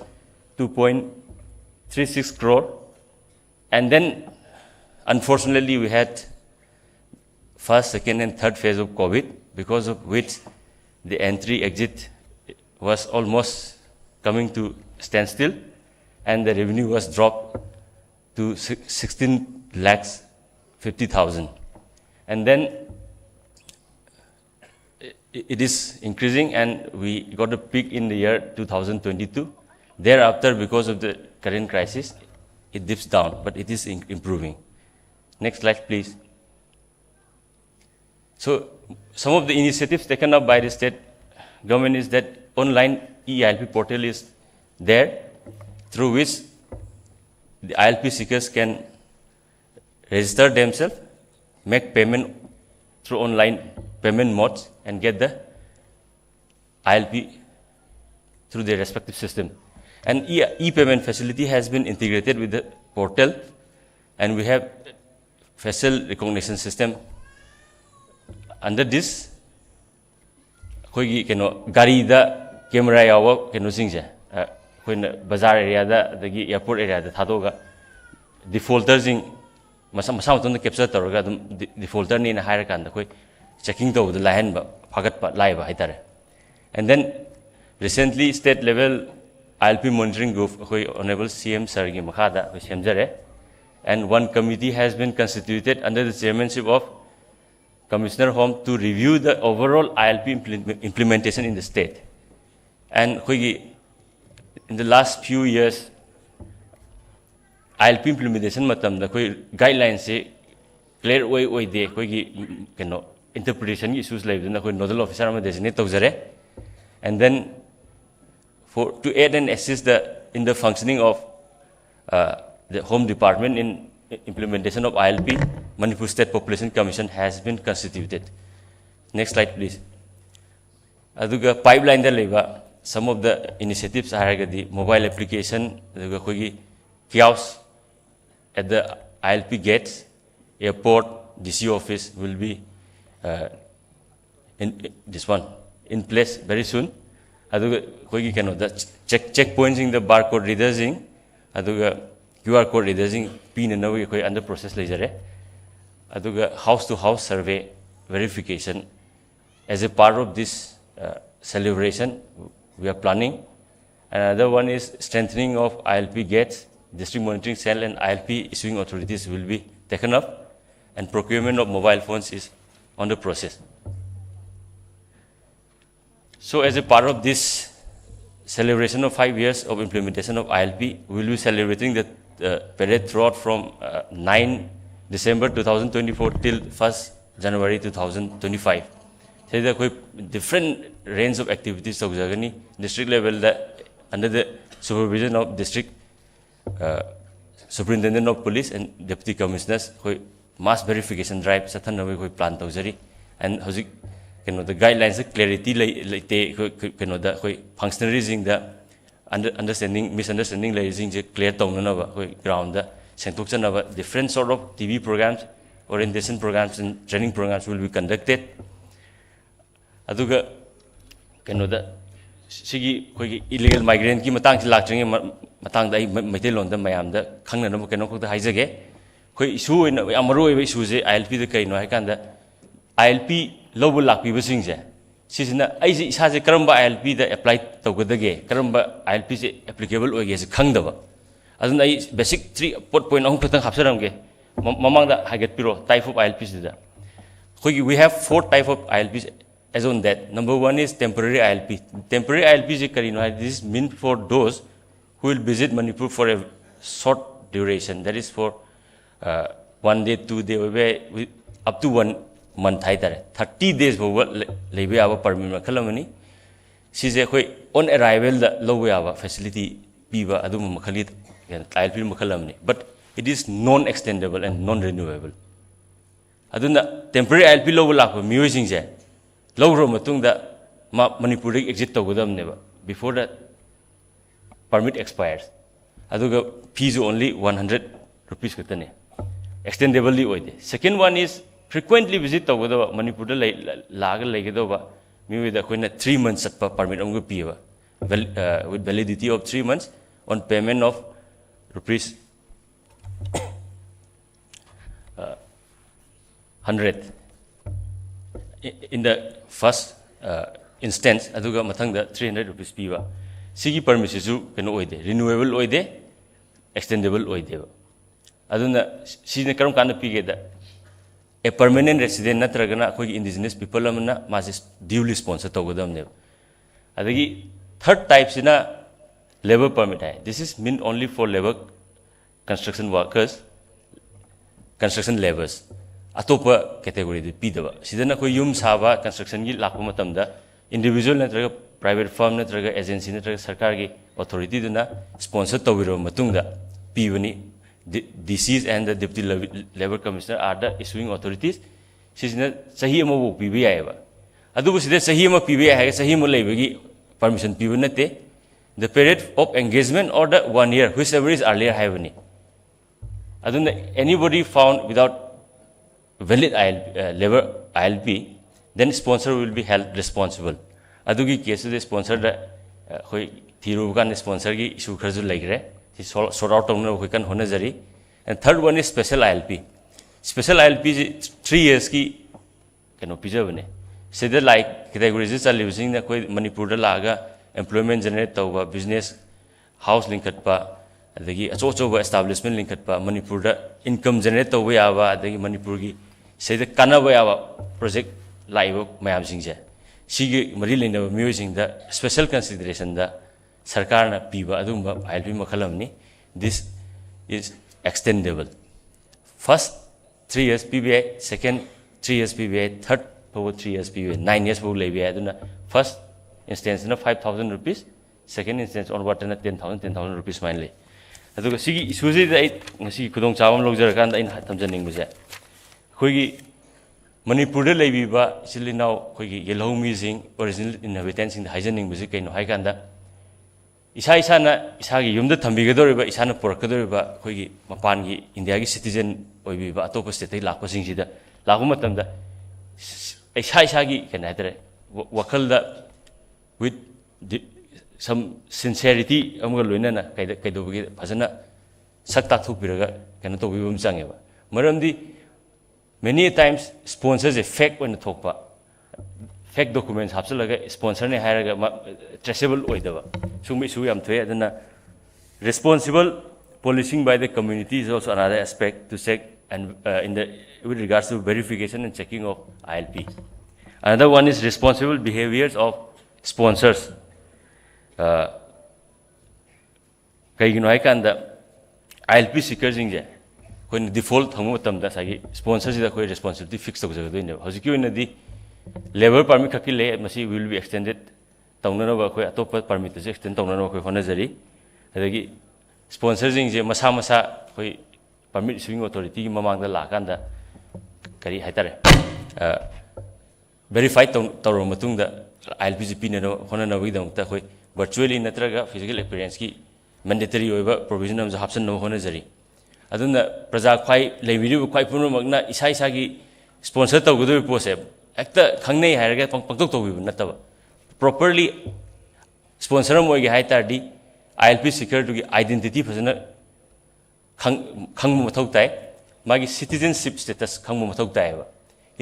two point three six crore. And then, unfortunately, we had first, second, and third phase of COVID, because of which the entry exit was almost coming to standstill, and the revenue was dropped to si- sixteen lakhs fifty thousand. And then i- it is increasing, and we got a peak in the year two thousand twenty-two. Thereafter, because of the current crisis, it dips down, but it is in- improving. Next slide, please. So, some of the initiatives taken up by the state government is that online E I L P portal is there, through which the I L P seekers can register themselves, make payment through online payment modes, and get the I L P through their respective system. And e- e-payment facility has been integrated with the portal, and we have facial recognition system. Under this, ꯑꯩꯈꯣꯏꯒꯤ ꯀꯩꯅꯣ, ꯒꯥꯔꯤꯗ ꯀꯦꯃꯦꯔꯥ ꯌꯥꯎꯕ ꯀꯩꯅꯣꯁꯤꯡꯁꯦ, ꯑ, ꯑꯩꯈꯣꯏꯅ ꯕꯖꯥꯔ ꯑꯦꯔꯤꯌꯥꯗ, ꯑꯗꯒꯤ ꯑꯦꯌꯥꯔꯄꯣꯔꯠ ꯑꯦꯔꯤꯌꯥꯗ ꯊꯥꯗꯣꯛꯑꯒ, ꯗꯤꯐꯣꯜꯇꯔꯁꯤꯡ ꯃꯁꯥ ꯃꯁꯥ ꯃꯇꯣꯝꯗ ꯀꯦꯞꯆꯔ ꯇꯧꯔꯒ ꯑꯗꯨꯝ ꯗꯤ- ꯗꯤꯐꯣꯜꯇꯔꯅꯤꯅ ꯍꯥꯏꯔꯀꯥꯟꯗ ꯑꯩꯈꯣꯏ ꯆꯦꯀꯤꯡ ꯇꯧꯕꯗ ꯂꯥꯏꯍꯟꯕ, ꯐꯥꯒꯠꯄ ꯂꯥꯏꯕ ꯍꯥꯏꯇꯥꯔꯦ꯫ And then, recently, state level I L P monitoring group ꯑꯩꯈꯣꯏ ꯑꯣꯅꯔꯦꯕꯜ ꯁꯤ ꯑꯦꯝ ꯁꯥꯔꯒꯤ ꯃꯈꯥꯗ ꯑꯩꯈꯣꯏ ꯁꯦꯝꯖꯔꯦ꯫ And one committee has been constituted under the chairmanship of Commissioner Home to review the overall I L P implement- implementation in the state. And ꯑꯩꯈꯣꯏꯒꯤ in the last few years I L P implementation ꯃꯇꯝꯗ ꯑꯩꯈꯣꯏ guideline ꯁꯦ clear ꯑꯣꯏ ꯑꯣꯏꯗꯦ, ꯑꯩꯈꯣꯏꯒꯤ ꯀꯩꯅꯣ interpretation ꯒꯤ issues ꯂꯩꯕꯗꯨꯅ ꯑꯩꯈꯣꯏ nodal officer ꯑꯃ designate ꯇꯧꯖꯔꯦ. And then for to aid and assist the in the functioning of uh, the Home Department in implementation of I L P, Manipur State Population Commission has been constituted. Next slide, please. ꯑꯗꯨꯒ pipeline ꯗ ꯂꯩꯕ some of the initiatives ꯍꯥꯏꯔꯒꯗꯤ mobile application, ꯑꯗꯨꯒ ꯑꯩꯈꯣꯏꯒꯤ kiosk at the I L P gates, airport, D C office will be uh, in this one in place very soon. ꯑꯗꯨꯒ ꯑꯩꯈꯣꯏꯒꯤ ꯀꯩꯅꯣꯗ check check point ꯁꯤꯡꯗ barcode reader ꯁꯤꯡ ꯑꯗꯨꯒ QR code reader ꯁꯤꯡ ꯄꯤꯅꯅꯕꯒꯤ ꯑꯩꯈꯣꯏ under process ꯂꯩꯖꯔꯦ. ꯑꯗꯨꯒ house to house survey verification as a part of this uh, celebration we are planning. Another one is strengthening of I L P gates. District monitoring cell and I L P issuing authorities will be taken up, and procurement of mobile phones is on the process. So, as a part of this celebration of five years of implementation of I L P, we will be celebrating the uh, parade throughout from uh, nine December two thousand twenty-four till first January two thousand twenty-five. ꯁꯤꯗ ꯑꯩꯈꯣꯏ different range of activities ꯇꯧꯖꯒꯅꯤ. District level the under the supervision of district uh, Superintendent of Police and Deputy Commissioners ꯑꯩꯈꯣꯏ mass verification drive ꯆꯠꯊꯅꯕ ꯑꯩꯈꯣꯏ plan ꯇꯧꯖꯔꯤ. And ꯍꯧꯖꯤꯛ ꯀꯩꯅꯣꯗ guideline ꯁꯦ clarity ꯂꯩ ꯂꯩꯇꯦ ꯑꯩꯈꯣꯏ ꯀꯩꯅꯣꯗ ꯑꯩꯈꯣꯏ functionary ꯁꯤꯡꯗ under understanding misunderstanding ꯂꯩꯔꯤꯁꯤꯡꯁꯦ clear ꯇꯧꯅꯅꯕ ꯑꯩꯈꯣꯏ ground the ꯁꯦꯡꯗꯣꯛꯆꯅꯕ different sort of T V programs, orientation programs and training programs will be conducted. ꯑꯗꯨꯒ ꯀꯩꯅꯣꯗ ꯁꯤꯒꯤ ꯑꯩꯈꯣꯏꯒꯤ illegal migrant ꯀꯤ ꯃꯇꯥꯡꯁꯤ ꯂꯥꯛꯇ꯭ꯔꯤꯉꯩ ꯃ- ꯃꯇꯥꯡꯗ ꯑꯩ ꯃ- ꯃꯩꯇꯩꯂꯣꯟꯗ ꯃꯌꯥꯝꯗ ꯈꯪꯅꯅꯕ ꯀꯩꯅꯣ ꯈꯛꯇ ꯍꯥꯏꯖꯒꯦ. ꯑꯩꯈꯣꯏ issue ꯑꯣꯏꯅ ꯌꯥꯝ ꯃꯔꯨ ꯑꯣꯏꯕ issue say I L P ꯗ ꯀꯩꯅꯣ ꯍꯥꯏꯀꯥꯟꯗ I L P ꯂꯧꯕ ꯂꯥꯛꯄꯤꯕꯁꯤꯡꯁꯦ ꯁꯤꯁꯤꯅ ꯑꯩꯁꯦ ꯏꯁꯥꯁꯦ ꯀꯔꯝꯕ I L P the apply ꯇꯧꯒꯗꯒꯦ, ꯀꯔꯝꯕ I L P say applicable ꯑꯣꯏꯒꯦꯁꯦ ꯈꯪꯗꯕ. ꯑꯗꯨꯅ ꯑꯩ basic three point ꯑꯍꯨꯝ ꯈꯛꯇꯪ ꯍꯥꯞꯆꯔꯝꯒꯦ꯫ ꯃꯃꯥꯡꯗ ꯍꯥꯏꯒꯠꯄꯤꯔꯣ, type of ILPꯁꯤꯗ ꯑꯩꯈꯣꯏꯒꯤ we have four type of ILPs as on date. Number one is temporary ILP. Temporary ILPꯁꯤ ꯀꯔꯤꯅꯣ ꯍꯥꯏꯗꯤ, this is meant for those who will visit Manipur for a short duration, that is for one day, two day ꯑꯣꯏꯕ ꯌꯥꯏ, up to one month ꯍꯥꯏꯇꯥꯔꯦ, thirty days ꯐꯥꯎꯕ ꯂꯩꯕ ꯌꯥꯕ permit ꯃꯈꯜ ꯑꯃꯅꯤ꯫ ꯁꯤꯁꯦ ꯑꯩꯈꯣꯏ on arrivalꯗ ꯂꯧꯕ ꯌꯥꯕ facility ꯄꯤꯕ ꯑꯗꯨꯝꯕ ꯃꯈꯜꯒꯤ ILP ꯃꯈꯜ ꯑꯃꯅꯤ, but it is non extendable and non renewable. ꯑꯗꯨꯅ temporary ILP ꯂꯧꯕ ꯂꯥꯛꯄ ꯃꯤꯑꯣꯏꯁꯤꯡꯁꯦ ꯂꯧꯈ꯭ꯔꯕ ꯃꯇꯨꯡꯗ ꯃꯥ ꯃꯅꯤꯄꯨꯔꯗꯒꯤ exit ꯇꯧꯒꯗꯕꯅꯦꯕ before the permit expires. ꯑꯗꯨꯒ feeꯁꯨ only one hundred rupees ꯈꯛꯇꯅꯦ, extendableꯗꯤ ꯑꯣꯏꯗꯦ꯫ Second one is frequently visit ꯇꯧꯒꯗꯕ, ꯃꯅꯤꯄꯨꯔꯗ ꯂꯩ ꯂꯥꯛꯑꯒ ꯂꯩꯒꯗꯧꯕ ꯃꯤꯑꯣꯏꯗ ꯑꯩꯈꯣꯏꯅ three months ꯆꯠꯄ permit ꯑꯃꯒ ꯄꯤꯌꯦꯕ, with validity of three months on payment of rupees hundred in the first instance, ꯑꯗꯨꯒ ꯃꯊꯪꯗ three hundred rupees ꯄꯤꯕ꯫ ꯁꯤꯒꯤ permitꯁꯤꯁꯨ ꯀꯩꯅꯣ ꯑꯣꯏꯗꯦ, renewable ꯑꯣꯏꯗꯦ, extendable ꯑꯣꯏꯗꯦꯕ꯫ ꯑꯗꯨꯅ ꯁꯤꯅ ꯀꯔꯝ ꯀꯥꯟꯗ ꯄꯤꯒꯦꯗ, a permanent resident ꯅꯠꯇ꯭ꯔꯒꯅ ꯑꯩꯈꯣꯏꯒꯤ indigenous people ꯑꯃꯅ ꯃꯥꯁꯦ duly sponsor ꯇꯧꯒꯗꯕꯅꯦꯕ꯫ ꯑꯗꯒꯤ third typeꯁꯤꯅ labour permit high, this is meant only for labour construction workers, construction labours, ꯑꯇꯣꯞꯄ categoryꯗ ꯄꯤꯗꯕ꯫ ꯁꯤꯗꯅ ꯑꯩꯈꯣꯏ ꯌꯨꯝ ꯁꯥꯕ constructionꯒꯤ ꯂꯥꯛꯄ ꯃꯇꯝꯗ individual ꯅꯠꯇ꯭ꯔꯒ private firm ꯅꯠꯇ꯭ꯔꯒ agency ꯅꯠꯇ꯭ꯔꯒ ꯁꯔꯀꯥꯔꯒꯤ authorityꯗꯨꯅ sponsor ꯇꯧꯕꯤꯔꯕ ꯃꯇꯨꯡꯗ ꯄꯤꯕꯅꯤ꯫ DCs and the Deputy Labour Commissioner are the issuing authorities. ꯁꯤꯁꯤꯅ ꯆꯍꯤ ꯑꯃꯐꯥꯎ ꯄꯤꯕ ꯌꯥꯏꯑꯕ꯫ ꯑꯗꯨꯕꯨ ꯁꯤꯗ ꯆꯍꯤ ꯑꯃ ꯄꯤꯕ ꯌꯥꯏ ꯍꯥꯏꯔꯒ ꯆꯍꯤ ꯑꯃ ꯂꯩꯕꯒꯤ permission ꯄꯤꯕ ꯅꯠꯇꯦ꯫ The period of engagement or the one year, whichever is earlier ꯍꯥꯏꯕꯅꯤ꯫ ꯑꯗꯨꯅ anybody found without valid IL, uh, labour ILP, then sponsor will be held responsible. ꯑꯗꯨꯒꯤ caseꯇꯨꯗ sponsorꯗ ꯑꯩꯈꯣꯏ ꯊꯤꯔꯨꯕ ꯀꯥꯟꯗ sponsorꯒꯤ issue ꯈꯔꯁꯨ ꯂꯩꯈ꯭ꯔꯦ꯫ ꯁꯤ sort out ꯇꯧꯅꯕ ꯑꯩꯈꯣꯏ ꯀꯟꯅ ꯍꯣꯠꯅꯖꯔꯤ꯫ And third one is special ILP. Special ILPꯁꯤ three yearsꯀꯤ ꯀꯩꯅꯣ ꯄꯤꯖꯕꯅꯦ꯫ ꯁꯤꯗ ꯂꯥꯏꯛ categoryꯁꯤ ꯆꯜꯂꯤꯕꯁꯤꯡꯅ ꯑꯩꯈꯣꯏ ꯃꯅꯤꯄꯨꯔꯗ ꯂꯥꯛꯑꯒ employment generate ꯇꯧꯕ, business, house ꯂꯤꯡꯈꯠꯄ, ꯑꯗꯒꯤ ꯑꯆꯧ ꯑꯆꯧꯕ establishment ꯂꯤꯡꯈꯠꯄ, ꯃꯅꯤꯄꯨꯔꯗ income generate ꯇꯧꯕ ꯌꯥꯕ, ꯑꯗꯒꯤ ꯃꯅꯤꯄꯨꯔꯒꯤ ꯁꯤꯗ ꯀꯥꯟꯅꯕ ꯌꯥꯕ project ꯂꯥꯛꯏꯕ ꯃꯌꯥꯝꯁꯤꯡꯁꯦ, ꯁꯤꯒꯤ ꯃꯔꯤ ꯂꯩꯅꯕ ꯃꯤꯑꯣꯏꯁꯤꯡꯗ special considerationꯗ ꯁꯔꯀꯥꯔꯅ ꯄꯤꯕ ꯑꯗꯨꯒꯨꯝꯕ ILP ꯃꯈꯜ ꯑꯃꯅꯤ꯫ This is extendable. First three years ꯄꯤꯕ ꯌꯥꯏ, second three years ꯄꯤꯕ ꯌꯥꯏ, third ꯐꯥꯎꯕ three years ꯄꯤꯕ ꯌꯥꯏ, nine years ꯐꯥꯎ ꯂꯩꯕ ꯌꯥꯏ꯫ ꯑꯗꯨꯅ first instanceꯅ five thousand rupees, second instance onwardꯅ ten thousand, ten thousand rupees ꯁꯨꯃꯥꯏꯅ ꯂꯩ꯫ ꯑꯗꯨꯒ ꯁꯤꯒꯤ issueꯁꯤꯗ ꯑꯩ ꯉꯁꯤ ꯈꯨꯗꯣꯡꯆꯥꯕ ꯑꯃ ꯂꯧꯖꯔꯀꯥꯟꯗ ꯑꯩꯅ ꯊꯝꯖꯅꯤꯡꯕꯁꯦ, ꯑꯩꯈꯣꯏꯒꯤ ꯃꯅꯤꯄꯨꯔꯗ ꯂꯩꯕꯤꯕ ꯏꯆꯤꯜ ꯏꯅꯥꯎ, ꯑꯩꯈꯣꯏꯒꯤ ꯌꯦꯜꯍꯧꯃꯤꯁꯤꯡ, original inhabitantꯁꯤꯡꯗ ꯍꯥꯏꯖꯅꯤꯡꯕꯁꯤ ꯀꯩꯅꯣ ꯍꯥꯏꯀꯥꯟꯗ, ꯏꯁꯥ ꯏꯁꯥꯅ ꯏꯁꯥꯒꯤ ꯌꯨꯝꯗ ꯊꯝꯕꯤꯒꯗꯧꯔꯤꯕ, ꯏꯁꯥꯅ ꯄꯨꯔꯛꯀꯗꯧꯔꯤꯕ ꯑꯩꯈꯣꯏꯒꯤ ꯃꯄꯥꯟꯒꯤ ꯏꯟꯗꯤꯌꯥꯒꯤ citizen ꯑꯣꯏꯕꯤꯕ ꯑꯇꯣꯞꯄ stateꯇꯒꯤ ꯂꯥꯛꯄꯁꯤꯡꯁꯤꯗ ꯂꯥꯛꯄ ꯃꯇꯝꯗ ꯏꯁꯥ ꯏꯁꯥꯒꯤ ꯀꯩꯅꯣ ꯍꯥꯏꯇꯥꯔꯦ, ꯋꯥ-, ꯋꯥꯈꯜꯗ with some sincerity ꯑꯃꯒ ꯂꯣꯏꯅꯅ ꯀꯩꯗ-, ꯀꯩꯗꯧꯕꯒꯤ ꯐꯖꯅ ꯁꯛ ꯇꯥꯛꯊꯣꯛꯄꯤꯔꯒ ꯀꯩꯅꯣ ꯇꯧꯕꯤꯕ ꯑꯃ ꯆꯪꯉꯦꯕ꯫ ꯃꯔꯝꯗꯤ many times sponsorꯁꯦ fake ꯑꯣꯏꯅ ꯊꯣꯛꯄ, fake documents ꯍꯥꯞꯆꯤꯜꯂꯒ sponsorꯅꯦ ꯍꯥꯏꯔꯒ traceable ꯑꯣꯏꯗꯕ, ꯁꯤꯒꯨꯝꯕ issue ꯌꯥꯝ ꯊꯣꯛꯑꯦ꯫ ꯑꯗꯨꯅ responsible policing by the community is also another aspect to check and, uh, in the, with regards to verification and checking of ILP. Another one is responsible behaviors of sponsors. Uh, ꯀꯩꯒꯤꯅꯣ ꯍꯥꯏꯀꯥꯟꯗ, ILP seekerꯁꯤꯡꯁꯦ ꯑꯩꯈꯣꯏꯅ default ꯊꯝꯕ ꯃꯇꯝꯗ ꯉꯁꯥꯏꯒꯤ sponsorꯁꯤꯗ ꯑꯩꯈꯣꯏ responsibility fix ꯇꯧꯖꯒꯗꯣꯏꯅꯦꯕ꯫ ꯍꯧꯖꯤꯛꯀꯤ ꯑꯣꯏꯅꯗꯤ labour permit ꯈꯛꯀꯤ ꯂꯩ, ꯃꯁꯤ will be extended ꯇꯧꯅꯅꯕ, ꯑꯩꯈꯣꯏ ꯑꯇꯣꯞꯄ permitꯇꯁꯨ extend ꯇꯧꯅꯅꯕ ꯑꯩꯈꯣꯏ ꯍꯣꯠꯅꯖꯔꯤ꯫ ꯑꯗꯒꯤ sponsorꯁꯤꯡꯁꯦ ꯃꯁꯥ ꯃꯁꯥ ꯑꯩꯈꯣꯏ permit issuing authorityꯒꯤ ꯃꯃꯥꯡꯗ ꯂꯥꯛꯑꯀꯥꯟꯗ ꯀꯔꯤ ꯍꯥꯏꯇꯥꯔꯦ, verify ꯇꯧ-, ꯇꯧꯔꯕ ꯃꯇꯨꯡꯗ ILPꯁꯤ ꯄꯤꯅꯅꯕ ꯍꯣꯠꯅꯅꯕꯒꯤꯗꯃꯛꯇ ꯑꯩꯈꯣꯏ virtually ꯅꯠꯇ꯭ꯔꯒ physical appearanceꯀꯤ mandatory ꯑꯣꯏꯕ provision ꯑꯃꯁꯨ ꯍꯥꯞꯆꯤꯟꯅꯕ ꯍꯣꯠꯅꯖꯔꯤ꯫ ꯑꯗꯨꯅ ꯄ꯭ꯔꯖꯥ ꯈ꯭ꯋꯥꯏ ꯂꯩꯕꯤꯔꯤꯕ ꯈ꯭ꯋꯥꯏ ꯄꯨꯝꯅꯃꯛꯅ ꯏꯁꯥ ꯏꯁꯥꯒꯤ sponsor ꯇꯧꯒꯗꯧꯔꯤꯕ ꯄꯣꯠꯁꯦ ꯍꯦꯛꯇ ꯈꯪꯅꯩ ꯍꯥꯏꯔꯒ ꯄꯪ-, ꯄꯪꯇꯧ ꯇꯧꯕꯤꯕ ꯅꯠꯇꯕ, properly sponsor ꯑꯃ ꯑꯣꯏꯒꯦ ꯍꯥꯏ ꯇꯥꯔꯗꯤ ILP seekerꯗꯨꯒꯤ identity ꯐꯖꯅ ꯈꯪ-, ꯈꯪꯕ ꯃꯊꯧ ꯇꯥꯏ, ꯃꯥꯒꯤ citizenship status ꯈꯪꯕ ꯃꯊꯧ ꯇꯥꯏꯌꯦꯕ꯫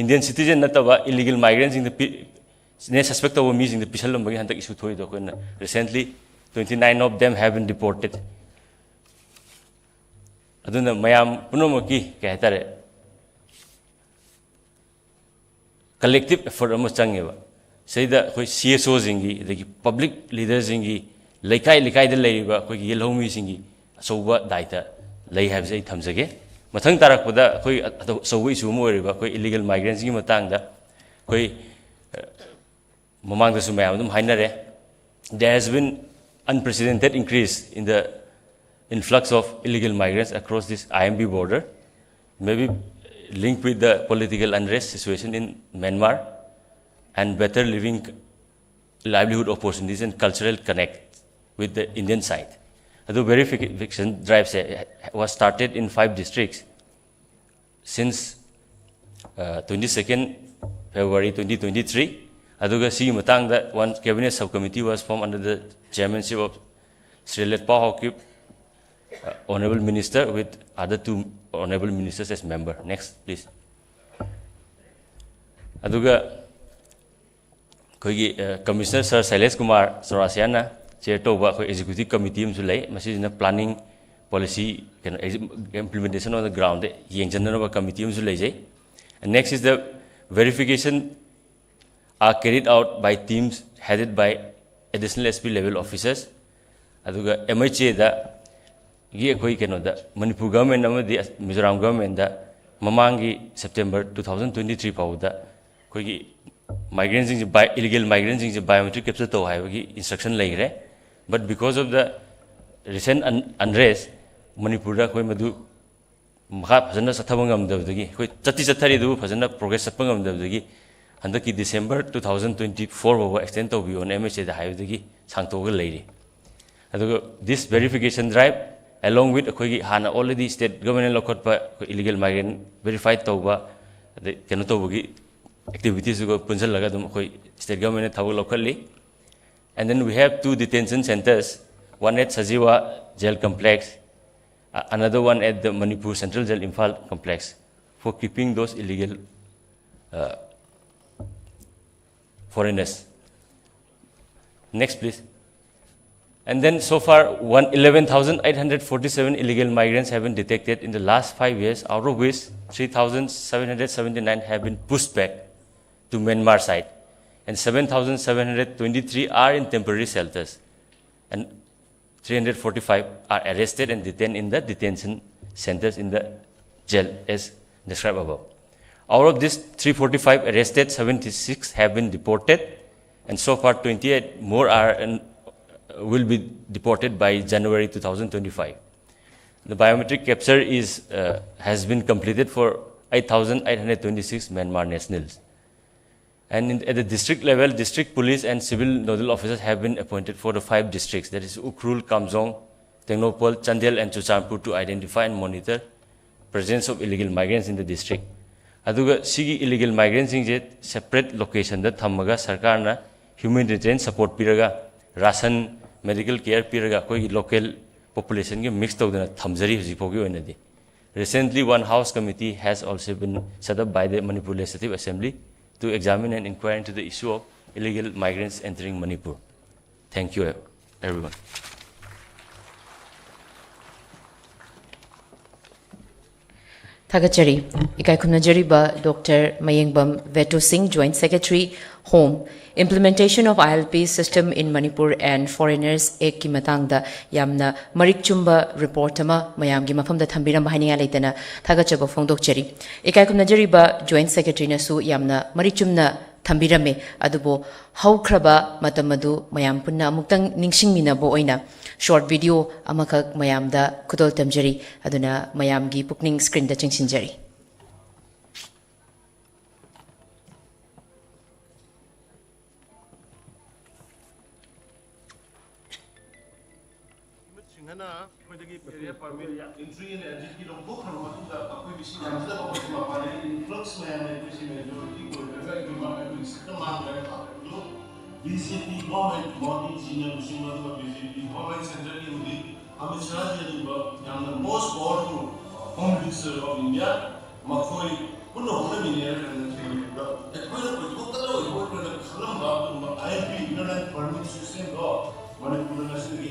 Indian citizen ꯅꯠꯇꯕ illegal migrantꯁꯤꯡꯗ ꯄꯤ-, ꯅꯦ suspect ꯇꯧꯕ ꯃꯤꯁꯤꯡꯗ ꯄꯤꯁꯜꯂꯝꯕꯒꯤ ꯍꯟꯗꯛ issue ꯊꯣꯛꯏꯗꯣ ꯑꯩꯈꯣꯏꯅ recently twenty nine of them have been deported꯫ ꯑꯗꯨꯅ ꯃꯌꯥꯝ ꯄꯨꯝꯅꯃꯛꯀꯤ ꯀꯩ ꯍꯥꯏꯇꯥꯔꯦ, collective effort ꯑꯃ ꯆꯪꯉꯦꯕ꯫ ꯁꯤꯗ ꯑꯩꯈꯣꯏ C S Oꯁꯤꯡꯒꯤ, ꯑꯗꯒꯤ public leaderꯁꯤꯡꯒꯤ, ꯂꯩꯀꯥꯏ ꯂꯩꯀꯥꯏꯗ ꯂꯩꯔꯤꯕ ꯑꯩꯈꯣꯏꯒꯤ ꯌꯦꯜꯍꯧꯃꯤꯁꯤꯡꯒꯤ ꯑꯆꯧꯕ ꯗꯥꯏꯇ ꯂꯩ ꯍꯥꯏꯕꯁꯦ ꯑꯩ ꯊꯝꯖꯒꯦ꯫ ꯃꯊꯪ ꯇꯥꯔꯛꯄꯗ ꯑꯩꯈꯣꯏ ꯑꯆꯧꯕ issue ꯑꯃ ꯑꯣꯏꯔꯤꯕ ꯑꯩꯈꯣꯏ illegal migrantsꯀꯤ ꯃꯇꯥꯡꯗ ꯑꯩꯈꯣꯏ ꯃꯃꯥꯡꯗꯁꯨ ꯃꯌꯥꯝ ꯑꯗꯨꯝ ꯍꯥꯏꯅꯔꯦ, there has been unprecedented increase in the influx of illegal migrants across this I M B border, maybe linked with the political unrest situation in Myanmar and better living, livelihood opportunities and cultural connect with the Indian side. ꯑꯗꯨ verification drive say was started in five districts since uh, twenty-second February twenty twenty-three. ꯑꯗꯨꯒ ꯁꯤꯒꯤ ꯃꯇꯥꯡꯗ one cabinet subcommittee was formed under the chairmanship of Shri Letpao Haokip, uh, Honorable Minister, with other two Honorable Ministers as member. Next, please. ꯑꯗꯨꯒ ꯑꯩꯈꯣꯏꯒꯤ Commissioner Sir Sailesh Kumar Chaurasia ꯅ chair ꯇꯧꯕ ꯑꯩꯈꯣꯏ executive committee ꯑꯃꯁꯨ ꯂꯩ꯫ ꯃꯁꯤꯁꯤꯅ planning, policy, ꯀꯩꯅꯣ, implementation on the ground the ꯌꯦꯡꯁꯤꯟꯅꯅꯕ committee ꯑꯃꯁꯨ ꯂꯩꯖꯩ꯫ And next is the verification are carried out by teams headed by additional S P level officers. ꯑꯗꯨꯒ M H A ꯗꯒꯤ ꯑꯩꯈꯣꯏ ꯀꯩꯅꯣꯗ ꯃꯅꯤꯄꯨꯔ government ꯑꯃꯗꯤ ꯃꯤꯖꯣꯔꯥꯝ government ꯗ ꯃꯃꯥꯡꯒꯤ September two thousand twenty three ꯐꯥꯎꯕꯗ ꯑꯩꯈꯣꯏꯒꯤ migrantꯁꯤꯡꯁꯦ bio-, illegal migrantꯁꯤꯡꯁꯦ biometric capture ꯇꯧ ꯍꯥꯏꯕꯒꯤ instruction ꯂꯩꯈ꯭ꯔꯦ꯫ But because of the recent un-, unrest, ꯃꯅꯤꯄꯨꯔꯗ ꯑꯩꯈꯣꯏ ꯃꯗꯨ ꯃꯈꯥ ꯐꯖꯅ ꯆꯠꯊꯕ ꯉꯝꯗꯕꯗꯒꯤ, ꯑꯩꯈꯣꯏ ꯆꯠꯇꯤ ꯆꯠꯊꯔꯤ ꯑꯗꯨꯕꯨ ꯐꯖꯅ progress ꯆꯠꯄ ꯉꯝꯗꯕꯗꯒꯤ ꯍꯟꯗꯛꯀꯤ December two thousand twenty four ꯐꯥꯎꯕ extend ꯇꯧꯕꯤꯌꯣꯅ M H A ꯗ ꯍꯥꯏꯕꯗꯒꯤ ꯁꯥꯡꯇꯣꯛꯑꯒ ꯂꯩꯔꯤ꯫ ꯑꯗꯨꯒ this verification drive along with ꯑꯩꯈꯣꯏꯒꯤ ꯍꯥꯟꯅ already state government ꯅ ꯂꯧꯈꯠꯄ ꯑꯩꯈꯣꯏ illegal migrant verify ꯇꯧꯕ, ꯑꯗꯩ ꯀꯩꯅꯣ ꯇꯧꯕꯒꯤ activities ꯇꯨꯒ ꯄꯨꯟꯁꯤꯜꯂꯒ ꯑꯗꯨꯝ ꯑꯩꯈꯣꯏ state government ꯅ ꯊꯕꯛ ꯂꯧꯈꯠꯂꯤ꯫ And then we have two detention centers, one at Sajiwa Jail Complex, uh, another one at the Manipur Central Jail Imphal Complex for keeping those illegal uh, foreigners. Next, please. And then so far, one, eleven thousand eight hundred forty-seven illegal migrants have been detected in the last five years, out of which three thousand seven hundred seventy-nine have been pushed back to Myanmar side, and seven thousand seven hundred twenty-three are in temporary shelters, and three hundred forty-five are arrested and detained in the detention centers in the jail as described above. Out of these three forty-five arrested, seventy-six have been deported, and so far twenty-eight more are and will be deported by January two thousand twenty-five. The biometric capture is, uh, has been completed for eight thousand eight hundred twenty-six Myanmar nationals. And in, at the district level, district police and civil nodal officers have been appointed for the five districts, that is Ukhrul, Kamjong, Tengnoupal, Chandel, and Churachandpur, to identify and monitor presence of illegal migrants in the district. ꯑꯗꯨꯒ ꯁꯤꯒꯤ illegal migrantꯁꯤꯡꯁꯦ separate locationꯗ ꯊꯝꯃꯒ ꯁꯔꯀꯥꯔꯅ humanitarian support ꯄꯤꯔꯒ, ration, medical care ꯄꯤꯔꯒ ꯑꯩꯈꯣꯏꯒꯤ local populationꯒ mix ꯇꯧꯗꯅ ꯊꯝꯖꯔꯤ ꯍꯧꯖꯤꯛ ꯐꯥꯎꯒꯤ ꯑꯣꯏꯅꯗꯤ. Recently, one house committee has also been set up by the Manipur Legislative Assembly to examine and inquire into the issue of illegal migrants entering Manipur. Thank you, everyone. ꯊꯥꯒꯠꯆꯔꯤ꯫ ꯏꯀꯥꯏ ꯈꯨꯝꯅꯖꯔꯤꯕ ꯗꯣꯛꯇꯔ ꯃꯌꯦꯡꯕꯝ ꯚꯦꯇꯨ ꯁꯤꯡ, Joint Secretary, Home, Implementation of I L P System in Manipur and Foreigners Actꯀꯤ ꯃꯇꯥꯡꯗ ꯌꯥꯝꯅ ꯃꯔꯤꯛ ꯆꯨꯝꯕ report ꯑꯃ ꯃꯌꯥꯝꯒꯤ ꯃꯐꯝꯗ ꯊꯝꯕꯤꯔꯝꯕ ꯍꯥꯏꯅꯤꯡꯉꯥꯏ ꯂꯩꯇꯅ ꯊꯥꯒꯠꯆꯕ ꯐꯣꯡꯗꯣꯛꯆꯔꯤ꯫ ꯏꯀꯥꯏ ꯈꯨꯝꯅꯖꯔꯤꯕ Joint Secretaryꯅꯁꯨ ꯌꯥꯝꯅ ꯃꯔꯤꯛ ꯆꯨꯝꯅ ꯊꯝꯕꯤꯔꯝꯃꯤ꯫ ꯑꯗꯨꯕꯨ ꯍꯧꯈ꯭ꯔꯕ ꯃꯇꯝ ꯑꯗꯨ ꯃꯌꯥꯝ ꯄꯨꯟꯅ ꯑꯃꯨꯛꯇꯪ ꯅꯤꯡꯁꯤꯡꯃꯤꯟꯅꯕ ꯑꯣꯏꯅ short video ꯑꯃꯈꯛ ꯃꯌꯥꯝꯗ ꯈꯨꯗꯣꯜ ꯇꯝꯖꯔꯤ꯫ ꯑꯗꯨꯅ ꯃꯌꯥꯝꯒꯤ ꯄꯨꯛꯅꯤꯡ screenꯗ ꯆꯤꯡꯁꯤꯟꯖꯔꯤ꯫ ꯁꯤꯡꯍꯅ ꯑꯩꯈꯣꯏꯗꯒꯤ area permit, entry and exitꯀꯤ ꯂꯧꯊꯣꯛꯈ꯭ꯔꯕ ꯃꯇꯨꯡꯗ ꯑꯩꯈꯣꯏꯒꯤ ꯁꯤ ꯌꯥꯝꯁꯤꯜꯂꯛꯄ ꯃꯄꯥꯟꯗꯒꯤ influx ꯃꯌꯥꯝꯅ ꯑꯩꯈꯣꯏꯁꯤ majority ꯑꯣꯏꯔꯒ ꯑꯩꯈꯣꯏ ꯁꯛꯇ ꯃꯥꯡꯈ꯭ꯔꯦ꯫ ꯑꯗꯨ BJP government, ꯃꯣꯗꯤꯖꯤꯅ ꯂꯨꯆꯤꯡꯕ ꯑꯗꯨꯒ BJP government centreꯒꯤ ꯍꯧꯖꯤꯛ ꯑꯃꯤꯠ ꯁꯍꯥꯖꯤꯅ ꯂꯩꯕ ꯌꯥꯝꯅ most powerful Home Minister of India, ꯃꯈꯣꯏ ꯄꯨꯟꯅ ꯍꯣꯠꯅꯃꯤꯟꯅꯔꯒ ꯑꯩꯈꯣꯏꯅ ꯑꯣꯏꯊꯣꯛꯀꯗꯕ ꯑꯣꯏꯊꯣꯛꯈ꯭ꯔꯅ ꯈꯜꯂꯝꯕ ꯑꯗꯨꯒꯨꯝꯕ ILP, Inner Line Permit Systemꯗꯣ ꯃꯅꯤꯄꯨꯔꯗ ꯉꯁꯤꯗꯒꯤ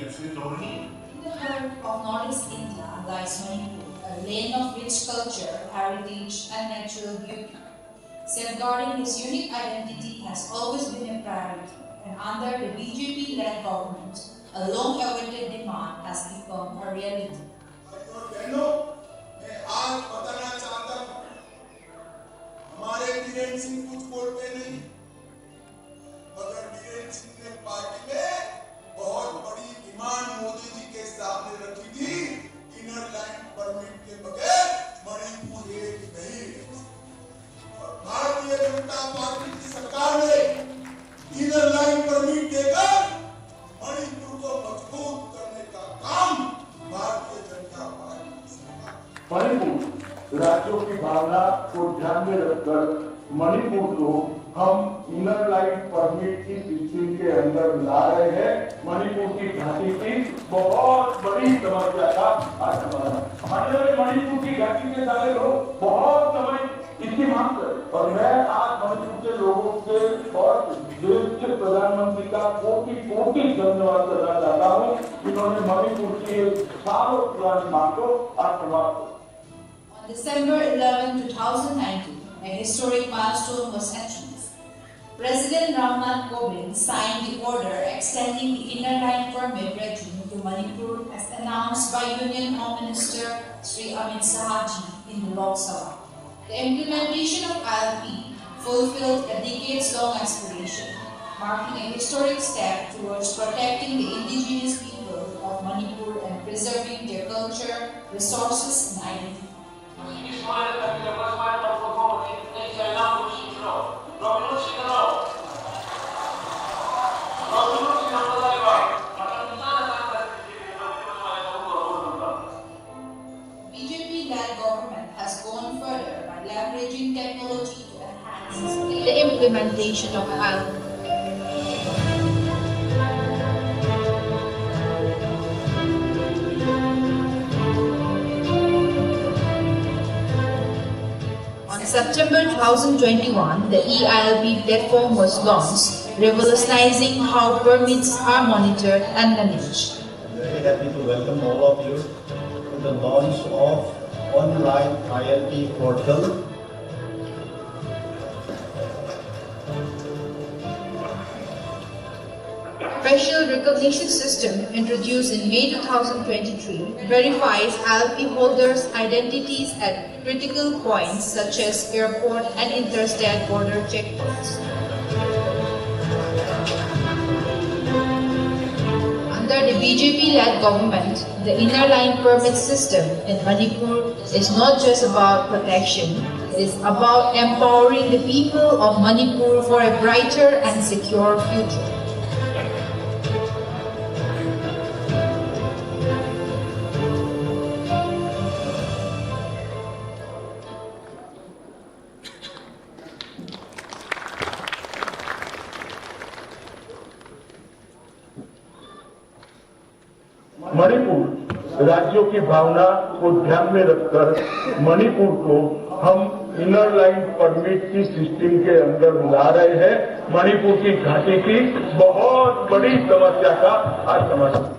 Manipur, a land of rich culture, heritage, and natural beauty. Safeguarding its unique identity has always been a priority, and under the B J P-led government, a long-awaited demand has become a reality. भाइयों और बहनों, मैं आज बताना चाहता हूं, हमारे बीरेन सिंह कुछ बोलते नहीं, मगर बीरेन सिंह ने पार्टी में बहुत बड़ी डिमांड मोदी जी के सामने रखी थी, इनर लाइन परमिट के बगैर मणिपुर एक नहीं है। और भारतीय जनता पार्टी की सरकार ने इनर लाइन परमिट देकर मणिपुर को मजबूत करने का काम भारतीय जनता पार्टी की सरकार। मणिपुर राज्यों की भावना को ध्यान में रखकर मणिपुर को हम इनर लाइन परमिट की सिस्टम के अंदर ला रहे हैं। मणिपुर की घाटी की बहुत बड़ी समस्या का आज समाधान। हमारे मणिपुर की घाटी के सारे लोग बहुत समय इसकी मांग कर, और मैं आज मणिपुर के लोगों के और देश के प्रधानमंत्री का कोटि कोटि धन्यवाद करना चाहता हूँ, जिन्होंने मणिपुर की एक सालों पुरानी मांग को आज समाप्त किया। On December eleven, two thousand nineteen, a historic milestone was achieved. President Ramnath Kovind signed the order extending the Inner Line Permit regime to Manipur as announced by Union Home Minister Shri Amit Shah ji in the Lok Sabha. The implementation of I L P fulfilled a decades-long aspiration, marking a historic step towards protecting the indigenous people of Manipur and preserving their culture, resources, and identity. B J P-led government has gone further by leveraging technology to enhance the implementation of I L P. On September two thousand twenty-one, the e-I L P platform was launched, revolutionizing how permits are monitored and managed. Very happy to welcome all of you. The launch of online I L P portal. Facial recognition system introduced in May two thousand twenty-three verifies I L P holders' identities at critical points such as airport and interstate border checkpoints. Under the B J P-led government, the Inner Line Permit system in Manipur is not just about protection, it is about empowering the people of Manipur for a brighter and secure future. Manipur राज्यों की भावना को ध्यान में रखकर मणिपुर को हम इनर लाइन परमिट की सिस्टम के अंदर ला रहे हैं। मणिपुर की घाटी की बहुत बड़ी समस्या का आज समाधान।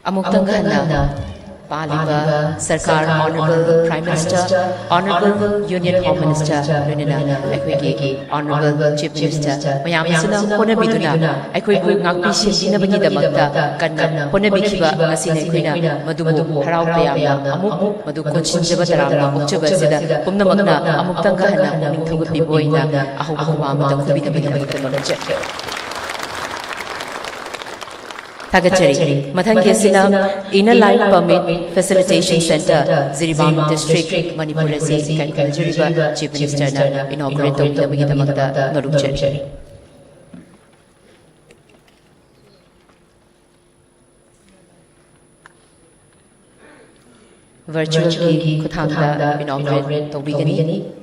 ꯑꯃꯨꯛꯇꯪꯒ ꯍꯟꯅ ꯄꯥꯜꯂꯤꯕ ꯁꯔꯀꯥꯔ, Honourable Prime Minister, Honourable Union Home Minister, ꯂꯣꯏꯅꯅ ꯑꯩꯈꯣꯏꯒꯤ Honourable Chief Minister ꯃꯌꯥꯝꯁꯤꯅ ꯍꯣꯠꯅꯕꯤꯗꯨꯅ ꯑꯩꯈꯣꯏꯕꯨ ꯉꯥꯛꯄꯤ ꯁꯦꯟꯕꯤꯅꯕꯒꯤꯗꯃꯛꯇ ꯀꯟꯅ ꯍꯣꯠꯅꯕꯤꯈꯤꯕ ꯑꯁꯤꯅ ꯑꯩꯈꯣꯏꯅ ꯃꯗꯨꯕꯨ ꯍꯔꯥꯎ ꯇꯌꯥꯝꯅ ꯑꯃꯨꯛ ꯃꯗꯨ ꯀꯣꯟꯁꯤꯟꯖꯕ ꯇꯔꯥꯝꯅ ꯑꯣꯛꯆꯕ ꯑꯁꯤꯗ ꯄꯨꯝꯅꯃꯛꯅ ꯑꯃꯨꯛꯇꯪꯒ ꯍꯟꯅ ꯄꯨꯛꯅꯤꯡ ꯊꯧꯒꯠꯄꯤꯕ ꯑꯣꯏꯅ ꯑꯍꯧꯕ ꯈꯨꯕꯥꯛ ꯑꯃꯇꯪ ꯍꯨꯕꯤꯅꯕꯒꯤꯗꯃꯛꯇ ꯅꯣꯂꯨꯛꯆꯔꯤ꯫ ꯊꯥꯒꯠꯆꯔꯤ꯫ ꯃꯊꯪꯒꯤ ꯑꯁꯤꯅ Inner Line Permit Facilitation Centre, Jiribam District, Manipur ꯑꯁꯤ ꯏꯀꯥꯏ ꯈꯨꯝꯅꯖꯔꯤꯕ Chief Minister ꯅ inaugurate ꯇꯧꯕꯤꯅꯕꯒꯤꯗꯃꯛꯇ ꯅꯣꯂꯨꯛꯆꯔꯤ꯫ Virtual ꯒꯤ ꯈꯨꯠꯊꯥꯡꯗ inaugurate ꯇꯧꯕꯤꯒꯅꯤ꯫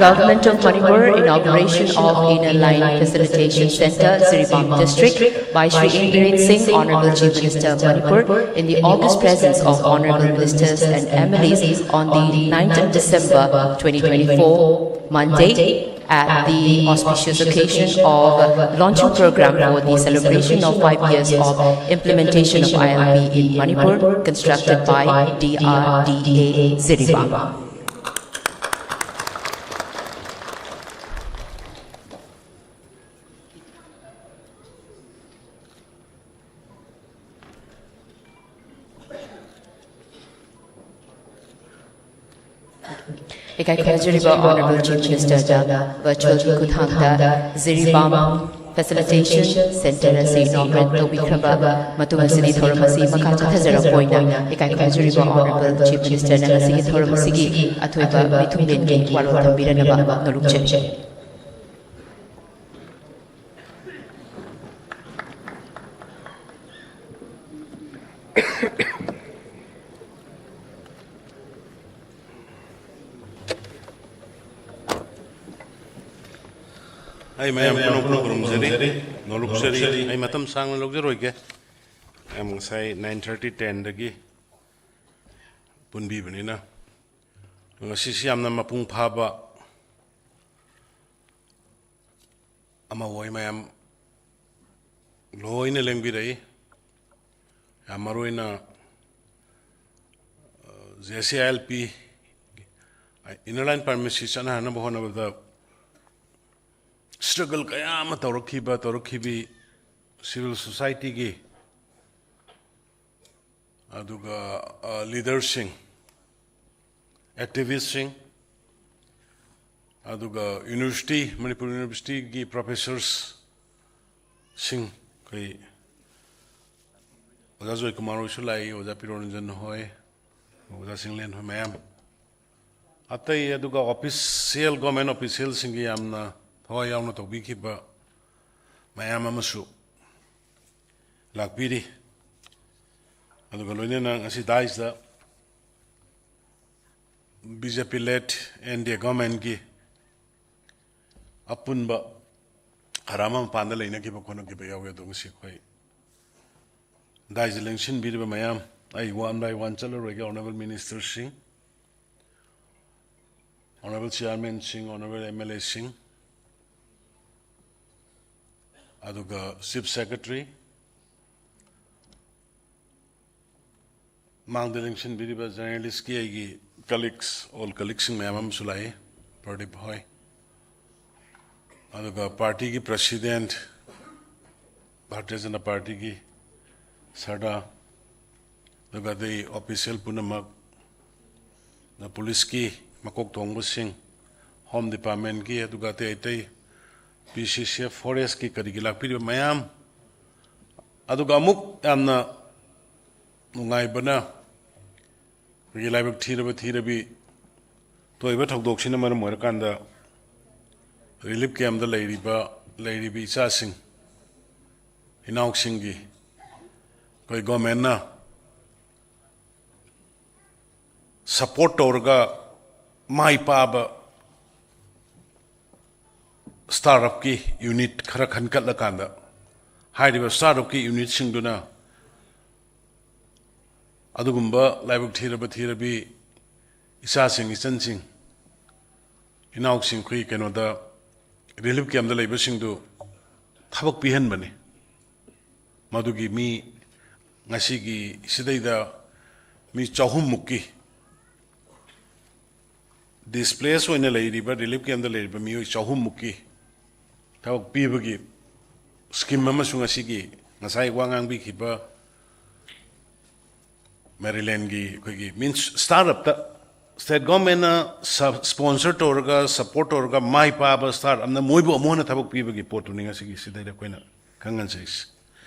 Government of Manipur, inauguration of Inner Line Facilitation Centre, Jiribam District, by Shri N. Biren Singh, Honourable Chief Minister of Manipur, in the august presence of Honourable Ministers and M L As on the ninth of December twenty twenty-four, Monday, at the auspicious occasion of launching programme for the celebration of five years of implementation of I L P in Manipur, constructed by D R D A Jiribam. ꯏꯀꯥꯏ ꯈꯨꯝꯅꯖꯔꯤꯕ Honourable Chief Minister ꯗ virtual ꯒꯤ ꯈꯨꯠꯊꯥꯡꯗ ꯖꯤꯔꯤꯕꯥꯝ Facilitation Centre ꯑꯁꯤ inaugurate ꯇꯧꯕꯤꯈ꯭ꯔꯕ ꯃꯇꯨꯡ ꯑꯁꯤꯗꯤ ꯊꯧꯔꯝ ꯑꯁꯤ ꯃꯈꯥ ꯆꯠꯊꯖꯔꯛꯄ ꯑꯣꯏꯅ ꯏꯀꯥꯏ ꯈꯨꯝꯅꯖꯔꯤꯕ Honourable Chief Minister ꯅ ꯉꯁꯤꯒꯤ ꯊꯧꯔꯝ ꯑꯁꯤꯒꯤ ꯑꯊꯣꯏꯕ ꯃꯤꯊꯨꯡꯂꯦꯟꯒꯤ ꯋꯥꯔꯣꯜ ꯊꯝꯕꯤꯔꯅꯕ ꯅꯣꯂꯨꯛꯆꯔꯤ꯫ ꯑꯩ ꯃꯌꯥꯝ ꯄꯨꯝꯅꯃꯛꯄꯨ ꯈꯨꯔꯨꯝꯖꯔꯤ, ꯅꯣꯂꯨꯛꯆꯔꯤ꯫ ꯑꯩ ꯃꯇꯝ ꯁꯥꯡꯅ ꯂꯧꯖꯔꯣꯏꯒꯦ꯫ ꯃꯌꯥꯝ ꯉꯁꯥꯏ nine thirty, ten ꯗꯒꯤ ꯄꯨꯟꯕꯤꯕꯅꯤꯅ꯫ ꯉꯁꯤꯁꯤ ꯌꯥꯝꯅ ꯃꯄꯨꯡ ꯐꯥꯕ ꯑꯃ ꯑꯣꯏ꯫ ꯃꯌꯥꯝ ꯂꯣꯏꯅ ꯂꯦꯡꯕꯤꯔꯛꯏ꯫ ꯌꯥꯝ ꯃꯔꯨ ꯑꯣꯏꯅ J C I L P, inner line ꯄꯔꯃꯤꯠꯁꯤ ꯆꯠꯅꯍꯟꯅꯕ ꯍꯣꯠꯅꯕꯗ ꯁ꯭ꯇ꯭ꯔꯒꯜ ꯀꯌꯥ ꯑꯃ ꯇꯧꯔꯛꯈꯤꯕ, ꯇꯧꯔꯛꯈꯤꯕꯤ ꯁꯤꯚꯤꯜ ꯁꯣꯁꯥꯏꯇꯤꯒꯤ, ꯑꯗꯨꯒ ꯂꯤꯗꯔꯁꯤꯡ, ꯑꯦꯛꯇꯤꯚꯤꯁꯁꯤꯡ, ꯑꯗꯨꯒ ꯌꯨꯅꯤꯚꯔꯁꯤꯇꯤ, ꯃꯅꯤꯄꯨꯔ ꯌꯨꯅꯤꯚꯔꯁꯤꯇꯤꯒꯤ ꯄ꯭ꯔꯣꯐꯦꯁꯔꯁꯁꯤꯡ, ꯑꯩꯈꯣꯏ ꯑꯣꯖꯥ ꯖꯣꯏꯀꯨꯃꯥꯔ ꯍꯣꯏꯁꯨ ꯂꯥꯛꯏ, ꯑꯣꯖꯥ ꯄꯤꯔꯣꯟꯖꯟ ꯍꯣꯏ, ꯑꯣꯖꯥ ꯆꯤꯡꯂꯦꯟ ꯍꯣꯏ ꯃꯌꯥꯝ, ꯑꯇꯩ ꯑꯗꯨꯒ ꯑꯣꯐꯤꯁꯤꯌꯦꯜ, ꯒꯣꯔꯃꯦꯟ ꯑꯣꯐꯤꯁꯤꯌꯦꯜꯁꯤꯡꯒꯤ ꯌꯥꯝꯅ ꯊꯋꯥꯏ ꯌꯥꯎꯅ ꯇꯧꯕꯤꯈꯤꯕ ꯃꯌꯥꯝ ꯑꯃꯁꯨ ꯂꯥꯛꯄꯤꯔꯤ꯫ ꯑꯗꯨꯒ ꯂꯣꯏꯅꯅ ꯉꯁꯤ ꯗꯥꯏꯁꯇ ꯕꯤ ꯖꯦ ꯄꯤ ꯂꯦꯠ ꯑꯦꯟ ꯗꯤ ꯑꯦ ꯒꯣꯔꯃꯦꯟꯒꯤ ꯑꯄꯨꯟꯕ ꯈꯔ ꯑꯃ ꯃꯄꯥꯟꯗ ꯂꯩꯅꯈꯤꯕ ꯈꯣꯠꯅꯈꯤꯕ ꯌꯥꯎꯏ꯫ ꯑꯗꯣ ꯉꯁꯤ ꯑꯩꯈꯣꯏ ꯗꯥꯏꯁꯇ ꯂꯦꯡꯁꯤꯟꯕꯤꯔꯤꯕ ꯃꯌꯥꯝ, ꯑꯩ ꯋꯥꯟ ꯕꯥꯏ ꯋꯥꯟ ꯆꯠꯂꯔꯣꯏꯒꯦ꯫ ꯑꯣꯅꯔꯦꯕꯜ ꯃꯤꯅꯤꯁꯇꯔꯁꯤꯡ, ꯑꯣꯅꯔꯦꯕꯜ ꯆꯤꯌꯥꯔꯃꯦꯟꯁꯤꯡ, ꯑꯣꯅꯔꯦꯕꯜ ꯑꯦꯝ ꯑꯦꯜ ꯑꯦꯁꯤꯡ, ꯑꯗꯨꯒ ꯆꯤꯐ ꯁꯦꯀ꯭ꯔꯦꯇꯔꯤ, ꯃꯥꯡꯗ ꯂꯦꯡꯁꯤꯟꯕꯤꯔꯤꯕ ꯖꯔꯅꯦꯂꯤꯁꯀꯤ ꯑꯩꯒꯤ ꯀꯂꯤꯛꯁ, ꯑꯣꯜ ꯀꯂꯤꯛꯁꯤꯡ ꯃꯌꯥꯝ ꯑꯃꯁꯨ ꯂꯥꯛꯏ, ꯄ꯭ꯔꯗꯤꯞ ꯍꯣꯏ, ꯑꯗꯨꯒ ꯄꯥꯔꯇꯤꯒꯤ ꯄ꯭ꯔꯁꯤꯗꯦꯟꯠ, ꯚꯥꯔꯇꯤꯌ ꯖꯅꯇꯥ ꯄꯥꯔꯇꯤꯒꯤ ꯁꯔꯗꯥ, ꯑꯗꯨꯒ ꯑꯇꯩ ꯑꯣꯐꯤꯁꯤꯌꯦꯜ ꯄꯨꯝꯅꯃꯛ, ꯑꯗ ꯄꯨꯂꯤꯁꯀꯤ ꯃꯀꯣꯛ ꯊꯣꯡꯕꯁꯤꯡ, ꯍꯣꯝ ꯗꯤꯄꯥꯔꯠꯃꯦꯟꯒꯤ, ꯑꯗꯨꯒ ꯑꯇꯩ ꯑꯇꯩ ꯄꯤ ꯁꯤ ꯁꯤ ꯑꯦꯐ, ꯐꯣꯔꯦꯁꯀꯤ ꯀꯔꯤꯒꯤ ꯂꯥꯛꯄꯤꯔꯤꯕ ꯃꯌꯥꯝ, ꯑꯗꯨꯒ ꯑꯃꯨꯛ ꯌꯥꯝꯅ ꯅꯨꯡꯉꯥꯏꯕꯅ, ꯑꯩꯈꯣꯏꯒꯤ ꯂꯥꯏꯕꯛ ꯊꯤꯔꯕ ꯊꯤꯔꯕꯤ ꯊꯣꯛꯏꯕ ꯊꯧꯗꯣꯛꯁꯤꯅ ꯃꯔꯝ ꯑꯣꯏꯔꯀꯥꯟꯗ ꯔꯤꯂꯤꯐ ꯀꯦꯝꯞꯇ ꯂꯩꯔꯤꯕ, ꯂꯩꯔꯤꯕ ꯏꯆꯥꯁꯤꯡ, ꯏꯅꯥꯎꯁꯤꯡꯒꯤ ꯑꯩꯈꯣꯏ ꯒꯣꯔꯃꯦꯟꯅ ꯁꯄꯣꯔꯠ ꯇꯧꯔꯒ ꯃꯥꯏ ꯄꯥꯛꯑꯕ ꯁ꯭ꯇꯥꯔꯠ ꯑꯞꯀꯤ ꯌꯨꯅꯤꯠ ꯈꯔ ꯈꯟꯒꯠꯂꯀꯥꯟꯗ, ꯍꯥꯏꯔꯤꯕ ꯁ꯭ꯇꯥꯔꯠ ꯑꯞꯀꯤ ꯌꯨꯅꯤꯠꯁꯤꯡꯗꯨꯅ ꯑꯗꯨꯒꯨꯝꯕ ꯂꯥꯏꯕꯛ ꯊꯤꯔꯕ ꯊꯤꯔꯕꯤ ꯏꯆꯥꯁꯤꯡ, ꯏꯆꯟꯁꯤꯡ, ꯏꯅꯥꯎꯁꯤꯡ, ꯑꯩꯈꯣꯏ ꯀꯩꯅꯣꯗ ꯔꯤꯂꯤꯐ ꯀꯦꯝꯞꯇ ꯂꯩꯕꯁꯤꯡꯗꯨ ꯊꯕꯛ ꯄꯤꯍꯟꯕꯅꯤ꯫ ꯃꯗꯨꯒꯤ ꯃꯤ ꯉꯁꯤꯒꯤ ꯁꯤꯗꯩꯗ ꯃꯤ ꯆꯍꯨꯝꯃꯨꯛꯀꯤ, ꯗꯤꯁꯄ꯭ꯂꯦꯁ ꯑꯣꯏꯅ ꯂꯩꯔꯤꯕ, ꯔꯤꯂꯤꯐ ꯀꯦꯝꯞꯇ ꯂꯩꯔꯤꯕ ꯃꯤꯑꯣꯏ ꯆꯍꯨꯝꯃꯨꯛꯀꯤ ꯊꯕꯛ ꯄꯤꯕꯒꯤ ꯁ꯭ꯀꯤꯝ ꯑꯃꯁꯨ ꯉꯁꯤꯒꯤ, ꯉꯁꯥꯏ ꯋꯥ ꯉꯥꯡꯕꯤꯈꯤꯕ ꯃꯦꯔꯤꯂꯦꯟꯒꯤ ꯑꯩꯈꯣꯏꯒꯤ, ꯃꯤꯟꯁ, ꯁ꯭ꯇꯥꯔꯠ ꯑꯞꯇ ꯁ꯭ꯇꯦꯠ ꯒꯣꯔꯃꯦꯟꯅ ꯁ-, ꯁ꯭ꯄꯣꯟꯁꯔ ꯇꯧꯔꯒ, ꯁꯄꯣꯔꯠ ꯇꯧꯔꯒ ꯃꯥꯏ ꯄꯥꯛꯑꯕ ꯁ꯭ꯇꯥꯔꯠ ꯑꯞꯅ ꯃꯣꯏꯕꯨ ꯑꯃꯨꯛ ꯍꯟꯅ ꯊꯕꯛ ꯄꯤꯕꯒꯤ ꯄꯣꯠꯇꯨꯅꯤ ꯉꯁꯤꯒꯤ ꯁꯤꯗꯩꯗ ꯑꯩꯈꯣꯏꯅ ꯈꯪꯍꯟꯖꯔꯤꯁꯤ꯫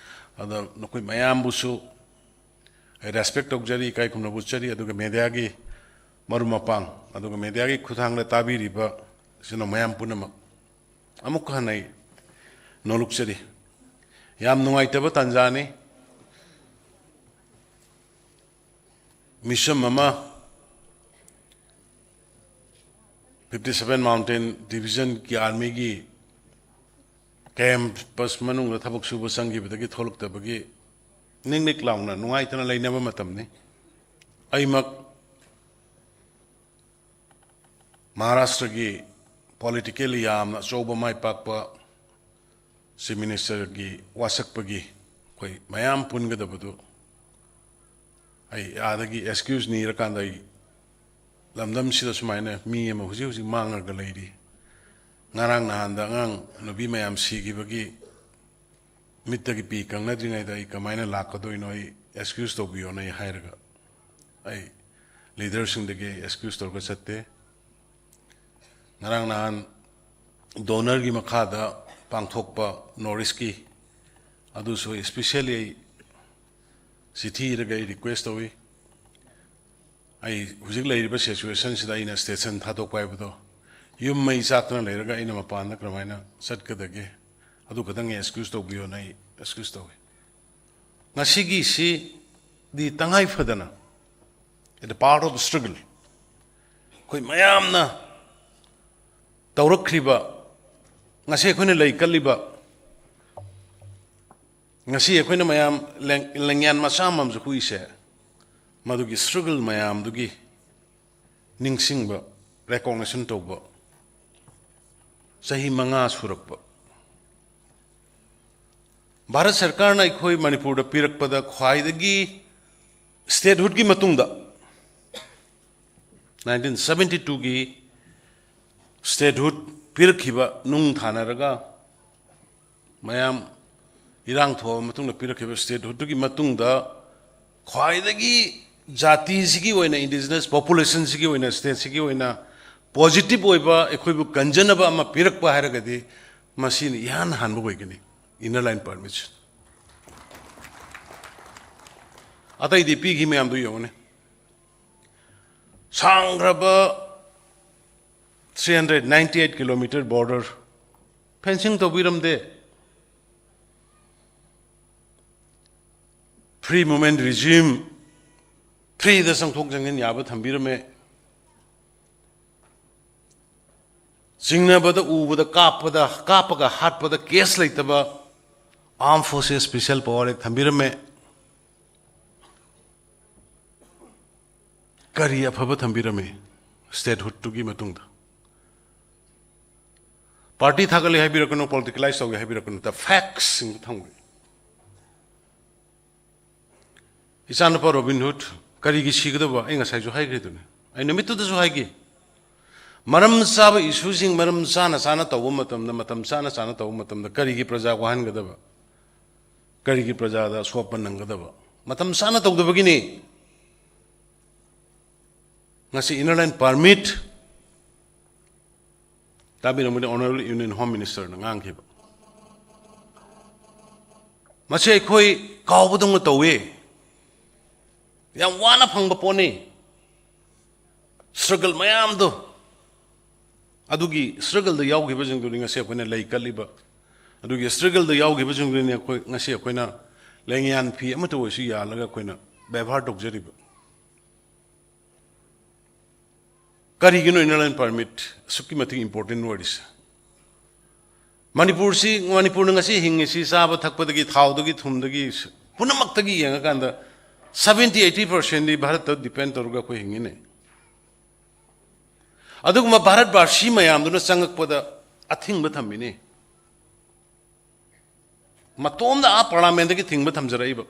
ꯑꯗ ꯅꯈꯣꯏ ꯃꯌꯥꯝꯕꯨꯁꯨ ꯑꯩ ꯔꯦꯁꯄꯦꯛ ꯇꯧꯖꯔꯤ, ꯏꯀꯥꯏ ꯈꯨꯝꯅꯕ ꯎꯠꯆꯔꯤ꯫ ꯑꯗꯨꯒ ꯃꯦꯗꯤꯌꯥꯒꯤ ꯃꯔꯨꯞ ꯃꯄꯥꯡ, ꯑꯗꯨꯒ ꯃꯦꯗꯤꯌꯥꯒꯤ ꯈꯨꯠꯊꯥꯡꯗ ꯇꯥꯕꯤꯔꯤꯕ ꯏꯆꯤꯟ ꯏꯅꯥꯎ ꯃꯌꯥꯝ ꯄꯨꯝꯅꯃꯛ ꯑꯃꯨꯛꯀ ꯍꯟꯅ ꯑꯩ ꯅꯣꯂꯨꯛꯆꯔꯤ꯫ ꯌꯥꯝ ꯅꯨꯡꯉꯥꯏꯇꯕ ꯇꯥꯟꯖꯥꯅꯤ꯫ ꯃꯤꯁꯝ ꯑꯃ ꯐꯤꯐꯇꯤ ꯁꯚꯦꯟ ꯃꯥꯎꯟꯇꯦꯟ ꯗꯤꯕꯤꯖꯟꯒꯤ ꯑꯥꯔꯃꯤꯒꯤ ꯀꯦꯝꯄꯁ ꯃꯅꯨꯡꯗ ꯊꯕꯛ ꯁꯨꯕ ꯆꯪꯈꯤꯕꯗꯒꯤ ꯊꯣꯛꯂꯛꯇꯕꯒꯤ ꯅꯤꯛ ꯅꯤꯛ ꯂꯥꯎꯅ ꯅꯨꯡꯉꯥꯏꯇꯅ ꯂꯩꯅꯕ ꯃꯇꯝꯅꯤ꯫ ꯑꯩꯃꯛ ꯃꯍꯥꯔꯥꯁꯇ꯭ꯔꯒꯤ ꯄꯣꯂꯤꯇꯤꯀꯦꯜꯂꯤ ꯌꯥꯝꯅ ꯑꯆꯧꯕ ꯃꯥꯏ ꯄꯥꯛꯄ ꯆꯤꯐ ꯃꯤꯅꯤꯁꯇꯔꯒꯤ ꯋꯥꯁꯛꯄꯒꯤ ꯑꯩꯈꯣꯏ ꯃꯌꯥꯝ ꯄꯨꯟꯒꯗꯕꯗꯨ ꯑꯩ ꯑꯥꯗꯒꯤ ꯑꯦꯛꯁꯀ꯭ꯌꯨꯁ ꯅꯤꯔꯀꯥꯟꯗ ꯑꯩ ꯂꯝꯗꯝꯁꯤꯗ ꯁꯨꯃꯥꯏꯅ ꯃꯤ ꯑꯃ ꯍꯧꯖꯤꯛ ꯍꯧꯖꯤꯛ ꯃꯥꯡꯉꯒ ꯂꯩꯔꯤ꯫ ꯉꯔꯥꯡ ꯅꯍꯥꯟꯗ ꯑꯉꯥꯡ ꯅꯨꯄꯤ ꯃꯌꯥꯝ ꯁꯤꯈꯤꯕꯒꯤ ꯃꯤꯠꯇꯒꯤ ꯄꯤ ꯀꯪꯅꯗ꯭ꯔꯤꯉꯩꯗ ꯑꯩ ꯀꯃꯥꯏꯅ ꯂꯥꯛꯀꯗꯣꯏꯅꯣ, ꯑꯩ ꯑꯦꯛꯁꯀ꯭ꯌꯨꯁ ꯇꯧꯕꯤꯌꯣꯅ ꯑꯩ ꯍꯥꯏꯔꯒ ꯑꯩ ꯂꯤꯗꯔꯁꯤꯡꯗꯒꯤ ꯑꯩ ꯑꯦꯛꯁꯀ꯭ꯌꯨꯁ ꯇꯧꯔꯒ ꯆꯠꯇꯦ꯫ ꯉꯔꯥꯡ ꯅꯍꯥꯟ ꯗꯣꯅꯔꯒꯤ ꯃꯈꯥꯗ ꯄꯥꯡꯊꯣꯛꯄ ꯅꯣꯔꯠ ꯏꯁꯀꯤ ꯑꯗꯨꯁꯨ ꯑꯩ ꯏꯁꯄꯤꯁꯦꯜꯂꯤ ꯑꯩ ꯆꯤꯊꯤ ꯏꯔꯒ ꯑꯩ ꯔꯤꯀ꯭ꯋꯦꯁ ꯇꯧꯏ꯫ ꯑꯩ ꯍꯧꯖꯤꯛ ꯂꯩꯔꯤꯕ ꯁꯤꯆꯨꯋꯦꯁꯟꯁꯤꯗ ꯑꯩꯅ ꯁ꯭ꯇꯦꯁꯟ ꯊꯥꯗꯣꯛꯄ ꯍꯥꯏꯕꯗꯣ, ꯌꯨꯝ ꯃꯩ ꯆꯥꯛꯇꯅ ꯂꯩꯔꯒ ꯑꯩꯅ ꯃꯄꯥꯟꯗ ꯀꯔꯝꯍꯥꯏꯅ ꯆꯠꯀꯗꯒꯦ? ꯑꯗꯨ ꯈꯛꯇꯪ ꯑꯦꯛꯁꯀ꯭ꯌꯨꯁ ꯇꯧꯕꯤꯌꯣꯅ ꯑꯩ ꯑꯦꯛꯁꯀ꯭ꯌꯨꯁ ꯇꯧꯏ꯫ ꯉꯁꯤꯒꯤꯁꯤꯗꯤ ꯇꯉꯥꯏ ꯐꯗꯅ, at the part of struggle, ꯑꯩꯈꯣꯏ ꯃꯌꯥꯝꯅ ꯇꯧꯔꯛꯈ꯭ꯔꯤꯕ, ꯉꯁꯤ ꯑꯩꯈꯣꯏꯅ ꯂꯩ ꯀꯠꯂꯤꯕ, ꯉꯁꯤ ꯑꯩꯈꯣꯏꯅ ꯃꯌꯥꯝ ꯂꯦꯡ-, ꯂꯦꯡꯌꯥꯟ ꯃꯆꯥ ꯑꯃꯃꯝꯁꯨ ꯍꯨꯏꯁꯦ, ꯃꯗꯨꯒꯤ ꯁ꯭ꯇ꯭ꯔꯒꯜ ꯃꯌꯥꯝꯗꯨꯒꯤ ꯅꯤꯡꯁꯤꯡꯕ, ꯔꯦꯀꯣꯛꯅꯤꯁꯟ ꯇꯧꯕ ꯆꯍꯤ ꯃꯉꯥ ꯁꯨꯔꯛꯄ꯫ ꯚꯥꯔꯠ ꯁꯔꯀꯥꯔꯅ ꯑꯩꯈꯣꯏ ꯃꯅꯤꯄꯨꯔꯗ ꯄꯤꯔꯛꯄꯗ ꯈ꯭ꯋꯥꯏꯗꯒꯤ statehoodꯀꯤ ꯃꯇꯨꯡꯗ nineteen seventy twoꯒꯤ statehood ꯄꯤꯔꯛꯈꯤꯕ ꯅꯨꯡ ꯊꯥꯅꯔꯒ ꯃꯌꯥꯝ ꯏꯔꯥꯡ ꯊꯣꯛꯑꯕ ꯃꯇꯨꯡꯗ ꯄꯤꯔꯛꯈꯤꯕ statehoodꯇꯨꯒꯤ ꯃꯇꯨꯡꯗ ꯈ꯭ꯋꯥꯏꯗꯒꯤ ꯖꯥꯇꯤꯁꯤꯒꯤ ꯑꯣꯏꯅ, indigenous populationꯁꯤꯒꯤ ꯑꯣꯏꯅ, stateꯁꯤꯒꯤ ꯑꯣꯏꯅ positive ꯑꯣꯏꯕ, ꯑꯩꯈꯣꯏꯕꯨ ꯀꯟꯖꯅꯕ ꯑꯃ ꯄꯤꯔꯛꯄ ꯍꯥꯏꯔꯒꯗꯤ ꯃꯁꯤꯅ ꯏꯍꯥꯟ ꯍꯥꯟꯕ ꯑꯣꯏꯒꯅꯤ, inner line permits꯫ ꯑꯇꯩꯗꯤ ꯄꯤꯈꯤ ꯃꯌꯥꯝꯗꯨ ꯌꯦꯡꯉꯨꯅꯦ꯫ ꯁꯥꯡꯈ꯭ꯔꯕ three hundred ninety eight kilometer border fencing ꯇꯧꯕꯤꯔꯝꯗꯦ꯫ Free movement regime, freeꯗ ꯆꯪꯊꯣꯛ ꯆꯪꯁꯤꯟ ꯌꯥꯕ ꯊꯝꯕꯤꯔꯝꯃꯦ꯫ ꯆꯤꯡꯅꯕꯗ, ꯎꯕꯗ, ꯀꯥꯞꯄꯗ, ꯀꯥꯞꯄꯒ ꯍꯥꯠꯄꯗ case ꯂꯩꯇꯕ Armed Forces Special Power Act ꯊꯝꯕꯤꯔꯝꯃꯦ꯫ ꯀꯔꯤ ꯑꯐꯕ ꯊꯝꯕꯤꯔꯝꯃꯤ statehoodꯇꯨꯒꯤ ꯃꯇꯨꯡꯗ? Party ꯊꯥꯒꯠꯂꯤ ꯍꯥꯏꯕꯤꯔꯛꯀꯅꯨ, politicalize ꯇꯧꯒꯦ ꯍꯥꯏꯕꯤꯔꯛꯀꯅꯨ, the factsꯁꯤꯡꯗꯨ ꯊꯝꯒꯦ꯫ ꯏꯆꯥꯅꯨꯄꯥ ꯔꯣꯕꯤꯟ ꯍꯨꯗ ꯀꯔꯤꯒꯤ ꯁꯤꯒꯗꯕ? ꯑꯩ ꯉꯁꯥꯏꯁꯨ ꯍꯥꯏꯈ꯭ꯔꯤꯗꯨꯅꯤ, ꯑꯩ ꯅꯨꯃꯤꯠꯇꯨꯗꯁꯨ ꯍꯥꯏꯈꯤ꯫ ꯃꯔꯝ ꯆꯥꯕ issueꯁꯤꯡ ꯃꯔꯝ ꯆꯥꯅ ꯆꯥꯅ ꯇꯧꯕ ꯃꯇꯝꯗ, ꯃꯇꯝ ꯆꯥꯅ ꯆꯥꯅ ꯇꯧꯕ ꯃꯇꯝꯗ ꯀꯔꯤꯒꯤ ꯄ꯭ꯔꯖꯥ ꯋꯥꯍꯟꯒꯗꯕ? ꯀꯔꯤꯒꯤ ꯄ꯭ꯔꯖꯥꯗ ꯑꯁꯣꯛꯄ ꯅꯪꯒꯗꯕ? ꯃꯇꯝ ꯆꯥꯅ ꯇꯧꯗꯕꯒꯤꯅꯤ꯫ ꯉꯁꯤ inner line permit ꯇꯥꯕꯤꯔꯝꯒꯅꯤ, Honourable Union Home Ministerꯅ ꯉꯥꯡꯈꯤꯕ꯫ ꯃꯁꯤ ꯑꯩꯈꯣꯏ ꯀꯥꯎꯕꯗꯧꯅ ꯇꯧꯋꯤ꯫ ꯌꯥꯝ ꯋꯥꯅ ꯐꯪꯕ ꯄꯣꯠꯅꯤ꯫ Struggle ꯃꯌꯥꯝꯗꯣ, ꯑꯗꯨꯒꯤ struggleꯗ ꯌꯥꯎꯈꯤꯕꯁꯤꯡꯗꯨꯅꯤ ꯉꯁꯤ ꯑꯩꯈꯣꯏꯅ ꯂꯩ ꯀꯠꯂꯤꯕ꯫ ꯑꯗꯨꯒꯤ struggleꯗ ꯌꯥꯎꯈꯤꯕꯁꯤꯡꯗꯨꯅꯤ ꯑꯩꯈꯣꯏ ꯉꯁꯤ ꯑꯩꯈꯣꯏꯅ ꯂꯦꯡꯌꯥꯟ ꯐꯤ ꯑꯃꯠꯇ ꯑꯣꯏꯁꯨ ꯌꯥꯜꯂꯒ ꯑꯩꯈꯣꯏꯅ ꯕꯦꯕꯥꯔ ꯇꯧꯖꯔꯤꯕ꯫ ꯀꯔꯤꯒꯤꯅꯣ inner line permit ꯑꯁꯨꯛꯀꯤ ꯃꯇꯤꯛ important ꯑꯣꯏꯔꯤꯁꯦ? ꯃꯅꯤꯄꯨꯔꯁꯤ, ꯃꯅꯤꯄꯨꯔꯅ ꯉꯁꯤ ꯍꯤꯡꯉꯤꯁꯤ ꯆꯥꯕ ꯊꯛꯄꯗꯒꯤ, ꯊꯥꯎꯗꯒꯤ, ꯊꯨꯝꯗꯒꯤ, ꯄꯨꯝꯅꯃꯛꯇꯒꯤ ꯌꯦꯡꯉꯀꯥꯟꯗ seventy eighty percentꯗꯤ ꯚꯥꯔꯠꯇ depend ꯇꯧꯔꯒ ꯑꯩꯈꯣꯏ ꯍꯤꯡꯉꯤꯅꯦ꯫ ꯑꯗꯨꯒꯨꯝꯕ ꯚꯥꯔꯠ ꯚꯥꯁꯤ ꯃꯌꯥꯝꯗꯨꯅ ꯆꯪꯉꯛꯄꯗ ꯑꯊꯤꯡꯕ ꯊꯝꯃꯤꯅꯦ꯫ ꯃꯇꯣꯝꯗ ꯑꯥ ꯄꯥꯔꯂꯥꯃꯦꯟꯗꯒꯤ ꯊꯤꯡꯕ ꯊꯝꯖꯔꯛꯏꯕ꯫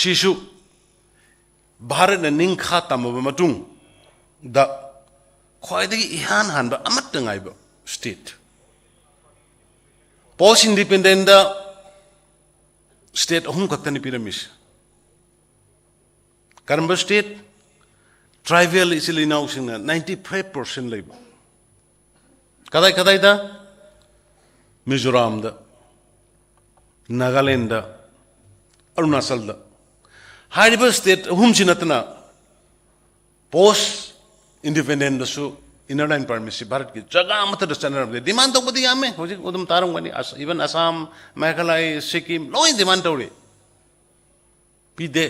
ꯁꯤꯁꯨ ꯚꯥꯔꯠꯅ ꯅꯤꯡꯈꯥ ꯇꯝꯃꯕ ꯃꯇꯨꯡꯗ ꯈ꯭ꯋꯥꯏꯗꯒꯤ ꯏꯍꯥꯟ ꯍꯥꯟꯕ ꯑꯃꯠꯇ ꯉꯥꯏꯕ ꯁ꯭ꯇꯦꯠ꯫ ꯄꯣꯁ ꯏꯟꯗꯤꯄꯦꯟꯗꯦꯟꯗ ꯁ꯭ꯇꯦꯠ ꯑꯍꯨꯝ ꯈꯛꯇꯅꯤ ꯄꯤꯔꯝꯃꯤꯁꯦ꯫ ꯀꯔꯝꯕ ꯁ꯭ꯇꯦꯠ? ꯇ꯭ꯔꯥꯏꯕꯦꯜ ꯏꯆꯤꯜ ꯏꯅꯥꯎꯁꯤꯡꯅ ninety five percent ꯂꯩꯕ꯫ ꯀꯗꯥꯏ ꯀꯗꯥꯏꯗ? ꯃꯤꯖꯣꯔꯥꯝꯗ, ꯅꯥꯒꯥꯂꯦꯟꯗ, ꯑꯔꯨꯅꯥꯆꯜꯗ꯫ ꯍꯥꯏꯔꯤꯕ ꯁ꯭ꯇꯦꯠ ꯑꯍꯨꯝꯁꯤ ꯅꯠꯇꯅ ꯄꯣꯁ ꯏꯟꯗꯤꯄꯦꯟꯗꯦꯟꯗꯁꯨ ꯏꯟꯅꯔ ꯂꯥꯏꯟ ꯄꯔꯃꯤꯠꯁꯤ ꯚꯥꯔꯠꯀꯤ ꯖꯒꯥ ꯑꯃꯠꯇꯗ ꯆꯠꯅꯔꯝꯗꯦ꯫ ꯗꯤꯃꯥꯟ ꯇꯧꯕꯗꯤ ꯌꯥꯝꯃꯦ, ꯍꯧꯖꯤꯛ ꯑꯗꯨꯝ ꯇꯥꯔꯝꯒꯅꯤ, ꯑꯁ, ꯏꯚꯟ ꯑꯁꯥꯝ, ꯃꯦꯘꯥꯂꯌ, ꯁꯤꯛꯀꯤꯝ ꯂꯣꯏ ꯗꯤꯃꯥꯟ ꯇꯧꯔꯤ꯫ ꯄꯤꯗꯦ꯫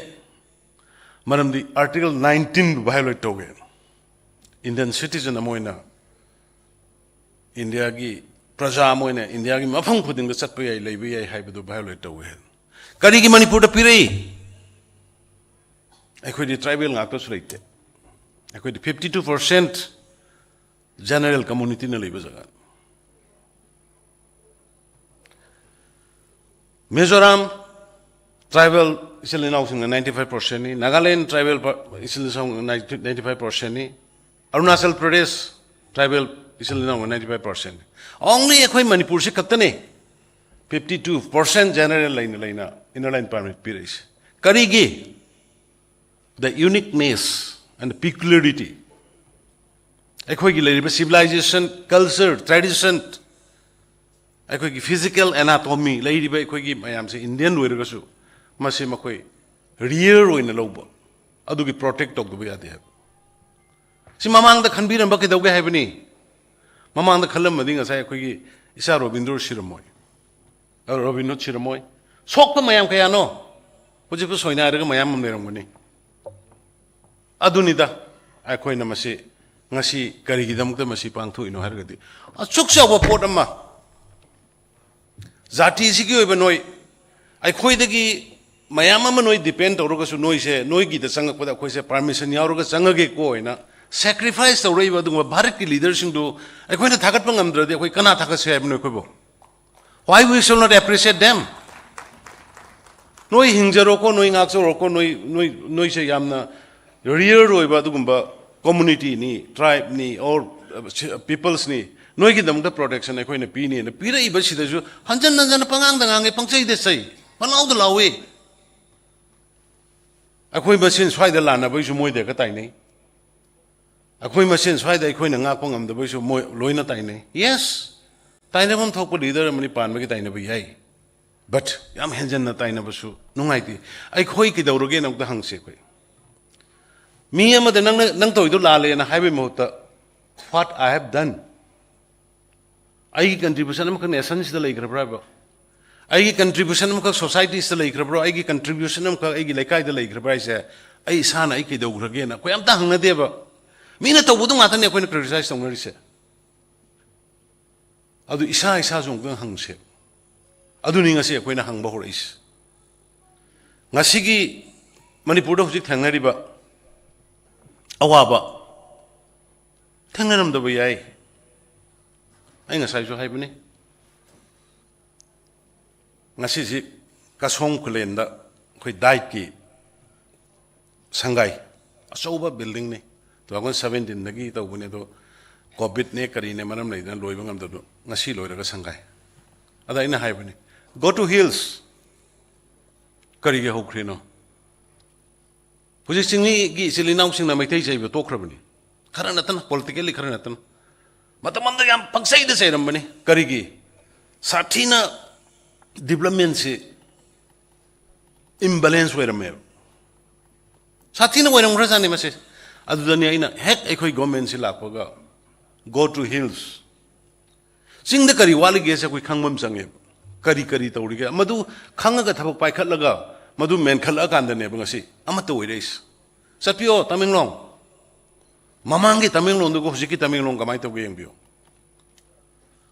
ꯃꯔꯝꯗꯤ ꯑꯥꯔꯇꯤꯀꯜ ꯅꯥꯏꯟꯇꯤꯟꯕꯨ ꯚꯥꯏꯑꯣꯂꯦꯠ ꯇꯧꯋꯦ꯫ ꯏꯟꯗꯤꯌꯟ ꯁꯤꯇꯤꯖꯟ ꯑꯃ ꯑꯣꯏꯅ, ꯏꯟꯗꯤꯌꯥꯒꯤ ꯄ꯭ꯔꯖꯥ ꯑꯃ ꯑꯣꯏꯅ, ꯏꯟꯗꯤꯌꯥꯒꯤ ꯃꯐꯝ ꯈꯨꯗꯤꯡꯗ ꯆꯠꯄ ꯌꯥꯏ, ꯂꯩꯕ ꯌꯥꯏ ꯍꯥꯏꯕꯗꯨ ꯚꯥꯏꯑꯣꯂꯦꯠ ꯇꯧꯋꯦ꯫ ꯀꯔꯤꯒꯤ ꯃꯅꯤꯄꯨꯔꯗ ꯄꯤꯔꯛꯏ? ꯑꯩꯈꯣꯏꯗꯤ ꯇ꯭ꯔꯥꯏꯕꯦꯜ ꯉꯥꯛꯇꯁꯨ ꯂꯩꯇꯦ꯫ ꯑꯩꯈꯣꯏꯗꯤ fifty two percent ꯖꯦꯅꯔꯦꯜ ꯀꯝꯃꯨꯅꯤꯇꯤꯅ ꯂꯩꯕ ꯖꯒꯥꯅꯤ꯫ ꯃꯤꯖꯣꯔꯥꯝ ꯇ꯭ꯔꯥꯏꯕꯦꯜ ꯏꯆꯤꯜ ꯏꯅꯥꯎꯁꯤꯡꯅ ninety five percentꯅꯤ, ꯅꯥꯒꯥꯂꯦꯟ ꯇ꯭ꯔꯥꯏꯕꯦꯜ ꯏꯆꯤꯜ ꯏꯅꯥꯎꯁꯤꯡꯅ ninety five percentꯅꯤ, ꯑꯔꯨꯅꯥꯆꯜ ꯄ꯭ꯔꯗꯦꯁ ꯇ꯭ꯔꯥꯏꯕꯦꯜ ꯏꯆꯤꯜ ꯏꯅꯥꯎꯅ ninety five percentꯅꯤ꯫ Only ꯑꯩꯈꯣꯏ ꯃꯅꯤꯄꯨꯔꯁꯤ ꯈꯛꯇꯅꯤ fifty two percent ꯖꯦꯅꯔꯦꯜ ꯂꯩꯅ ꯂꯩꯅ ꯏꯟꯅꯔ ꯂꯥꯏꯟ ꯄꯔꯃꯤꯠ ꯄꯤꯔꯛꯏꯁꯦ꯫ ꯀꯔꯤꯒꯤ? The uniqueness and the peculiarity, ꯑꯩꯈꯣꯏꯒꯤ ꯂꯩꯔꯤꯕ civilization, culture, tradition, ꯑꯩꯈꯣꯏꯒꯤ physical anatomy, ꯂꯩꯔꯤꯕ ꯑꯩꯈꯣꯏꯒꯤ ꯃꯌꯥꯝꯁꯦ ꯏꯟꯗꯤꯌꯟ ꯑꯣꯏꯔꯒꯁꯨ ꯃꯁꯤ ꯃꯈꯣꯏ ꯔꯤꯌꯔ ꯑꯣꯏꯅ ꯂꯧꯕ, ꯑꯗꯨꯒꯤ ꯄ꯭ꯔꯣꯇꯦꯛ ꯇꯧꯗꯕ ꯌꯥꯗꯦ ꯍꯥꯏꯕ꯫ ꯁꯤ ꯃꯃꯥꯡꯗ ꯈꯟꯕꯤꯔꯝꯕ ꯀꯩꯗꯧꯒꯦ ꯍꯥꯏꯕꯅꯤ? ꯃꯃꯥꯡꯗ ꯈꯜꯂꯝꯃꯗꯤ ꯉꯁꯥꯏ ꯑꯩꯈꯣꯏꯒꯤ ꯏꯆꯥ ꯔꯣꯕꯤꯟꯗ꯭ꯔꯣ ꯁꯤꯔꯝꯃꯣꯏ, ꯑ, ꯔꯣꯕꯤꯟ ꯍꯨꯗ ꯁꯤꯔꯝꯃꯣꯏ꯫ ꯁꯣꯛꯄ ꯃꯌꯥꯝ ꯀꯌꯥꯅꯣ ꯍꯧꯖꯤꯛꯄꯨ ꯁꯣꯏꯅꯥꯏꯔꯒ ꯃꯌꯥꯝ ꯑꯃ ꯂꯩꯔꯝꯒꯅꯤ꯫ ꯑꯗꯨꯅꯤꯗ ꯑꯩꯈꯣꯏꯅ ꯃꯁꯤ ꯉꯁꯤ ꯀꯔꯤꯒꯤꯗꯃꯛꯇ ꯃꯁꯤ ꯄꯥꯡꯊꯣꯛꯏꯅꯣ ꯍꯥꯏꯔꯒꯗꯤ, ꯑꯁꯨꯛ ꯆꯥꯎꯕ ꯄꯣꯠ ꯑꯃ, ꯖꯥꯇꯤꯁꯤꯒꯤ ꯑꯣꯏꯕ ꯅꯣꯏ, ꯑꯩꯈꯣꯏꯗꯒꯤ ꯃꯌꯥꯝ ꯑꯃ ꯅꯣꯏ ꯗꯤꯄꯦꯟ ꯇꯧꯔꯒꯁꯨ, ꯅꯣꯏꯁꯦ, ꯅꯣꯏꯒꯤꯗ ꯆꯪꯉꯛꯄꯗ ꯑꯩꯈꯣꯏꯁꯦ ꯄꯥꯔꯃꯤꯁꯟ ꯌꯥꯎꯔꯒ ꯆꯪꯉꯒꯦꯀꯣ ꯍꯥꯏꯅ ꯁꯦꯀ꯭ꯔꯤꯐꯥꯏꯁ ꯇꯧꯔꯛꯏꯕ ꯑꯗꯨꯒꯨꯝꯕ ꯚꯥꯔꯠꯀꯤ ꯂꯤꯗꯔꯁꯤꯡꯗꯨ ꯑꯩꯈꯣꯏꯅ ꯊꯥꯒꯠꯄ ꯉꯝꯗ꯭ꯔꯗꯤ ꯑꯩꯈꯣꯏ ꯀꯅꯥ ꯊꯥꯒꯠꯁꯦ ꯍꯥꯏꯕꯅꯣ? ꯑꯩꯈꯣꯏꯕꯨ Why we should not appreciate them? ꯅꯣꯏ ꯍꯤꯡꯖꯔꯣꯀꯣ, ꯅꯣꯏ ꯉꯥꯛꯆꯔꯣꯀꯣ, ꯅꯣꯏ ꯅꯣꯏ ꯅꯣꯏꯁꯦ ꯌꯥꯝꯅ ꯔꯤꯌꯔ ꯑꯣꯏꯕ ꯑꯗꯨꯒꯨꯝꯕ ꯀꯝꯃꯨꯅꯤꯇꯤꯅꯤ, ꯇ꯭ꯔꯥꯏꯕꯅꯤ, ꯑꯣꯔ ꯄꯤꯄꯜꯁꯅꯤ꯫ ꯅꯣꯏꯒꯤꯗꯃꯛꯇ ꯄ꯭ꯔꯣꯇꯦꯛꯁꯟ ꯑꯩꯈꯣꯏꯅ ꯄꯤꯅꯤꯅ ꯄꯤꯔꯛꯏꯕꯁꯤꯗꯁꯨ ꯍꯟꯖꯟ ꯍꯟꯖꯟꯅ ꯄꯉꯥꯡꯗ ꯉꯥꯡꯉꯦ, ꯄꯪꯆꯩꯗ ꯆꯩ, ꯄꯪꯂꯥꯎꯗ ꯂꯥꯎꯏ꯫ ꯑꯩꯈꯣꯏ ꯃꯁꯦꯟ ꯁ꯭ꯋꯥꯏꯗ ꯂꯥꯟꯅꯕꯒꯤꯁꯨ ꯃꯣꯏꯗ ꯍꯦꯛꯇ ꯇꯥꯏꯅꯩ꯫ ꯑꯩꯈꯣꯏ ꯃꯁꯦꯟ ꯁ꯭ꯋꯥꯏꯗ ꯑꯩꯈꯣꯏꯅ ꯉꯥꯛꯄ ꯉꯝꯗꯕꯒꯤꯁꯨ ꯃꯣꯏ ꯂꯣꯏꯅ ꯇꯥꯏꯅꯩ꯫ ꯌꯦꯁ, ꯇꯥꯏꯅꯐꯝ ꯊꯣꯛꯄ ꯂꯤꯗꯔ ꯑꯃꯅꯤ ꯄꯥꯟꯕꯒꯤ ꯇꯥꯏꯅꯕ ꯌꯥꯏ, ꯕꯠ ꯌꯥꯝ ꯍꯦꯟꯖꯟꯅ ꯇꯥꯏꯅꯕꯁꯨ ꯅꯨꯡꯉꯥꯏꯇꯦ꯫ ꯑꯩꯈꯣꯏ ꯀꯩꯗꯧꯔꯒꯦꯅ ꯑꯃꯨꯛꯇ ꯍꯪꯁꯤ꯫ ꯑꯩꯈꯣꯏ ꯃꯤ ꯑꯃꯗ ꯅꯪꯅ, "ꯅꯪ ꯇꯧꯔꯤꯗꯣ ꯂꯥꯜꯂꯦꯅ" ꯍꯥꯏꯕꯒꯤ ꯃꯍꯨꯠꯇ, "What I have done?" ꯑꯩꯒꯤ ꯀꯟꯇ꯭ꯔꯤꯕ꯭ꯌꯨꯁꯟ ꯑꯃꯈꯛ ꯅꯦꯁꯟꯁꯤꯗ ꯂꯩꯈ꯭ꯔꯕ꯭ꯔꯥ ꯍꯥꯏꯕ? ꯑꯩꯒꯤ ꯀꯟꯇ꯭ꯔꯤꯕ꯭ꯌꯨꯁꯟ ꯑꯃꯈꯛ ꯁꯣꯁꯥꯏꯇꯤꯁꯤꯗ ꯂꯩꯈ꯭ꯔꯕ꯭ꯔꯣ? ꯑꯩꯒꯤ ꯀꯟꯇ꯭ꯔꯤꯕ꯭ꯌꯨꯁꯟ ꯑꯃꯈꯛ ꯑꯩꯒꯤ ꯂꯩꯀꯥꯏꯗ ꯂꯩꯈ꯭ꯔꯕ꯭ꯔꯥ ꯍꯥꯏꯁꯦ? ꯑꯩ ꯏꯁꯥꯅ ꯑꯩ ꯀꯩꯗꯧꯈ꯭ꯔꯒꯦꯅ ꯑꯩꯈꯣꯏ ꯑꯝꯇ ꯍꯪꯅꯗꯦꯕ꯫ ꯃꯤꯅ ꯇꯧꯕꯗꯣ ꯉꯥꯛꯇꯅꯦ ꯑꯩꯈꯣꯏꯅ ꯀ꯭ꯔꯤꯇꯤꯁꯥꯏꯁ ꯇꯧꯅꯔꯤꯁꯦ꯫ ꯑꯗꯨ ꯏꯁꯥ ꯏꯁꯥꯁꯨ ꯑꯃꯨꯛꯇꯪ ꯍꯪꯁꯦ꯫ ꯑꯗꯨꯅꯤ ꯉꯁꯤ ꯑꯩꯈꯣꯏꯅ ꯍꯪꯕ ꯍꯧꯔꯛꯏꯁꯦ꯫ ꯉꯁꯤꯒꯤ ꯃꯅꯤꯄꯨꯔꯗ ꯍꯧꯖꯤꯛ ꯊꯦꯡꯅꯔꯤꯕ ꯑꯋꯥꯕ ꯊꯦꯡꯅꯔꯝꯗꯕ ꯌꯥꯏ꯫ ꯑꯩ ꯉꯁꯥꯏꯁꯨ ꯍꯥꯏꯕꯅꯤ, ꯉꯁꯤꯁꯤ ꯀꯁꯣꯝ ꯈꯨꯂꯦꯟꯗ ꯑꯩꯈꯣꯏ ꯗꯥꯏꯠꯀꯤ ꯁꯪꯒꯥꯏ, ꯑꯆꯧꯕ ꯕꯤꯜꯗꯤꯡꯅꯤ, ꯇꯨ ꯊꯥꯎꯖꯟ ꯁꯕꯦꯟꯇꯤꯟꯗꯒꯤ ꯇꯧꯕꯅꯤ, ꯑꯗꯣ ꯀꯣꯚꯤꯗꯅꯦ ꯀꯔꯤꯅꯦ ꯃꯔꯝ ꯂꯩꯗꯅ ꯂꯣꯏꯕ ꯉꯝꯗꯕꯗꯣ ꯉꯁꯤ ꯂꯣꯏꯔꯒ ꯁꯪꯒꯥꯏ꯫ ꯑꯗ ꯑꯩꯅ ꯍꯥꯏꯕꯅꯤ, "Go to hills, ꯀꯔꯤꯒꯤ ꯍꯧꯈ꯭ꯔꯤꯅꯣ?" ꯍꯧꯖꯤꯛ ꯆꯤꯡꯃꯤꯒꯤ ꯏꯆꯤꯜ ꯏꯅꯥꯎꯁꯤꯡꯅ ꯃꯩꯇꯩ ꯆꯩꯕ ꯇꯣꯛꯈ꯭ꯔꯕꯅꯤ, ꯈꯔ ꯅꯠꯇꯅ, ꯄꯣꯂꯤꯇꯤꯀꯦꯜꯂꯤ ꯈꯔ ꯅꯠꯇꯅ꯫ ꯃꯇꯝ ꯑꯃꯗ ꯌꯥꯝ ꯄꯪꯆꯩꯗ ꯆꯩꯔꯝꯕꯅꯤ꯫ ꯀꯔꯤꯒꯤ? ꯁꯥꯊꯤꯅ ꯗꯤꯕ꯭ꯂꯞꯃꯦꯟꯁꯤ ꯏꯝꯕꯦꯂꯦꯟꯁ ꯑꯣꯏꯔꯝꯃꯦꯕ, ꯁꯥꯊꯤꯅ ꯑꯣꯏꯔꯝꯈ꯭ꯔꯖꯥꯠꯅꯤ ꯃꯁꯦ꯫ ꯑꯗꯨꯗꯅꯤ ꯑꯩꯅ ꯍꯦꯛ ꯑꯩꯈꯣꯏ ꯒꯣꯔꯃꯦꯟꯁꯤ ꯂꯥꯛꯄꯒ, "Go to hills, ꯆꯤꯡꯗ ꯀꯔꯤ ꯋꯥꯠꯂꯤꯒꯦꯁꯦ ꯑꯩꯈꯣꯏ ꯈꯪꯕ ꯑꯃ ꯆꯪꯉꯦꯕ꯫ ꯀꯔꯤ ꯀꯔꯤ ꯇꯧꯔꯤꯒꯦ?" ꯃꯗꯨ ꯈꯪꯉꯒ ꯊꯕꯛ ꯄꯥꯏꯈꯠꯂꯒ ꯃꯗꯨ ꯃꯦꯟꯈꯠꯂꯛꯑꯀꯥꯟꯗꯅꯦꯕ ꯉꯁꯤ ꯑꯃꯠꯇ ꯑꯣꯏꯔꯛꯏꯁꯦ꯫ ꯆꯠꯄꯤꯌꯣ ꯇꯃꯦꯡꯂꯣꯡ, ꯃꯃꯥꯡꯒꯤ ꯇꯃꯦꯡꯂꯣꯡꯗꯨꯒ ꯍꯧꯖꯤꯛꯀꯤ ꯇꯃꯦꯡꯂꯣꯡ ꯀꯃꯥꯏꯅ ꯇꯧꯒꯦ ꯌꯦꯡꯕꯤꯌꯨ꯫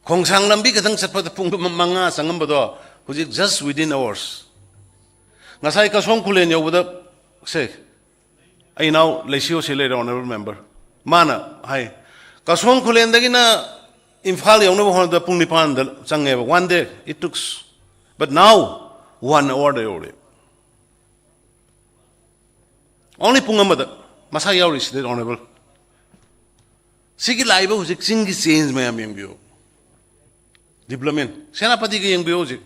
ꯈꯣꯡꯁꯥꯡ ꯂꯝꯕꯤ ꯈꯛꯇꯪ ꯆꯠꯄꯗ ꯄꯨꯡ ꯃꯉꯥ ꯆꯪꯉꯝꯕꯗꯣ ꯍꯧꯖꯤꯛ just within hours꯫ ꯉꯁꯥꯏ ꯀꯁꯣꯝ ꯈꯨꯂꯦꯟ ꯌꯧꯕꯗ, ꯁꯦ, ꯑꯩ ꯏꯅꯥꯎ ꯂꯩꯁꯤꯌꯣꯁꯤ ꯂꯩꯔꯦ, ꯑꯣꯅꯔꯦꯕꯜ ꯃꯦꯝꯕꯔ, ꯃꯥꯅ ꯍꯥꯏ, ꯀꯁꯣꯝ ꯈꯨꯂꯦꯟꯗꯒꯤꯅ ꯏꯝꯐꯥꯜ ꯌꯧꯅꯕ ꯍꯣꯠꯅꯕꯗ ꯄꯨꯡ ꯅꯤꯄꯥꯟꯗ ꯆꯪꯉꯦꯕ, one day it took, but now one hourꯗ ꯌꯧꯔꯦ꯫ Only ꯄꯨꯡ ꯑꯃꯗ꯫ ꯃꯁꯥ ꯌꯥꯎꯔꯤꯁꯤꯗꯤ, ꯑꯣꯅꯔꯦꯕꯜ꯫ ꯁꯤꯒꯤ ꯂꯥꯛꯏꯕ ꯍꯧꯖꯤꯛ ꯆꯤꯡꯒꯤ ꯆꯦꯟꯖ ꯃꯌꯥꯝ ꯌꯦꯡꯕꯤꯌꯨ꯫ ꯗꯤꯕ꯭ꯂꯞꯃꯦꯟ ꯁꯦꯅꯥꯄꯇꯤꯒ ꯌꯦꯡꯕꯤꯌꯨ ꯍꯧꯖꯤꯛ꯫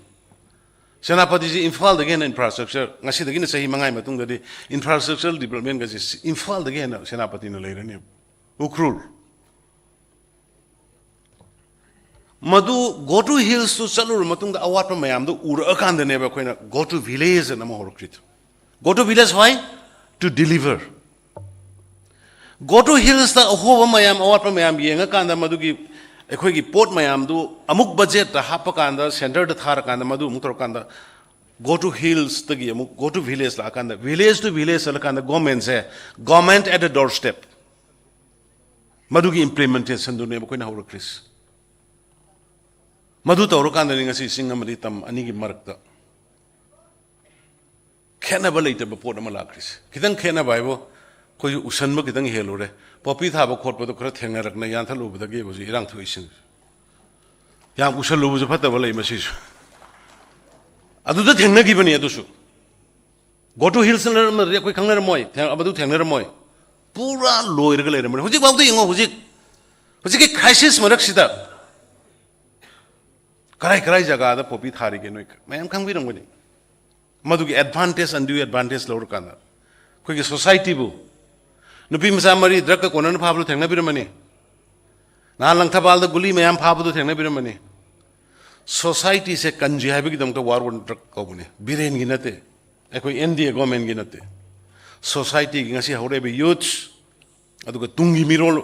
ꯁꯦꯅꯥꯄꯇꯤꯁꯤ ꯏꯝꯐꯥꯜꯗꯒꯤ ꯍꯦꯟꯅ ꯏꯟꯐ꯭ꯔꯥꯁ꯭ꯇ꯭ꯔꯛꯆꯔ, ꯉꯁꯤꯗꯒꯤꯅ ꯆꯍꯤ ꯃꯉꯥꯒꯤ ꯃꯇꯨꯡꯗꯗꯤ ꯏꯟꯐ꯭ꯔꯥꯁ꯭ꯇ꯭ꯔꯛꯆꯔ ꯗꯤꯕ꯭ꯂꯞꯃꯦꯟꯒꯁꯤ ꯏꯝꯐꯥꯜꯗꯒꯤ ꯍꯦꯟꯅ ꯁꯦꯅꯥꯄꯇꯤꯅ ꯂꯩꯔꯅꯦꯕ꯫ ꯎꯈ꯭ꯔꯨꯜ꯫ ꯃꯗꯨ ꯒꯣ ꯇꯨ ꯍꯤꯜꯁꯇꯨ ꯆꯠꯂꯨꯔ ꯃꯇꯨꯡꯗ ꯑꯋꯥꯠꯄ ꯃꯌꯥꯝꯗꯨ ꯎꯔꯛꯑꯀꯥꯟꯗꯅꯦꯕ ꯑꯩꯈꯣꯏꯅ ꯒꯣ ꯇꯨ ꯚꯤꯂꯦꯖ ꯑꯅ ꯑꯃ ꯍꯧꯔꯛꯈ꯭ꯔꯤꯗꯣ꯫ Go to village, why? To deliver. Go to hillsꯇ ꯑꯍꯣꯕ ꯃꯌꯥꯝ, ꯑꯋꯥꯠꯄ ꯃꯌꯥꯝ ꯌꯦꯡꯉꯀꯥꯟꯗ, ꯃꯗꯨꯒꯤ ꯑꯩꯈꯣꯏꯒꯤ ꯄꯣꯠ ꯃꯌꯥꯝꯗꯨ ꯑꯃꯨꯛ ꯕꯖꯦꯠꯇ ꯍꯥꯞꯄꯀꯥꯟꯗ, ꯁꯦꯟꯇꯔꯗ ꯊꯥꯔꯀꯥꯟꯗ, ꯃꯗꯨ ꯑꯃꯨꯛ ꯇꯧꯔꯀꯥꯟꯗ, go to hillsꯇꯒꯤ ꯑꯃꯨꯛ go to village ꯂꯥꯛꯑꯀꯥꯟꯗ, village to village ꯆꯠꯂꯀꯥꯟꯗ, ꯒꯣꯔꯃꯦꯟꯁꯦ, government at the doorstep, ꯃꯗꯨꯒꯤ ꯏꯝꯄ꯭ꯂꯤꯃꯦꯟꯇꯦꯁꯟꯗꯨꯅꯦꯕ ꯑꯩꯈꯣꯏꯅ ꯍꯧꯔꯛꯈ꯭ꯔꯤꯁꯦ꯫ ꯃꯗꯨ ꯇꯧꯔꯀꯥꯟꯗꯅꯤ ꯉꯁꯤ ꯆꯤꯡ ꯑꯃꯗꯤ ꯇꯝ ꯑꯅꯤꯒꯤ ꯃꯔꯛꯇ ꯈꯦꯠꯅꯕ ꯂꯩꯇꯕ ꯄꯣꯠ ꯑꯃ ꯂꯥꯛꯈ꯭ꯔꯤꯁꯦ꯫ ꯈꯤꯇꯪ ꯈꯦꯠꯅꯕ ꯍꯥꯏꯕꯨ, ꯑꯩꯈꯣꯏꯁꯨ ꯎꯁꯟꯕ ꯈꯤꯇꯪ ꯍꯦꯜꯂꯨꯔꯦ꯫ ꯄꯣꯄꯤ ꯊꯥꯕ ꯈꯣꯠꯄꯗꯣ ꯈꯔ ꯊꯦꯡꯅꯔꯛꯅ ꯌꯥꯟꯊꯠꯂꯨꯕꯗꯒꯤ ꯍꯧꯖꯤꯛ ꯏꯔꯥꯡ ꯊꯣꯛꯏꯁꯤꯅꯤ꯫ ꯌꯥꯝ ꯎꯁꯜꯂꯨꯕꯁꯨ ꯐꯠꯇꯕ ꯂꯩ ꯃꯁꯤꯁꯨ꯫ ꯑꯗꯨꯗ ꯊꯦꯡꯅꯈꯤꯕꯅꯤ ꯑꯗꯨꯁꯨ꯫ Go to hillsꯅ ꯑꯩꯈꯣꯏ ꯈꯪꯅꯔꯝꯃꯣꯏ, ꯊꯦꯡ-, ꯃꯗꯨ ꯊꯦꯡꯅꯔꯝꯃꯣꯏ꯫ ꯄꯨꯔꯥ ꯂꯣꯏꯔꯒ ꯂꯩꯔꯝꯕꯅꯤ꯫ ꯍꯧꯖꯤꯛꯐꯥꯎꯗ ꯌꯦꯡꯉꯣ, ꯍꯧꯖꯤꯛ, ꯍꯧꯖꯤꯛꯀꯤ ꯀ꯭ꯔꯥꯏꯁꯤꯁ ꯃꯔꯛꯁꯤꯗ ꯀꯔꯥꯏ ꯀꯔꯥꯏ ꯖꯒꯥꯗ ꯄꯣꯄꯤ ꯊꯥꯔꯤꯒꯦ ꯅꯣꯏ ꯃꯌꯥꯝ ꯈꯪꯕꯤꯔꯝꯒꯅꯤ꯫ ꯃꯗꯨꯒꯤ ꯑꯦꯗꯚꯥꯟꯇꯦꯖ, ꯑꯟꯗ꯭ꯌꯨ ꯑꯦꯗꯚꯥꯟꯇꯦꯖ ꯂꯧꯔꯀꯥꯟꯗ ꯑꯩꯈꯣꯏꯒꯤ ꯁꯣꯁꯥꯏꯇꯤꯕꯨ, ꯅꯨꯄꯤ ꯃꯆꯥ ꯃꯔꯤ ꯗ꯭ꯔꯒꯀ ꯀꯣꯟꯅꯅ ꯐꯥꯕꯗꯨ ꯊꯦꯡꯅꯕꯤꯔꯝꯃꯅꯤ꯫ ꯅꯍꯥꯟ ꯂꯪꯊꯕꯥꯜꯗ ꯒꯨꯂꯤ ꯃꯌꯥꯝ ꯐꯥꯕꯗꯨ ꯊꯦꯡꯅꯕꯤꯔꯝꯃꯅꯤ꯫ ꯁꯣꯁꯥꯏꯇꯤꯁꯦ ꯀꯟꯁꯤ ꯍꯥꯏꯕꯒꯤꯗꯃꯛꯇ war on drug ꯀꯧꯕꯅꯤ, ꯕꯤꯔꯦꯟꯒꯤ ꯅꯠꯇꯦ, ꯑꯩꯈꯣꯏ ꯑꯦꯟ ꯗꯤ ꯑꯦ ꯒꯣꯔꯃꯦꯟꯒꯤ ꯅꯠꯇꯦ꯫ ꯁꯣꯁꯥꯏꯇꯤꯒꯤ ꯉꯁꯤ ꯍꯧꯔꯛꯏꯕ ꯌꯨꯊ, ꯑꯗꯨꯒ ꯇꯨꯡꯒꯤ ꯃꯤꯔꯣꯜ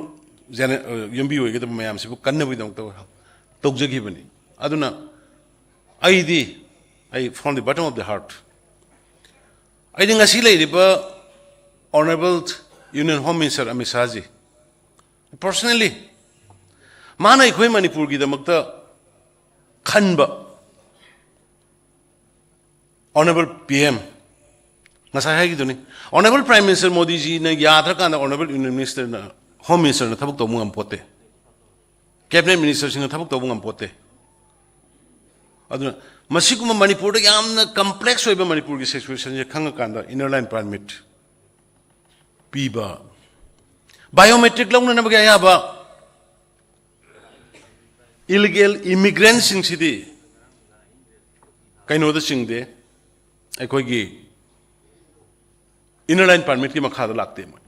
ꯖꯦꯅꯦ-, ꯑ, ꯌꯨꯝꯕꯤ ꯑꯣꯏꯒꯗꯕ ꯃꯌꯥꯝꯁꯤꯕꯨ ꯀꯟꯅꯕꯒꯤꯗꯃꯛꯇ ꯇꯧꯖꯈꯤꯕꯅꯤ꯫ ꯑꯗꯨꯅ ꯑꯩꯗꯤ, ꯑꯩ from the bottom of the heart, ꯑꯩꯗꯤ ꯉꯁꯤ ꯂꯩꯔꯤꯕ honourable union home minister Amit Shahji, personally, ꯃꯥꯅ ꯑꯩꯈꯣꯏ ꯃꯅꯤꯄꯨꯔꯒꯤꯗꯃꯛꯇ ꯈꯟꯕ ꯑꯣꯅꯔꯦꯕꯜ ꯄꯤ ꯑꯦꯝ, ꯉꯁꯥꯏ ꯍꯥꯏꯈꯤꯗꯨꯅꯤ, ꯑꯣꯅꯔꯦꯕꯜ ꯄ꯭ꯔꯥꯏꯝ ꯃꯤꯅꯤꯁꯇꯔ ꯃꯣꯗꯤꯖꯤꯅ ꯌꯥꯗ꯭ꯔꯀꯥꯟꯗ ꯑꯣꯅꯔꯦꯕꯜ ꯌꯨꯅꯤꯌꯟ ꯃꯤꯅꯤꯁꯇꯔꯅ, ꯍꯣꯝ ꯃꯤꯅꯤꯁꯇꯔꯅ ꯊꯕꯛ ꯇꯧꯕ ꯉꯝꯄꯣꯠꯇꯦ꯫ ꯀꯦꯕꯤꯅꯦꯠ ꯃꯤꯅꯤꯁꯇꯔꯁꯤꯡꯅ ꯊꯕꯛ ꯇꯧꯕ ꯉꯝꯄꯣꯠꯇꯦ꯫ ꯑꯗꯨꯅ ꯃꯁꯤꯒꯨꯝꯕ ꯃꯅꯤꯄꯨꯔꯗ ꯌꯥꯝꯅ ꯀꯝꯄ꯭ꯂꯦꯛꯁ ꯑꯣꯏꯕ ꯃꯅꯤꯄꯨꯔꯒꯤ ꯁꯤꯆꯨꯋꯦꯁꯟꯁꯦ ꯈꯪꯉꯀꯥꯟꯗ ꯏꯅꯔ ꯂꯥꯏꯟ ꯄꯥꯔꯃꯤꯠ ꯄꯤꯕ, ꯕꯥꯏꯑꯣꯃꯦꯇ꯭ꯔꯤꯛ ꯂꯧꯅꯅꯕꯒꯤ ꯑꯌꯥꯕ, ꯏꯂꯤꯒꯦꯜ ꯏꯃꯤꯒ꯭ꯔꯦꯟꯁꯤꯡꯁꯤꯗꯤ ꯀꯩꯅꯣꯗ ꯆꯤꯡꯗꯦ, ꯑꯩꯈꯣꯏꯒꯤ ꯏꯅꯔ ꯂꯥꯏꯟ ꯄꯥꯔꯃꯤꯠꯀꯤ ꯃꯈꯥꯗ ꯂꯥꯛꯇꯦ꯫ ꯃꯣꯏ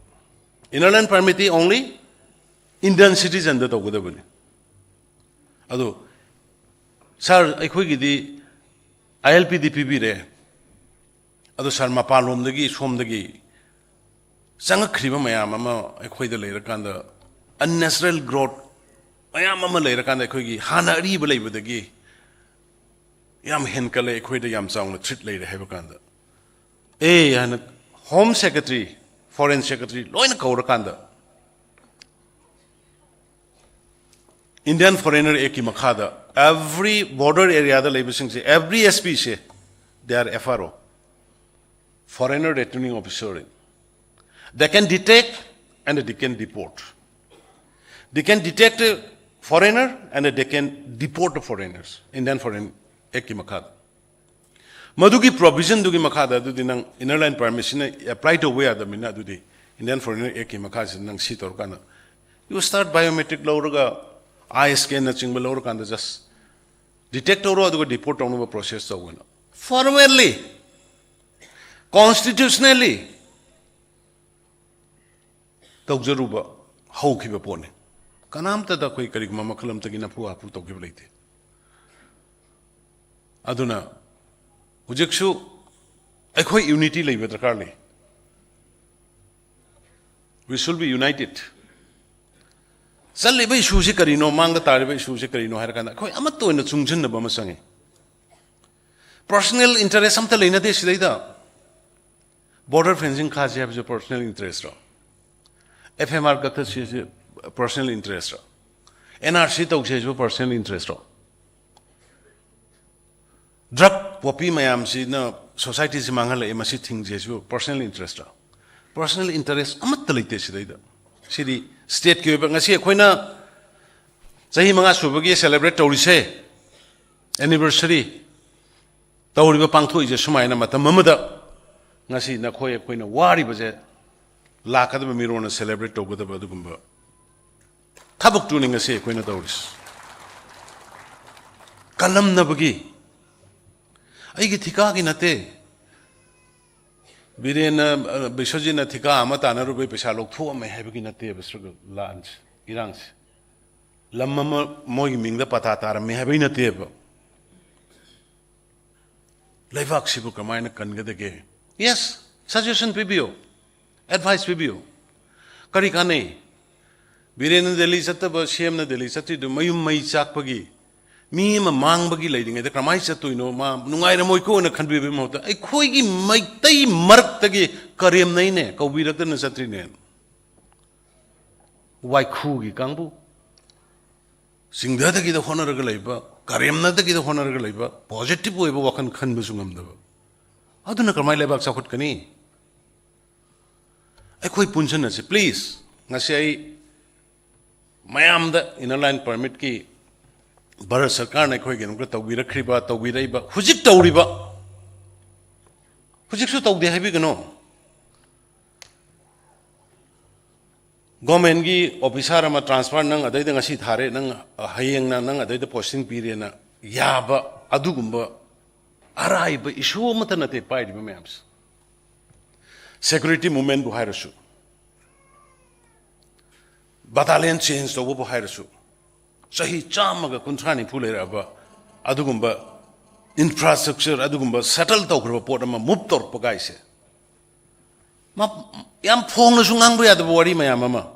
ꯏꯅꯔ ꯂꯥꯏꯟ ꯄꯥꯔꯃꯤꯠꯇꯤ ꯑꯣꯡꯂꯤ ꯏꯟꯗꯤꯌꯟ ꯁꯤꯇꯤꯖꯟꯗ ꯇꯧꯒꯗꯕꯅꯤ꯫ ꯑꯗꯣ ꯁꯥꯔ, ꯑꯩꯈꯣꯏꯒꯤꯗꯤ ꯑꯥꯏ ꯑꯦꯜ ꯄꯤꯗꯤ ꯄꯤꯕꯤꯔꯦ, ꯑꯗꯣ ꯁꯥꯔ, ꯃꯄꯥꯟꯂꯣꯝꯗꯒꯤ, ꯁꯣꯝꯗꯒꯤ ꯆꯪꯉꯛꯈ꯭ꯔꯤꯕ ꯃꯌꯥꯝ ꯑꯃ ꯑꯩꯈꯣꯏꯗ ꯂꯩꯔꯀꯥꯟꯗ, ꯑꯟꯅꯦꯆꯔꯦꯜ ꯒ꯭ꯔꯣꯠ ꯃꯌꯥꯝ ꯑꯃ ꯂꯩꯔꯀꯥꯟꯗ, ꯑꯩꯈꯣꯏꯒꯤ ꯍꯥꯟꯅ ꯑꯔꯤꯕ ꯂꯩꯕꯗꯒꯤ ꯌꯥꯝ ꯍꯦꯟꯀꯠꯂꯦ, ꯑꯩꯈꯣꯏꯗ ꯌꯥꯝ ꯆꯥꯎꯅ ꯊ꯭ꯔꯤꯠ ꯂꯩꯔꯦ ꯍꯥꯏꯕ ꯀꯥꯟꯗ, ꯑꯦ ꯍꯥꯏꯅ ꯍꯣꯝ ꯁꯦꯀ꯭ꯔꯦꯇꯔꯤ, ꯐꯣꯔꯦꯟ ꯁꯦꯀ꯭ꯔꯦꯇꯔꯤ ꯂꯣꯏꯅ ꯀꯧꯔꯀꯥꯟꯗ, ꯏꯟꯗꯤꯌꯟ ꯐꯣꯔꯦꯅꯔ ꯑꯦꯛꯀꯤ ꯃꯈꯥꯗ ꯑꯦꯚ꯭ꯔꯤ ꯕꯣꯔꯗꯔ ꯑꯦꯔꯤꯌꯥꯗ ꯂꯩꯕꯁꯤꯡꯁꯦ, ꯑꯦꯚ꯭ꯔꯤ ꯑꯦꯁ ꯄꯤꯁꯦ, they are F R O, foreigner returning officer. They can detect and they can deport. They can detect a foreigner and they can deport the foreigners, Indian Foreign ꯑꯦꯛꯀꯤ ꯃꯈꯥꯗ꯫ ꯃꯗꯨꯒꯤ ꯄ꯭ꯔꯣꯚꯤꯖꯟꯗꯨꯒꯤ ꯃꯈꯥꯗ ꯑꯗꯨꯗꯤ ꯅꯪ ꯏꯅꯔ ꯂꯥꯏꯟ ꯄꯥꯔꯃꯤꯠꯁꯤꯅ ꯑꯦꯄ꯭ꯂꯥꯏ ꯇꯧꯕ ꯌꯥꯗꯕꯅꯤꯅ, ꯑꯗꯨꯗꯤ ꯏꯟꯗꯤꯌꯟ ꯐꯣꯔꯦꯅꯔ ꯑꯦꯛꯀꯤ ꯃꯈꯥꯁꯤꯗ ꯅꯪ ꯁꯤ ꯇꯧꯔꯀꯥꯟꯗ, you start biometric ꯂꯧꯔꯒ, ꯑꯥꯏ ꯁ꯭ꯀꯦꯟꯅꯆꯤꯡꯕ ꯂꯧꯔꯀꯥꯟꯗ, ꯖꯁ ꯗꯤꯇꯦꯛ ꯇꯧꯔꯣ, ꯑꯗꯨꯒ ꯗꯤꯄꯣꯔꯠ ꯇꯧꯅꯕ ꯄ꯭ꯔꯣꯁꯦꯁ ꯇꯧꯕꯅ ꯐꯣꯔꯃꯦꯜꯂꯤ, ꯀꯣꯟꯁꯇꯤꯇ꯭ꯌꯨꯁꯅꯦꯜꯂꯤ ꯇꯧꯖꯔꯨꯕ ꯍꯧꯈꯤꯕ ꯄꯣꯠꯅꯤ꯫ ꯀꯅꯥꯝꯇꯗ ꯑꯩꯈꯣꯏ ꯀꯔꯤꯒꯨꯝꯕ ꯃꯈꯜ ꯑꯃꯠꯇꯒꯤ ꯅꯝꯐꯨ ꯍꯥꯐꯨ ꯇꯧꯈꯤꯕ ꯂꯩꯇꯦ꯫ ꯑꯗꯨꯅ ꯍꯧꯖꯤꯛꯁꯨ ꯑꯩꯈꯣꯏ ꯌꯨꯅꯤꯇꯤ ꯂꯩꯕ ꯗꯔꯀꯥꯔ ꯂꯩ꯫ We should be united. ꯆꯠꯂꯤꯕ ꯏꯁꯨꯁꯤ ꯀꯔꯤꯅꯣ, ꯃꯥꯡꯗ ꯇꯥꯔꯤꯕ ꯏꯁꯨꯁꯤ ꯀꯔꯤꯅꯣ ꯍꯥꯏꯔ ꯀꯥꯟꯗ, ꯑꯩꯈꯣꯏ ꯑꯃꯠꯇ ꯑꯣꯏꯅ ꯆꯨꯡꯁꯤꯟꯅꯕ ꯑꯃ ꯆꯪꯉꯤ꯫ ꯄꯔꯁꯣꯅꯦꯜ ꯏꯟꯇꯔꯦꯁ ꯑꯝꯇ ꯂꯩꯅꯗꯦ ꯁꯤꯗꯩꯗ꯫ ꯕꯣꯔꯗꯔ ꯐꯦꯟꯁꯤꯡ ꯈꯥꯁꯤ ꯍꯥꯏꯕꯁꯦ ꯄꯔꯁꯣꯅꯦꯜ ꯏꯟꯇꯔꯦꯁꯔꯣ? ꯑꯦꯐ ꯑꯦꯝ ꯑꯥꯔ ꯀꯛꯊꯠꯁꯤ ꯍꯥꯏꯁꯤ ꯄꯔꯁꯣꯅꯦꯜ ꯏꯟꯇꯔꯦꯁꯔꯣ? ꯑꯦꯟ ꯑꯥꯔ ꯁꯤ ꯇꯧꯁꯤ ꯍꯥꯏꯁꯤꯕꯨ ꯄꯔꯁꯣꯅꯦꯜ ꯏꯟꯇꯔꯦꯁꯔꯣ? ꯗ꯭ꯔꯒ ꯄꯣꯄꯤ ꯃꯌꯥꯝꯁꯤꯅ ꯁꯣꯁꯥꯏꯇꯤꯁꯤ ꯃꯥꯡꯍꯜꯂꯛꯑꯦ, ꯃꯁꯤ ꯊꯤꯡꯁꯤ ꯍꯥꯏꯁꯤꯕꯨ ꯄꯔꯁꯣꯅꯦꯜ ꯏꯟꯇꯔꯦꯁꯔꯣ? ꯄꯔꯁꯣꯅꯦꯜ ꯏꯟꯇꯔꯦꯁ ꯑꯃꯠꯇ ꯂꯩꯇꯦ ꯁꯤꯗꯩꯗ꯫ ꯁꯤꯗꯤ ꯁ꯭ꯇꯦꯠꯀꯤ ꯑꯣꯏꯕ, ꯉꯁꯤ ꯑꯩꯈꯣꯏꯅ ꯆꯍꯤ ꯃꯉꯥ ꯁꯨꯕꯒꯤ celebrate ꯇꯧꯔꯤꯁꯦ, anniversary ꯇꯧꯔꯤꯕ, ꯄꯥꯡꯊꯣꯛꯏꯁꯦ ꯁꯨꯃꯥꯏꯅ ꯃꯇꯝ ꯑꯃꯗ ꯉꯁꯤ ꯅꯈꯣꯏ ꯑꯩꯈꯣꯏꯅ ꯋꯥꯔꯤꯕꯁꯦ ꯂꯥꯛꯀꯗꯕ ꯃꯤꯔꯣꯟꯅ celebrate ꯇꯧꯒꯗꯕ ꯑꯗꯨꯒꯨꯝꯕ ꯊꯕꯛꯇꯨꯅꯤ ꯉꯁꯤ ꯑꯩꯈꯣꯏꯅ ꯇꯧꯔꯤꯁꯦ꯫ ꯀꯜꯂꯝꯅꯕꯒꯤ, ꯑꯩꯒꯤ ꯊꯤꯀꯥꯒꯤ ꯅꯠꯇꯦ꯫ ꯕꯤꯔꯦꯟꯅ, ꯑ, ꯕꯤꯁ꯭ꯋꯖꯤꯠꯅ ꯊꯤꯀꯥ ꯑꯃ ꯇꯥꯟꯅꯔꯨꯕꯩ ꯄꯩꯁꯥ ꯂꯧꯊꯣꯛꯑꯝꯃꯦ ꯍꯥꯏꯕꯒꯤ ꯅꯠꯇꯦꯕ ꯁ꯭ꯔꯒ ꯂꯥꯟꯁꯦ, ꯏꯔꯥꯡꯁꯦ꯫ ꯂꯝ ꯑꯃ ꯃꯣꯏꯒꯤ ꯃꯤꯡꯗ ꯄꯇꯥ ꯇꯥꯔꯝꯃꯦ ꯍꯥꯏꯕꯒꯤ ꯅꯠꯇꯦꯕ꯫ ꯂꯩꯕꯥꯛꯁꯤꯕꯨ ꯀꯃꯥꯏꯅ ꯀꯟꯒꯗꯒꯦ? Yes, suggestion ꯄꯤꯕꯤꯌꯨ, advice ꯄꯤꯕꯤꯌꯨ꯫ ꯀꯔꯤ ꯀꯥꯟꯅꯩ? ꯕꯤꯔꯦꯟꯅ ꯗꯦꯜꯂꯤ ꯆꯠꯇꯕ, ꯁꯤ ꯑꯦꯝꯅ ꯗꯦꯜꯂꯤ ꯆꯠꯇ꯭ꯔꯤꯗꯨ ꯃꯌꯨꯝ ꯃꯩ ꯆꯥꯛꯄꯒꯤ, ꯃꯤ ꯑꯃ ꯃꯥꯡꯕꯒꯤ ꯂꯩꯔꯤꯉꯩꯗ ꯀꯃꯥꯏꯅ ꯆꯠꯇꯣꯏꯅꯣ? ꯃꯥ ꯅꯨꯡꯉꯥꯏꯔꯝꯃꯣꯏꯀꯣꯅ ꯈꯟꯕꯤꯕꯒꯤ ꯃꯍꯨꯠꯇ ꯑꯩꯈꯣꯏꯒꯤ ꯃꯩꯇꯩ ꯃꯔꯛꯇꯒꯤ ꯀꯔꯦꯝꯅꯩꯅꯦ, ꯀꯧꯕꯤꯔꯛꯇꯅ ꯆꯠꯇ꯭ꯔꯤꯅꯦ꯫ ꯋꯥꯏꯈꯨꯒꯤ ꯀꯥꯡꯕꯨ, ꯆꯤꯡꯊꯗꯒꯤꯗ ꯍꯣꯠꯅꯔꯒ ꯂꯩꯕ, ꯀꯔꯦꯝꯅꯗꯒꯤꯗ ꯍꯣꯠꯅꯔꯒ ꯂꯩꯕ, positive ꯑꯣꯏꯕ ꯋꯥꯈꯜ ꯈꯟꯕꯁꯨ ꯉꯝꯗꯕ, ꯑꯗꯨꯅ ꯀꯃꯥꯏꯅ ꯂꯩꯕꯥꯛ ꯆꯥꯎꯈꯠꯀꯅꯤ? ꯑꯩꯈꯣꯏ ꯄꯨꯟꯁꯤꯟꯅꯁꯤ, please꯫ ꯉꯁꯤ ꯑꯩ ꯃꯌꯥꯝꯗ Inner Line Permitꯀꯤ ꯚꯥꯔꯠ ꯁꯔꯀꯥꯔꯅ ꯑꯩꯈꯣꯏꯒꯤꯗꯃꯛꯇ ꯇꯧꯕꯤꯔꯛꯈ꯭ꯔꯤꯕ, ꯇꯧꯕꯤꯔꯛꯏꯕ, ꯍꯧꯖꯤꯛ ꯇꯧꯔꯤꯕ, ꯍꯧꯖꯤꯛꯁꯨ ꯇꯧꯗꯦ ꯍꯥꯏꯕꯤꯒꯅꯨ꯫ Governmentꯀꯤ officer ꯑꯃ transfer, ꯅꯪ ꯑꯗꯩꯗ ꯉꯁꯤ ꯊꯥꯔꯦ, ꯅꯪ ꯍꯌꯦꯡꯅ ꯅꯪ ꯑꯗꯩꯗ posting ꯄꯤꯔꯦꯅ ꯌꯥꯕ ꯑꯗꯨꯒꯨꯝꯕ ꯑꯔꯥꯏꯕ issue ꯑꯃꯠꯇ ꯅꯠꯇꯦ ꯄꯥꯏꯔꯤꯕ ꯃꯌꯥꯝꯁꯦ꯫ Security movementꯄꯨ ꯍꯥꯏꯔꯁꯨ, battalion change ꯇꯧꯕꯕꯨ ꯍꯥꯏꯔꯁꯨ, ꯆꯍꯤ ꯆꯥꯝꯃꯒ ꯀꯨꯟꯊ꯭ꯔꯥ ꯅꯤꯐꯨ ꯂꯩꯔꯛꯑꯕ ꯑꯗꯨꯒꯨꯝꯕ infrastructure, ꯑꯗꯨꯒꯨꯝꯕ settle ꯇꯧꯈ꯭ꯔꯕ ꯄꯣꯠ ꯑꯃ move ꯇꯧꯔꯛꯄ ꯀꯥꯏꯁꯦ, ꯃ-, ꯌꯥꯝ ꯐꯣꯡꯅꯁꯨ ꯉꯥꯡꯕ ꯌꯥꯗꯕ ꯋꯥꯔꯤ ꯃꯌꯥꯝ ꯑꯃ꯫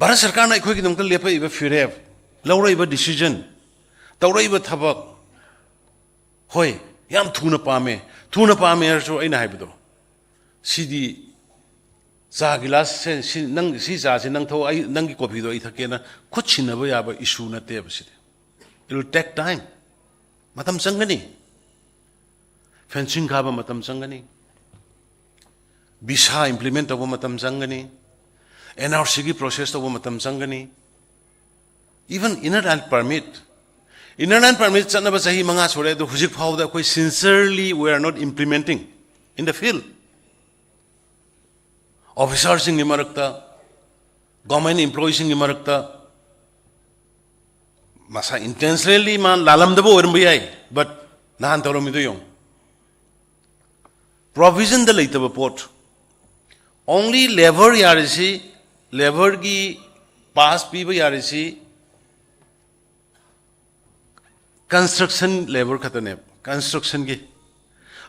ꯚꯥꯔꯠ ꯁꯔꯀꯥꯔꯅ ꯑꯩꯈꯣꯏꯒꯤꯗꯃꯛꯇ ꯂꯦꯞꯄꯛꯏꯕ ꯐꯤꯔꯦꯞ, ꯂꯧꯔꯛꯏꯕ decision, ꯇꯧꯔꯛꯏꯕ ꯊꯕꯛ, ꯍꯣꯏ, ꯌꯥꯝ ꯊꯨꯅ ꯄꯥꯝꯃꯦ꯫ ꯊꯨꯅ ꯄꯥꯝꯃꯦ ꯍꯥꯏꯔꯁꯨ ꯑꯩꯅ ꯍꯥꯏꯕꯗꯣ, ꯁꯤꯗꯤ ꯆꯥ ꯒꯤꯂꯥꯁꯁꯦ, ꯁꯤ, ꯅꯪ, ꯁꯤ ꯆꯥꯁꯦ ꯅꯪ ꯊꯛꯑꯣ, ꯑꯩ, ꯅꯪꯒꯤ ꯀꯣꯐꯤꯗꯣ ꯑꯩ ꯊꯛꯀꯦꯅ ꯈꯨꯠ ꯁꯤꯟꯅꯕ ꯌꯥꯕ issue ꯅꯠꯇꯦꯕ ꯁꯤꯗꯤ꯫ It will take time. ꯃꯇꯝ ꯆꯪꯒꯅꯤ꯫ Fencing ꯈꯥꯕ ꯃꯇꯝ ꯆꯪꯒꯅꯤ꯫ Visa implement ꯇꯧꯕ ꯃꯇꯝ ꯆꯪꯒꯅꯤ꯫ NRCꯒꯤ process ꯇꯧꯕ ꯃꯇꯝ ꯆꯪꯒꯅꯤ꯫ Even inner line permit, inner line permit ꯆꯠꯅꯕ ꯆꯍꯤ ꯃꯉꯥ ꯁꯨꯔꯦ, ꯑꯗꯣ ꯍꯧꯖꯤꯛ ꯐꯥꯎꯕꯗ ꯑꯩꯈꯣꯏ sincerely we are not implementing in the field. Officerꯁꯤꯡꯒꯤ ꯃꯔꯛꯇ, government employeeꯁꯤꯡꯒꯤ ꯃꯔꯛꯇ, ꯃꯁꯥ intentionally ꯃꯥ ꯂꯥꯜꯂꯝꯗꯕ ꯑꯣꯏꯔꯝꯕ ꯌꯥꯏ, but ꯅꯍꯥꯟ ꯇꯧꯔꯝꯃꯤꯗꯣ ꯌꯦꯡꯉꯨ꯫ Provisionꯗ ꯂꯩꯇꯕ ꯄꯣꯠ, only labour ꯌꯥꯔꯤꯁꯤ, labourꯒꯤ pass ꯄꯤꯕ ꯌꯥꯔꯤꯁꯤ construction labour ꯈꯛꯇꯅꯦꯕ, constructionꯒꯤ꯫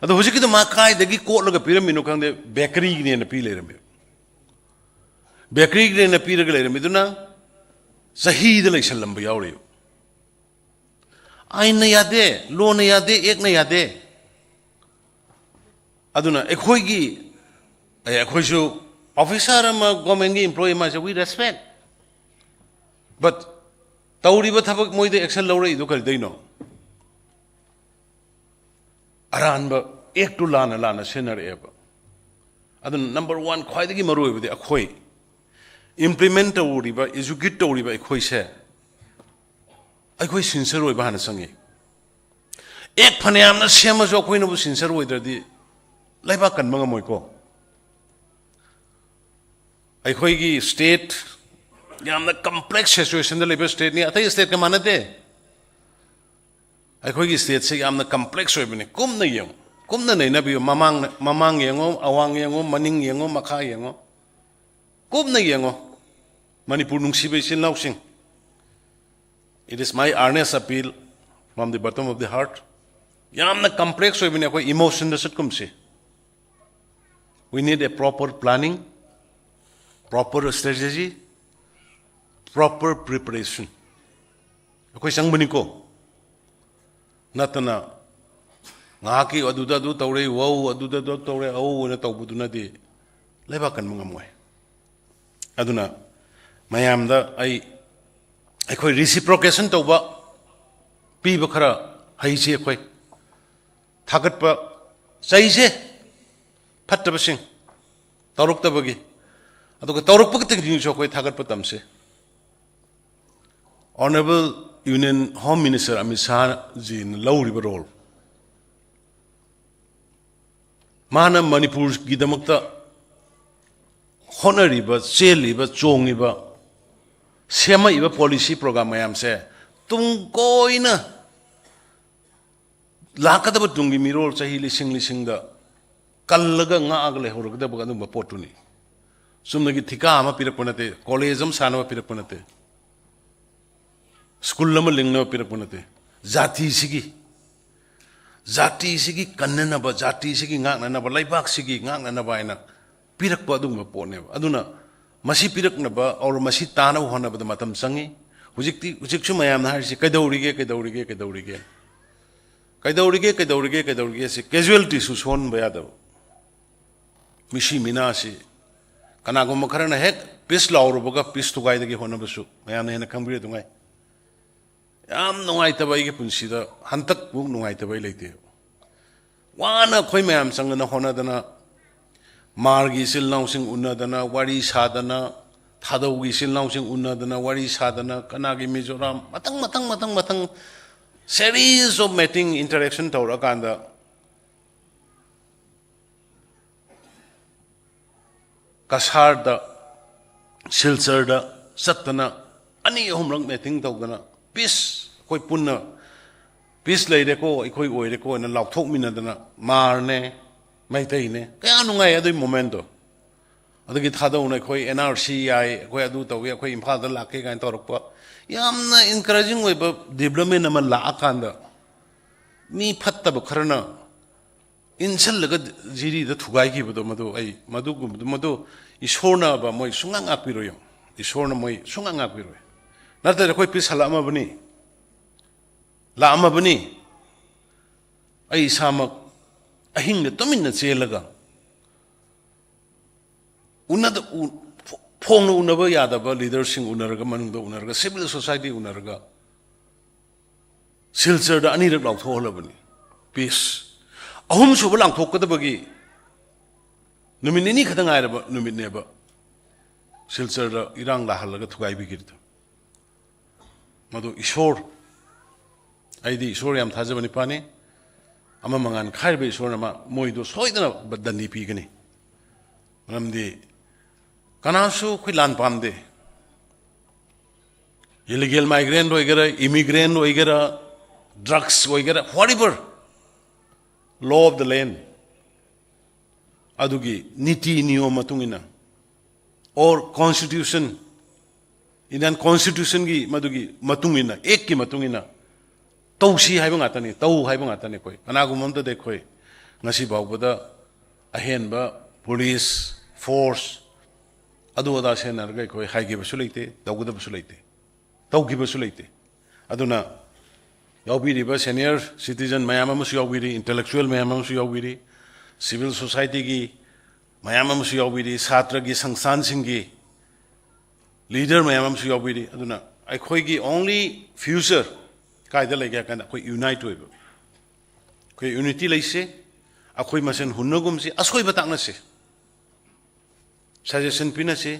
ꯑꯗꯣ ꯍꯧꯖꯤꯛꯀꯤꯗꯣ ꯃꯥ ꯀꯥꯏꯗꯒꯤ ꯀꯣꯠꯂꯒ ꯄꯤꯔꯝꯃꯤꯅꯣ ꯈꯪꯗꯦ, bakeryꯒꯤꯅꯦꯅ ꯄꯤ ꯂꯩꯔꯝꯃꯦ꯫ Bakeryꯒꯤꯅꯦꯅ ꯄꯤꯔꯒ ꯂꯩꯔꯝꯃꯤꯗꯨꯅ ꯆꯍꯤꯗ ꯂꯩꯁꯜꯂꯝꯕ ꯌꯥꯎꯔꯤꯕ꯫ ꯑꯥꯏꯟꯅ ꯌꯥꯗꯦ, lawꯅ ꯌꯥꯗꯦ, actꯅ ꯌꯥꯗꯦ꯫ ꯑꯗꯨꯅ ꯑꯩꯈꯣꯏꯒꯤ, ꯑꯦ, ꯑꯩꯈꯣꯏꯁꯨ officer ꯑꯃ, governmentꯀꯤ employee ꯑꯃꯁꯦ we respect, but ꯇꯧꯔꯤꯕ ꯊꯕꯛ ꯃꯣꯏꯗ action ꯂꯧꯔꯛꯏꯗꯣ ꯀꯔꯤꯗꯩꯅꯣ? ꯑꯔꯥꯟꯕ actꯇꯨ ꯂꯥꯟꯅ ꯂꯥꯟꯅ ꯁꯤꯖꯤꯟꯅꯔꯛꯑꯦꯕ꯫ ꯑꯗꯨꯅ number one ꯈ꯭ꯋꯥꯏꯗꯒꯤ ꯃꯔꯨ ꯑꯣꯏꯕꯗꯤ ꯑꯩꯈꯣꯏ implement ꯇꯧꯔꯤꯕ, execute ꯇꯧꯔꯤꯕ ꯑꯩꯈꯣꯏꯁꯦ, ꯑꯩꯈꯣꯏ sincere ꯑꯣꯏꯕ ꯍꯥꯟꯅ ꯆꯪꯉꯤ꯫ Act ꯐꯅꯌꯥꯝꯅ ꯁꯦꯝꯃꯁꯨ ꯑꯩꯈꯣꯏꯅꯕꯨ sincere ꯑꯣꯏꯗ꯭ꯔꯗꯤ ꯂꯩꯕꯥꯛ ꯀꯟꯕ ꯉꯝꯃꯣꯏꯀꯣ꯫ ꯑꯩꯈꯣꯏꯒꯤ state ꯌꯥꯝꯅ complex situationꯗ ꯂꯩꯕ stateꯅꯤ, ꯑꯇꯩ stateꯀ ꯃꯥꯟꯅꯗꯦ꯫ ꯑꯩꯈꯣꯏꯒꯤ stateꯁꯦ ꯌꯥꯝꯅ complex ꯑꯣꯏꯕꯅꯤ꯫ ꯀꯨꯞꯅ ꯌꯦꯡꯉꯨ, ꯀꯨꯞꯅ ꯅꯩꯅꯕꯤꯌꯨ꯫ ꯃꯃꯥꯡ, ꯃꯃꯥꯡ ꯌꯦꯡꯉꯨ, ꯑꯋꯥꯡ ꯌꯦꯡꯉꯨ, ꯃꯅꯤꯡ ꯌꯦꯡꯉꯨ, ꯃꯈꯥ ꯌꯦꯡꯉꯨ, ꯀꯨꯞꯅ ꯌꯦꯡꯉꯨ꯫ ꯃꯅꯤꯄꯨꯔ ꯅꯨꯡꯁꯤꯕ ꯏꯆꯤꯜ ꯏꯅꯥꯎꯁꯤꯡ, it is my earnest appeal from the bottom of the heart, ꯌꯥꯝꯅ complex ꯑꯣꯏꯕꯅꯤ꯫ ꯑꯩꯈꯣꯏ emotionꯗ ꯆꯠꯀꯨꯝꯁꯤ꯫ We need a proper planning, proper strategy, proper preparation. ꯑꯩꯈꯣꯏ ꯆꯪꯕꯅꯤꯀꯣ꯫ ꯅꯠꯇꯅ ꯉꯥꯏꯍꯥꯛꯀꯤ ꯑꯗꯨꯗ ꯑꯗꯨ ꯇꯧꯔꯦ, ꯋꯧ, ꯑꯗꯨꯗ ꯑꯗꯨ ꯇꯧꯔꯦ, ꯑꯧ ꯑꯅ ꯇꯧꯕꯗꯨꯅꯗꯤ ꯂꯩꯕꯥꯛ ꯀꯟꯕ ꯉꯝꯃꯣꯏ꯫ ꯑꯗꯨꯅ ꯃꯌꯥꯝꯗ ꯑꯩ, ꯑꯩꯈꯣꯏ reciprocation ꯇꯧꯕ, ꯄꯤꯕ ꯈꯔ ꯍꯩꯁꯤ ꯑꯩꯈꯣꯏ꯫ ꯊꯥꯒꯠꯄ, ꯆꯩꯁꯦ, ꯐꯠꯇꯕꯁꯤꯡ ꯇꯧꯔꯛꯇꯕꯒꯤ, ꯑꯗꯨꯒ ꯇꯧꯔꯛꯄ ꯈꯛꯇꯪꯁꯤꯡꯁꯨ ꯑꯩꯈꯣꯏ ꯊꯥꯒꯠꯄ ꯇꯝꯁꯤ꯫ Honorable Union Home Minister Amit Shah ꯖꯤꯅ ꯂꯧꯔꯤꯕ role, ꯃꯥꯅ ꯃꯅꯤꯄꯨꯔꯒꯤꯗꯃꯛꯇ ꯍꯣꯠꯅꯔꯤꯕ, ꯆꯦꯜꯂꯤꯕ, ꯆꯣꯡꯉꯤꯕ, ꯁꯦꯝꯃꯛꯏꯕ policy program ꯃꯌꯥꯝꯁꯦ ꯇꯨꯡ ꯀꯣꯏꯅ ꯂꯥꯛꯀꯗꯕ ꯇꯨꯡꯒꯤ ꯃꯤꯔꯣꯜ ꯆꯍꯤ ꯂꯤꯁꯤꯡ ꯂꯤꯁꯤꯡꯗ ꯀꯜꯂꯒ ꯉꯥꯛꯑꯒ ꯂꯩꯍꯧꯔꯒꯗꯕ ꯑꯗꯨꯒꯨꯝꯕ ꯄꯣꯠꯇꯨꯅꯤ꯫ ꯆꯨꯝꯅꯒꯤ ꯊꯤꯀꯥ ꯑꯃ ꯄꯤꯔꯛꯄ ꯅꯠꯇꯦ, college ꯑꯃ ꯁꯥꯅꯕ ꯄꯤꯔꯛꯄ ꯅꯠꯇꯦ, school ꯑꯃ ꯂꯤꯡꯅꯕ ꯄꯤꯔꯛꯄ ꯅꯠꯇꯦ꯫ ꯖꯥꯇꯤꯁꯤꯒꯤ, ꯖꯥꯇꯤꯁꯤꯒꯤ ꯀꯟꯅꯅꯕ, ꯖꯥꯇꯤꯁꯤꯒꯤ ꯉꯥꯛꯅꯅꯕ, ꯂꯩꯕꯥꯛꯁꯤꯒꯤ ꯉꯥꯛꯅꯅꯕ ꯍꯥꯏꯅ ꯄꯤꯔꯛꯄ ꯑꯗꯨꯒꯨꯝꯕ ꯄꯣꯠꯅꯦꯕ꯫ ꯑꯗꯨꯅ ꯃꯁꯤ ꯄꯤꯔꯛꯅꯕ, or ꯃꯁꯤ ꯇꯥꯅꯕ ꯍꯣꯠꯅꯕꯗ ꯃꯇꯝ ꯆꯪꯉꯤ꯫ ꯍꯧꯖꯤꯛꯇꯤ, ꯍꯧꯖꯤꯛꯁꯨ ꯃꯌꯥꯝꯅ ꯍꯥꯏꯔꯤꯁꯤ, "ꯀꯩꯗꯧꯔꯤꯒꯦ, ꯀꯩꯗꯧꯔꯤꯒꯦ, ꯀꯩꯗꯧꯔꯤꯒꯦ? ꯀꯩꯗꯧꯔꯤꯒꯦ, ꯀꯩꯗꯧꯔꯤꯒꯦ, ꯀꯩꯗꯧꯔꯤꯒꯦ?" ꯁꯤ casualtyꯁꯨ ꯁꯣꯟꯍꯟꯕ ꯌꯥꯗꯕ꯫ ꯃꯤꯁꯤ ꯃꯤꯅꯥꯁꯤ ꯀꯅꯥꯒꯨꯝꯕ ꯈꯔꯅ ꯍꯦꯛ peace ꯂꯥꯎꯔꯨꯕꯒ peace ꯊꯨꯒꯥꯏꯗꯒꯤ ꯍꯣꯠꯅꯕꯁꯨ ꯃꯌꯥꯝꯅ ꯍꯦꯟꯅ ꯈꯪꯕꯤꯔꯗꯨꯉꯥꯏ꯫ ꯌꯥꯝ ꯅꯨꯡꯉꯥꯏꯇꯕ ꯑꯩꯒꯤ ꯄꯨꯟꯁꯤꯗ ꯍꯟꯇꯛꯃꯨꯛ ꯅꯨꯡꯉꯥꯏꯇꯕ ꯑꯩ ꯂꯩꯇꯦ꯫ ꯋꯥꯅ ꯑꯩꯈꯣꯏ ꯃꯌꯥꯝ ꯆꯪꯗꯅ ꯍꯣꯠꯅꯗꯅ, ꯃꯥꯔꯒꯤ ꯏꯆꯤꯜ ꯏꯅꯥꯎꯁꯤꯡ ꯎꯅꯗꯅ, ꯋꯥꯔꯤ ꯁꯥꯗꯅ, ꯊꯥꯗꯧꯒꯤ ꯏꯆꯤꯜ ꯏꯅꯥꯎꯁꯤꯡ ꯎꯅꯗꯅ, ꯋꯥꯔꯤ ꯁꯥꯗꯅ, ꯀꯅꯥꯒꯤ ꯃꯤꯖꯣꯔꯥꯝ, ꯃꯊꯪ, ꯃꯊꯪ, ꯃꯊꯪ, ꯃꯊꯪ series of meeting, interaction ꯇꯧꯔꯛꯑꯀꯥꯟꯗ, ꯀꯁꯥꯔꯗ, ꯁꯤꯜꯆꯔꯗ ꯆꯠꯇꯅ ꯑꯅꯤ ꯑꯍꯨꯝꯂꯛ meeting ꯇꯧꯗꯅ, "Peace, ꯑꯩꯈꯣꯏ ꯄꯨꯟꯅ peace ꯂꯩꯔꯦꯀꯣ, ꯑꯩꯈꯣꯏ ꯑꯣꯏꯔꯦꯀꯣ" ꯍꯥꯏꯅ ꯂꯥꯎꯊꯣꯛꯃꯤꯟꯅꯗꯅ, ꯃꯥꯔꯅꯦ, ꯃꯩꯇꯩꯅꯦ, ꯀꯌꯥ ꯅꯨꯡꯉꯥꯏ ꯑꯗꯨꯒꯤ momentꯗꯣ꯫ ꯑꯗꯒꯤ ꯊꯥꯗꯧꯅ ꯑꯩꯈꯣꯏ NRC ꯌꯥꯏ, ꯑꯩꯈꯣꯏ ꯑꯗꯨ ꯇꯧꯏ, ꯑꯩꯈꯣꯏ ꯏꯝꯐꯥꯜꯗ ꯂꯥꯛꯀꯦ ꯀꯥꯏꯅ ꯇꯧꯔꯛꯄ, ꯌꯥꯝꯅ encouraging ꯑꯣꯏꯕ development ꯑꯃ ꯂꯥꯛꯑꯀꯥꯟꯗ, ꯃꯤ ꯐꯠꯇꯕ ꯈꯔꯅ ꯏꯟꯁꯤꯜꯂꯒ ꯖꯤꯔꯤꯗ ꯊꯨꯒꯥꯏꯈꯤꯕꯗꯣ, ꯃꯗꯨ ꯑꯩ, ꯃꯗꯨꯒꯨꯝꯕꯗꯨ, ꯃꯗꯨ ꯏꯁꯣꯔꯅꯕ ꯃꯣꯏ ꯁꯨꯡꯉꯥꯛ ꯉꯥꯛꯄꯤꯔꯣꯏ꯫ ꯌꯦꯡꯉꯨ, ꯏꯁꯣꯔꯅ ꯃꯣꯏ ꯁꯨꯡꯉꯥꯛ ꯉꯥꯛꯄꯤꯔꯣꯏ꯫ ꯅꯠꯇ꯭ꯔꯗꯤ ꯑꯩꯈꯣꯏ peace ꯍꯜꯂꯛꯑꯝꯃꯕꯅꯤ, ꯂꯥꯛꯑꯝꯃꯕꯅꯤ꯫ ꯑꯩ ꯏꯁꯥꯃꯛ ꯑꯍꯤꯡꯗ ꯇꯨꯃꯤꯟꯅ ꯆꯦꯜꯂꯒ, ꯎꯅꯗ-, ꯎ-, ꯐꯣꯡꯅ ꯎꯅꯕ ꯌꯥꯗꯕ leaderꯁꯤꯡ ꯎꯅꯔꯒ, ꯃꯅꯨꯡꯗ ꯎꯅꯔꯒ, civil society ꯎꯅꯔꯒ, ꯁꯤꯜꯆꯔꯗ ꯑꯅꯤꯔꯛ ꯂꯥꯎꯊꯣꯛꯍꯜꯂꯕꯅꯤ꯫ Peace꯫ ꯑꯍꯨꯝꯁꯨꯕ ꯂꯥꯎꯊꯣꯛꯀꯗꯕꯒꯤ ꯅꯨꯃꯤꯠ ꯅꯤꯅꯤ ꯈꯛꯇ ꯉꯥꯏꯔꯕ ꯅꯨꯃꯤꯠꯅꯦꯕ ꯁꯤꯜꯆꯔꯗ ꯏꯔꯥꯡ ꯂꯥꯛꯍꯜꯂꯒ ꯊꯨꯒꯥꯏꯕꯤꯈꯤꯕꯗꯣ꯫ ꯃꯗꯨ ꯏꯁꯣꯔ, ꯑꯩꯗꯤ ꯏꯁꯣꯔ ꯌꯥꯝ ꯊꯥꯖꯕ ꯅꯤꯄꯥꯅꯤ, ꯑꯃ ꯃꯉꯥꯟ ꯈꯥꯏꯔꯤꯕ ꯏꯁꯣꯔꯅ ꯃꯥ ꯃꯣꯏꯗꯣ ꯁꯣꯏꯗꯅ ꯗꯟꯗꯤ ꯄꯤꯒꯅꯤ꯫ ꯃꯔꯝꯗꯤ ꯀꯅꯥꯁꯨ ꯑꯩꯈꯣꯏ ꯂꯥꯟ ꯄꯥꯝꯗꯦ꯫ Illegal migrant ꯑꯣꯏꯒꯦꯔꯥ, immigrant ꯑꯣꯏꯒꯦꯔꯥ, drugs ꯑꯣꯏꯒꯦꯔꯥ, whatever, law of the land, ꯑꯗꯨꯒꯤ ꯅꯤꯇꯤ ꯅꯤꯌꯣꯝ ꯃꯇꯨꯡ ꯏꯟꯅ, or constitution, Indian constitutionꯒꯤ ꯃꯗꯨꯒꯤ ꯃꯇꯨꯡ ꯏꯟꯅ, actꯀꯤ ꯃꯇꯨꯡ ꯏꯟꯅ ꯇꯧꯁꯤ ꯍꯥꯏꯕ ꯉꯥꯛꯇꯅꯤ, ꯇꯧ ꯍꯥꯏꯕ ꯉꯥꯛꯇꯅꯤ꯫ ꯑꯩꯈꯣꯏ ꯀꯅꯥꯒꯨꯝꯕ ꯑꯝꯇꯗꯤ ꯑꯩꯈꯣꯏ ꯉꯁꯤ ꯐꯥꯎꯕꯗ ꯑꯍꯦꯟꯕ police force ꯑꯗꯨ ꯑꯗꯥ ꯁꯦꯟꯅꯔꯒ ꯑꯩꯈꯣꯏ ꯍꯥꯏꯈꯤꯕꯁꯨ ꯂꯩꯇꯦ, ꯇꯧꯒꯗꯕꯁꯨ ꯂꯩꯇꯦ, ꯇꯧꯈꯤꯕꯁꯨ ꯂꯩꯇꯦ꯫ ꯑꯗꯨꯅ ꯌꯥꯎꯕꯤꯔꯤꯕ senior citizen ꯃꯌꯥꯝ ꯑꯃꯁꯨ ꯌꯥꯎꯕꯤꯔꯤ, intellectual ꯃꯌꯥꯝ ꯑꯃꯁꯨ ꯌꯥꯎꯕꯤꯔꯤ, civil societyꯒꯤ ꯃꯌꯥꯝ ꯑꯃꯁꯨ ꯌꯥꯎꯕꯤꯔꯤ, ꯁꯥꯇ꯭ꯔꯒꯤ ꯁꯪꯁꯊꯥꯟꯁꯤꯡꯒꯤ leader ꯃꯌꯥꯝ ꯑꯃꯁꯨ ꯌꯥꯎꯕꯤꯔꯤ꯫ ꯑꯗꯨꯅ ꯑꯩꯈꯣꯏꯒꯤ only future ꯀꯥꯏꯗ ꯂꯩꯒꯦ ꯍꯥꯏ ꯀꯥꯟꯗ ꯑꯩꯈꯣꯏ unite ꯑꯣꯏꯕ, ꯑꯩꯈꯣꯏ unity ꯂꯩꯁꯦ, ꯑꯩꯈꯣꯏ ꯃꯁꯦꯟ ꯍꯨꯟꯅꯒꯨꯝꯁꯤ, ꯑꯁꯣꯏꯕ ꯇꯥꯛꯅꯁꯤ, suggestion ꯄꯤꯅꯁꯤ,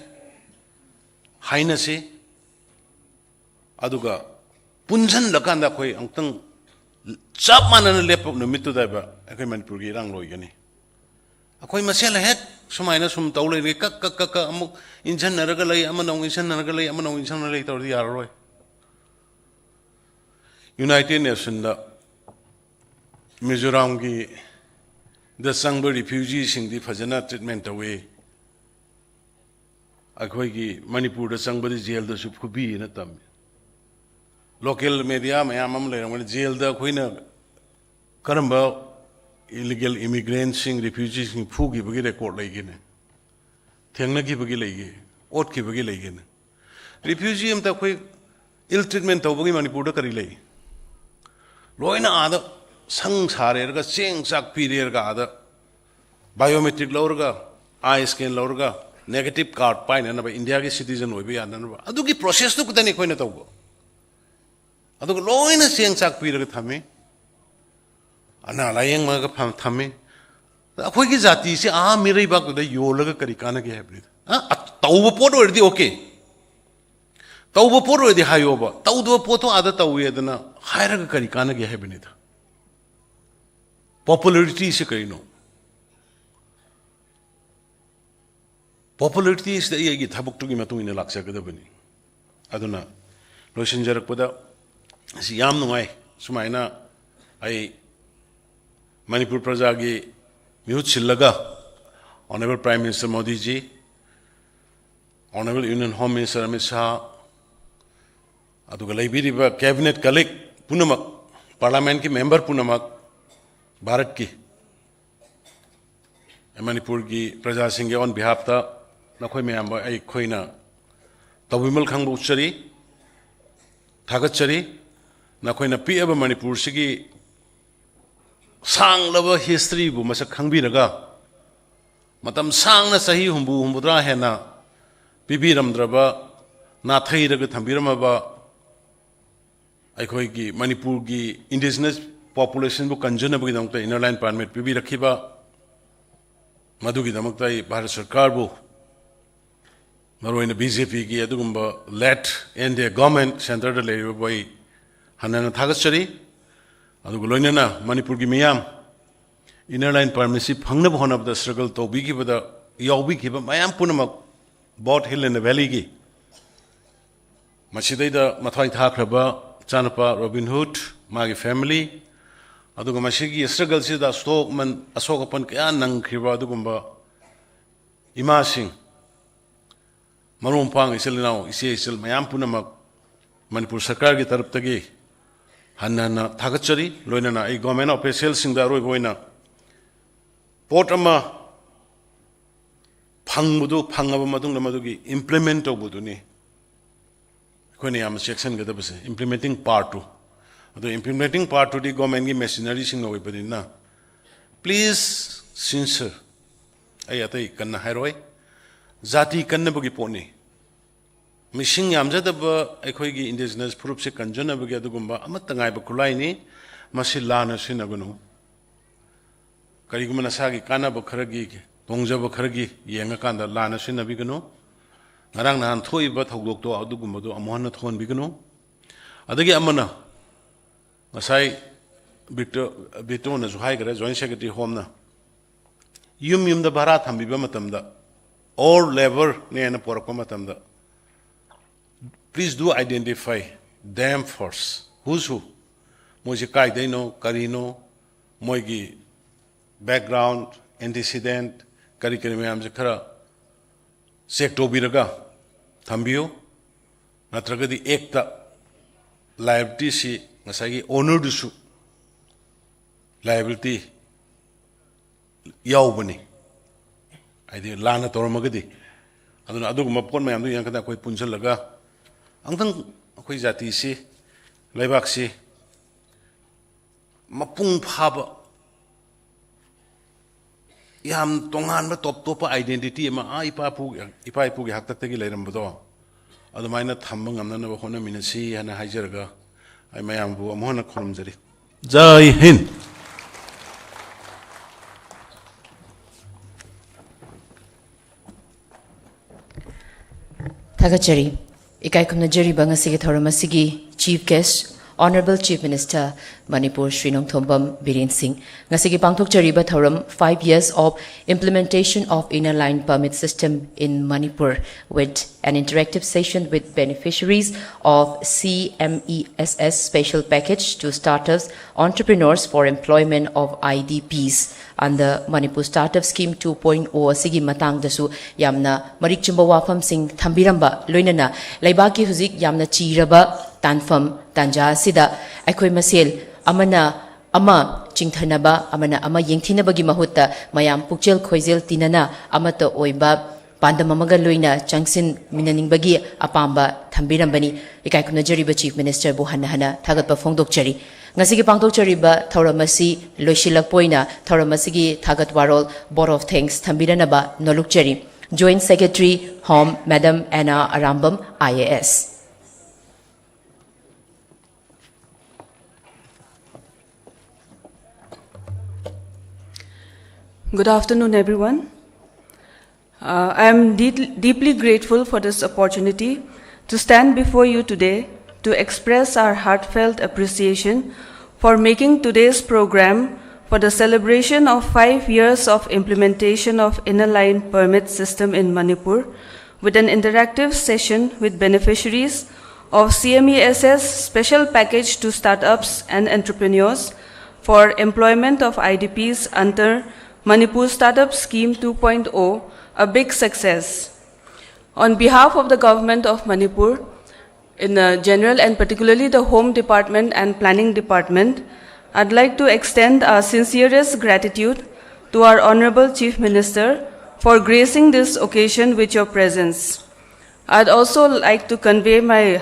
ꯍꯥꯏꯅꯁꯤ, ꯑꯗꯨꯒ ꯄꯨꯟꯁꯤꯜꯂꯀꯥꯟꯗ ꯑꯩꯈꯣꯏ ꯑꯃꯨꯛꯇꯪ ꯆꯞ ꯃꯥꯟꯅꯅ ꯂꯦꯞꯄ ꯅꯨꯃꯤꯠꯇꯨꯗ ꯍꯥꯏꯕ ꯑꯩꯈꯣꯏ ꯃꯅꯤꯄꯨꯔꯒꯤ ꯏꯔꯥꯡ ꯂꯣꯏꯒꯅꯤ꯫ ꯑꯩꯈꯣꯏ ꯃꯁꯦꯜ ꯍꯦꯛ ꯁꯨꯃꯥꯏꯅ ꯁꯨꯝ ꯇꯧ ꯂꯩꯔꯗꯤ ꯀꯛ ꯀꯛ ꯀꯛ ꯀꯛ ꯑꯃꯨꯛ ꯏꯟꯁꯤꯟꯅꯔꯒ ꯂꯩ, ꯑꯃꯅ ꯑꯃꯨꯛ ꯏꯟꯁꯤꯟꯅꯔꯒ ꯂꯩ, ꯑꯃꯅ ꯑꯃꯨꯛ ꯏꯟꯁꯤꯟꯅꯔꯒ ꯂꯩ ꯇꯧꯔꯗꯤ ꯌꯥꯔꯔꯣꯏ꯫ United Nationꯗ ꯃꯤꯖꯣꯔꯥꯝꯒꯤ ꯗ ꯆꯪꯕ refugeeꯁꯤꯡꯗꯤ ꯐꯖꯅ treatment ꯇꯧꯏ꯫ ꯑꯩꯈꯣꯏꯒꯤ ꯃꯅꯤꯄꯨꯔꯗ ꯆꯪꯕꯗꯤ ꯖꯦꯜꯗꯁꯨ ꯐꯨꯕꯤꯅ ꯇꯝꯃꯤ꯫ Local media ꯃꯌꯥꯝ ꯑꯃ ꯂꯩꯔꯝꯒꯅꯤ, ꯖꯦꯜꯗ ꯑꯩꯈꯣꯏꯅ ꯀꯔꯝꯕ illegal immigrantꯁꯤꯡ, refugeeꯁꯤꯡ ꯐꯨꯈꯤꯕꯒꯤ record ꯂꯩꯒꯦꯅꯦ? ꯊꯦꯡꯅꯈꯤꯕꯒꯤ ꯂꯩꯒꯦ? ꯑꯣꯠꯈꯤꯕꯒꯤ ꯂꯩꯒꯦꯅꯦ? Refugee ꯑꯝꯇ ꯑꯩꯈꯣꯏ ill treatment ꯇꯧꯕꯒꯤ ꯃꯅꯤꯄꯨꯔꯗ ꯀꯔꯤ ꯂꯩ? ꯂꯣꯏꯅ ꯑꯥꯗ ꯁꯪ ꯁꯥꯔꯦꯔꯒ, ꯆꯦꯡ ꯆꯥꯛ ꯄꯤꯔꯦꯔꯒ, ꯑꯥꯗ biometric ꯂꯧꯔꯒ, eye scan ꯂꯧꯔꯒ, negative card ꯄꯥꯏꯅꯅꯕ, ꯏꯟꯗꯤꯌꯥꯒꯤ citizen ꯑꯣꯏꯕ ꯌꯥꯅꯅꯕ, ꯑꯗꯨꯒꯤ processꯇꯨ ꯈꯛꯇꯅꯤ ꯑꯩꯈꯣꯏꯅ ꯇꯧꯕ꯫ ꯑꯗꯨꯒ ꯂꯣꯏꯅ ꯆꯦꯡ ꯆꯥꯛ ꯄꯤꯔꯒ ꯊꯝꯃꯤ, ꯑꯅꯥ ꯂꯥꯌꯦꯡꯕꯒ ꯐ-, ꯊꯝꯃꯤ꯫ ꯑꯩꯈꯣꯏꯒꯤ ꯖꯥꯇꯤꯁꯤ ꯑꯥ ꯃꯤꯔꯩꯕꯥꯛꯇꯨꯗ ꯌꯣꯜꯂꯒ ꯀꯔꯤ ꯀꯥꯟꯅꯒꯦ ꯍꯥꯏꯕꯅꯤꯗ? ꯑ, ꯑ, ꯇꯧꯕ ꯄꯣꯠ ꯑꯣꯏꯔꯗꯤ okay꯫ ꯇꯧꯕ ꯄꯣꯠ ꯑꯣꯏꯔꯗꯤ ꯍꯥꯏꯌꯣꯕ, ꯇꯧꯗꯕ ꯄꯣꯠꯇꯣ ꯑꯥꯗ ꯇꯧꯏ ꯑꯗꯨꯅ ꯍꯥꯏꯔꯒ ꯀꯔꯤ ꯀꯥꯟꯅꯒꯦ ꯍꯥꯏꯕꯅꯤꯗ꯫ ꯄꯣꯄꯨꯂꯔꯤꯇꯤꯁꯤ ꯀꯔꯤꯅꯣ? ꯄꯣꯄꯨꯂꯔꯤꯇꯤꯁꯤꯗ ꯑꯩ ꯑꯩꯒꯤ ꯊꯕꯛꯇꯨꯒꯤ ꯃꯇꯨꯡ ꯏꯟꯅ ꯂꯥꯛꯆꯒꯗꯕꯅꯤ꯫ ꯑꯗꯨꯅ ꯂꯣꯏꯁꯤꯟꯖꯔꯛꯄꯗ ꯑꯁꯤ ꯌꯥꯝ ꯅꯨꯡꯉꯥꯏ, ꯁꯨꯃꯥꯏꯅ ꯑꯩ ꯃꯅꯤꯄꯨꯔ ꯄ꯭ꯔꯖꯥꯒꯤ ꯃꯤꯍꯨꯠ ꯁꯤꯜꯂꯒ Honourable Prime Minister ꯃꯣꯗꯤꯖꯤ, Honourable Union Home Minister Amit Shah, ꯑꯗꯨꯒ ꯂꯩꯕꯤꯔꯤꯕ cabinet colleague ꯄꯨꯝꯅꯃꯛ, ꯄꯥꯔꯂꯥꯃꯦꯟꯠꯀꯤ ꯃꯦꯝꯕꯔ ꯄꯨꯝꯅꯃꯛ, ꯚꯥꯔꯠꯀꯤ, ꯃꯅꯤꯄꯨꯔꯒꯤ ꯄ꯭ꯔꯖꯥꯁꯤꯡꯒꯤ on behalf ꯇ ꯅꯈꯣꯏ ꯃꯌꯥꯝꯕꯨ ꯑꯩꯈꯣꯏꯅ ꯇꯧꯕꯤꯃꯜ ꯈꯪꯕ ꯎꯠꯆꯔꯤ, ꯊꯥꯒꯠꯆꯔꯤ꯫ ꯅꯈꯣꯏꯅ ꯄꯤꯛꯑꯕ ꯃꯅꯤꯄꯨꯔꯁꯤꯒꯤ ꯁꯥꯡꯂꯕ history ꯕꯨ ꯃꯁꯛ ꯈꯪꯕꯤꯔꯒ, ꯃꯇꯝ ꯁꯥꯡꯅ ꯆꯍꯤ ꯍꯨꯝꯐꯨ ꯍꯨꯝꯐꯨꯇꯔꯥ ꯍꯦꯟꯅ ꯄꯤꯕꯤꯔꯝꯗ꯭ꯔꯕ, ꯅꯥꯊꯩꯔꯒ ꯊꯝꯕꯤꯔꯝꯃꯕ ꯑꯩꯈꯣꯏꯒꯤ ꯃꯅꯤꯄꯨꯔꯒꯤ indigenous population ꯕꯨ ꯀꯟꯖꯅꯕꯒꯤꯗꯃꯛꯇ inner line permit ꯄꯤꯕꯤꯔꯛꯈꯤꯕ, ꯃꯗꯨꯒꯤꯗꯃꯛꯇ ꯑꯩ ꯚꯥꯔꯠ ꯁꯔꯀꯥꯔꯕꯨ, ꯃꯔꯨꯑꯣꯏꯅ ꯕꯤ ꯖꯦ ꯄꯤꯒꯤ ꯑꯗꯨꯒꯨꯝꯕ led N D A government centre ꯗ ꯂꯩꯔꯤꯕꯕꯨ ꯑꯩ ꯍꯟꯅ ꯍꯟꯅ ꯊꯥꯒꯠꯆꯔꯤ꯫ ꯑꯗꯨꯒ ꯂꯣꯏꯅꯅ ꯃꯅꯤꯄꯨꯔꯒꯤ ꯃꯤꯌꯥꯝ inner line permit ꯁꯤ ꯐꯪꯅꯕ ꯍꯣꯠꯅꯕꯗ struggle ꯇꯧꯕꯤꯈꯤꯕꯗ ꯌꯥꯎꯕꯤꯈꯤꯕ ꯃꯌꯥꯝ ꯄꯨꯝꯅꯃꯛ, both Hill and Valley ꯒꯤ, ꯃꯁꯤꯗꯩꯗ ꯃꯊ꯭ꯋꯥꯏ ꯊꯥꯈ꯭ꯔꯕ ꯏꯆꯥꯅꯨꯄꯥ ꯔꯣꯕꯤꯟ ꯍꯨꯗ, ꯃꯥꯒꯤ family, ꯑꯗꯨꯒ ꯃꯁꯤꯒꯤ struggle ꯁꯤꯗ ꯑꯁꯣꯛ ꯑꯃꯟ, ꯑꯁꯣꯛ ꯑꯄꯟ ꯀꯌꯥ ꯅꯪꯈ꯭ꯔꯤꯕ ꯑꯗꯨꯒꯨꯝꯕ ꯏꯃꯥꯁꯤꯡ, ꯃꯔꯨꯞ ꯃꯄꯥꯡ, ꯏꯆꯤꯜ ꯏꯅꯥꯎ, ꯏꯆꯦ ꯏꯆꯜ ꯃꯌꯥꯝ ꯄꯨꯝꯅꯃꯛ ꯃꯅꯤꯄꯨꯔ ꯁꯔꯀꯥꯔꯒꯤ ꯇꯔꯞꯇꯒꯤ ꯍꯟꯅ ꯍꯟꯅ ꯊꯥꯒꯠꯆꯔꯤ꯫ ꯂꯣꯏꯅꯅ ꯑꯩ government official ꯁꯤꯡꯗ ꯑꯔꯣꯏꯕ ꯑꯣꯏꯅ ꯄꯣꯠ ꯑꯃ ꯐꯪꯕꯗꯨ, ꯐꯪꯉꯕ ꯃꯇꯨꯡꯗ ꯃꯗꯨꯒꯤ implement ꯇꯧꯕꯗꯨꯅꯤ ꯑꯩꯈꯣꯏꯅ ꯌꯥꯝꯅ ꯆꯦꯛꯁꯤꯟꯒꯗꯕꯁꯦ, implementing part ꯇꯨ꯫ ꯑꯗꯣ implementing part ꯇꯨꯗꯤ government ꯀꯤ machinery ꯁꯤꯡꯅ ꯑꯣꯏꯕꯅꯤꯅ, please, sincere, ꯑꯩ ꯑꯇꯩ ꯀꯟꯅ ꯍꯥꯏꯔꯣꯏ, ꯖꯥꯇꯤ ꯀꯟꯅꯕꯒꯤ ꯄꯣꯠꯅꯤ꯫ ꯃꯤꯁꯤꯡ ꯌꯥꯝꯖꯗꯕ ꯑꯩꯈꯣꯏꯒꯤ indigenous ꯐꯨꯔꯨꯞꯁꯦ ꯀꯟꯖꯅꯕꯒꯤ ꯑꯗꯨꯒꯨꯝꯕ ꯑꯃꯠꯇ ꯉꯥꯏꯕ ꯈꯨꯠꯂꯥꯏꯅꯤ꯫ ꯃꯁꯤ ꯂꯥꯟꯅ ꯁꯤꯖꯤꯟꯅꯒꯅꯨ꯫ ꯀꯔꯤꯒꯨꯝꯕ ꯅꯁꯥꯒꯤ ꯀꯥꯟꯅꯕ ꯈꯔꯒꯤ, ꯇꯣꯡꯖꯕ ꯈꯔꯒꯤ ꯌꯦꯡꯉꯀꯥꯟꯗ ꯂꯥꯟꯅ ꯁꯤꯖꯤꯟꯅꯕꯤꯒꯅꯨ꯫ ꯉꯔꯥꯡ ꯅꯍꯥꯟ ꯊꯣꯛꯏꯕ ꯊꯧꯗꯣꯛꯇꯣ ꯑꯗꯨꯒꯨꯝꯕꯗꯣ ꯑꯃꯨꯛ ꯍꯟꯅ ꯊꯣꯛꯍꯟꯕꯤꯒꯅꯨ꯫ ꯑꯗꯒꯤ ꯑꯃꯅ, ꯉꯁꯥꯏ ꯕꯤꯛꯇꯣ-, ꯕꯤꯇꯣꯅꯁꯨ ꯍꯥꯏꯈ꯭ꯔꯦ, Joint Secretary Homeꯅ, ꯌꯨꯝ ꯌꯨꯝꯗ ꯚꯔꯥ ꯊꯝꯕꯤꯕ ꯃꯇꯝꯗ, or labourꯅꯦꯅ ꯄꯣꯔꯛꯄ ꯃꯇꯝꯗ, please do identify them first. Who's who? ꯃꯣꯏꯁꯦ ꯀꯥꯏꯗꯩꯅꯣ, ꯀꯔꯤꯅꯣ, ꯃꯣꯏꯒꯤ background, antecedent, ꯀꯔꯤ ꯀꯔꯤ ꯃꯌꯥꯝꯁꯦ ꯈꯔ check ꯇꯧꯕꯤꯔꯒ ꯊꯝꯕꯤꯌꯨ꯫ ꯅꯠꯇ꯭ꯔꯒꯗꯤ Actꯇ liabilityꯁꯤ ꯉꯁꯥꯏꯒꯤ ownerꯗꯨꯁꯨ liability ꯌꯥꯎꯕꯅꯤ, ꯍꯥꯏꯗꯤ ꯂꯥꯟꯅ ꯇꯧꯔꯝꯃꯒꯗꯤ꯫ ꯑꯗꯨꯅ ꯑꯗꯨꯒꯨꯝꯕ ꯄꯣꯠ ꯃꯌꯥꯝꯗꯨ ꯌꯦꯡꯉꯀꯥꯟꯗ ꯑꯩꯈꯣꯏ ꯄꯨꯟꯁꯤꯜꯂꯒ ꯑꯃꯨꯛꯇꯪ ꯑꯩꯈꯣꯏ ꯖꯥꯇꯤꯁꯤ, ꯂꯩꯕꯥꯛꯁꯤ ꯃꯄꯨꯡ ꯐꯥꯕ, ꯌꯥꯝ ꯇꯣꯉꯥꯟꯕ ꯇꯣꯞ ꯇꯣꯞꯄ identity ꯑꯃ, ꯑꯥ, ꯏꯄꯥ ꯏꯄꯨ-, ꯏꯄꯥ ꯏꯄꯨꯒꯤ ꯍꯥꯛꯇꯛꯇꯒꯤ ꯂꯩꯔꯝꯕꯗꯣ, ꯑꯗꯨꯃꯥꯏꯅ ꯊꯝꯕ ꯉꯝꯅꯅꯕ ꯍꯣꯠꯅꯃꯤꯟꯅꯁꯤ ꯍꯥꯏꯅ ꯍꯥꯏꯖꯔꯒ ꯑꯩ ꯃꯌꯥꯝꯕꯨ ꯑꯃꯨꯛ ꯍꯟꯅ ꯈꯨꯔꯨꯝꯖꯔꯤ꯫ ꯖꯥꯏ ꯍꯤꯟꯗ꯫ ꯊꯥꯒꯠꯆꯔꯤ꯫ ꯏꯀꯥꯏ ꯈꯨꯝꯅꯖꯔꯤꯕ ꯉꯁꯤꯒꯤ ꯊꯧꯔꯝ ꯑꯁꯤꯒꯤ Chief Guest, Honourable Chief Minister, Manipur, Shri Nongthombam Biren ꯁꯤꯡ꯫ ꯉꯁꯤꯒꯤ ꯄꯥꯡꯊꯣꯛꯆꯔꯤꯕ ꯊꯧꯔꯝ Five Years of Implementation of Inner Line Permit System in Manipur with an interactive session with beneficiaries of C M E S S special package to startups, entrepreneurs for employment of I D Ps under Manipur Startup Scheme two point oh ꯑꯁꯤꯒꯤ ꯃꯇꯥꯡꯗꯁꯨ ꯌꯥꯝꯅ ꯃꯔꯤꯛ ꯆꯨꯝꯕ ꯋꯥꯐꯝꯁꯤꯡ ꯊꯝꯕꯤꯔꯝꯕ, ꯂꯣꯏꯅꯅ ꯂꯩꯕꯥꯛꯀꯤ ꯍꯧꯖꯤꯛ ꯌꯥꯝꯅ ꯆꯤꯔꯕ ꯇꯥꯟꯐꯝ ꯇꯥꯟꯖꯥ ꯑꯁꯤꯗ ꯑꯩꯈꯣꯏ ꯃꯁꯦꯜ ꯑꯃꯅ ꯑꯃ ꯆꯤꯡꯊꯅꯕ, ꯑꯃꯅ ꯑꯃ ꯌꯦꯡꯊꯤꯅꯕꯒꯤ ꯃꯍꯨꯠꯇ ꯃꯌꯥꯝ ꯄꯨꯛꯆꯦꯜ ꯈꯣꯏꯖꯦꯜ ꯇꯤꯟꯅꯅ ꯑꯃꯠꯇ ꯑꯣꯏꯕ ꯄꯥꯟꯗꯝ ꯑꯃꯒ ꯂꯣꯏꯅ ꯆꯪꯁꯤꯟꯃꯤꯟꯅꯅꯤꯡꯕꯒꯤ ꯑꯄꯥꯝꯕ ꯊꯝꯕꯤꯔꯝꯕꯅꯤ꯫ ꯏꯀꯥꯏ ꯈꯨꯝꯅꯖꯔꯤꯕ Chief Ministerꯕꯨ ꯍꯟꯅ ꯍꯟꯅ ꯊꯥꯒꯠꯄ ꯐꯣꯡꯗꯣꯛꯆꯔꯤ꯫ ꯉꯁꯤꯒꯤ ꯄꯥꯡꯊꯣꯛꯆꯔꯤꯕ ꯊꯧꯔꯝ ꯑꯁꯤ ꯂꯣꯏꯁꯤꯜꯂꯛꯄ ꯑꯣꯏꯅ ꯊꯧꯔꯝ ꯑꯁꯤꯒꯤ ꯊꯥꯒꯠ ꯋꯥꯔꯣꯜ Vote of Thanks ꯊꯝꯕꯤꯔꯅꯕ ꯅꯣꯂꯨꯛꯆꯔꯤ꯫ Joint Secretary Home, Madam Anna Arambam, I A S. Good afternoon, everyone. Uh, I am deep- deeply grateful for this opportunity to stand before you today to express our heartfelt appreciation for making today's program for the celebration of five years of implementation of Inner Line Permit System in Manipur with an interactive session with beneficiaries of C M E S S special package to startups and entrepreneurs for employment of I D Ps under Manipur Startup Scheme two point oh a big success. On behalf of the government of Manipur, in uh, general and particularly the Home Department and Planning Department, I'd like to extend our sincerest gratitude to our Honorable Chief Minister for gracing this occasion with your presence. I'd also like to convey my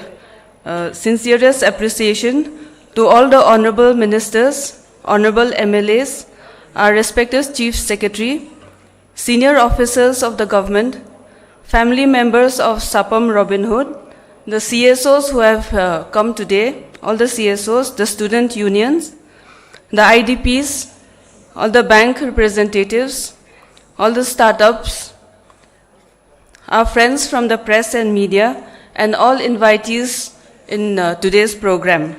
uh, sincerest appreciation to all the honorable ministers, honorable M L As, our respected Chief Secretary, senior officers of the government, family members of Sapam Robin Hood, the C S Os who have uh, come today, all the C S Os, the student unions, the I D Ps, all the bank representatives, all the startups, our friends from the press and media, and all invitees in uh, today's program.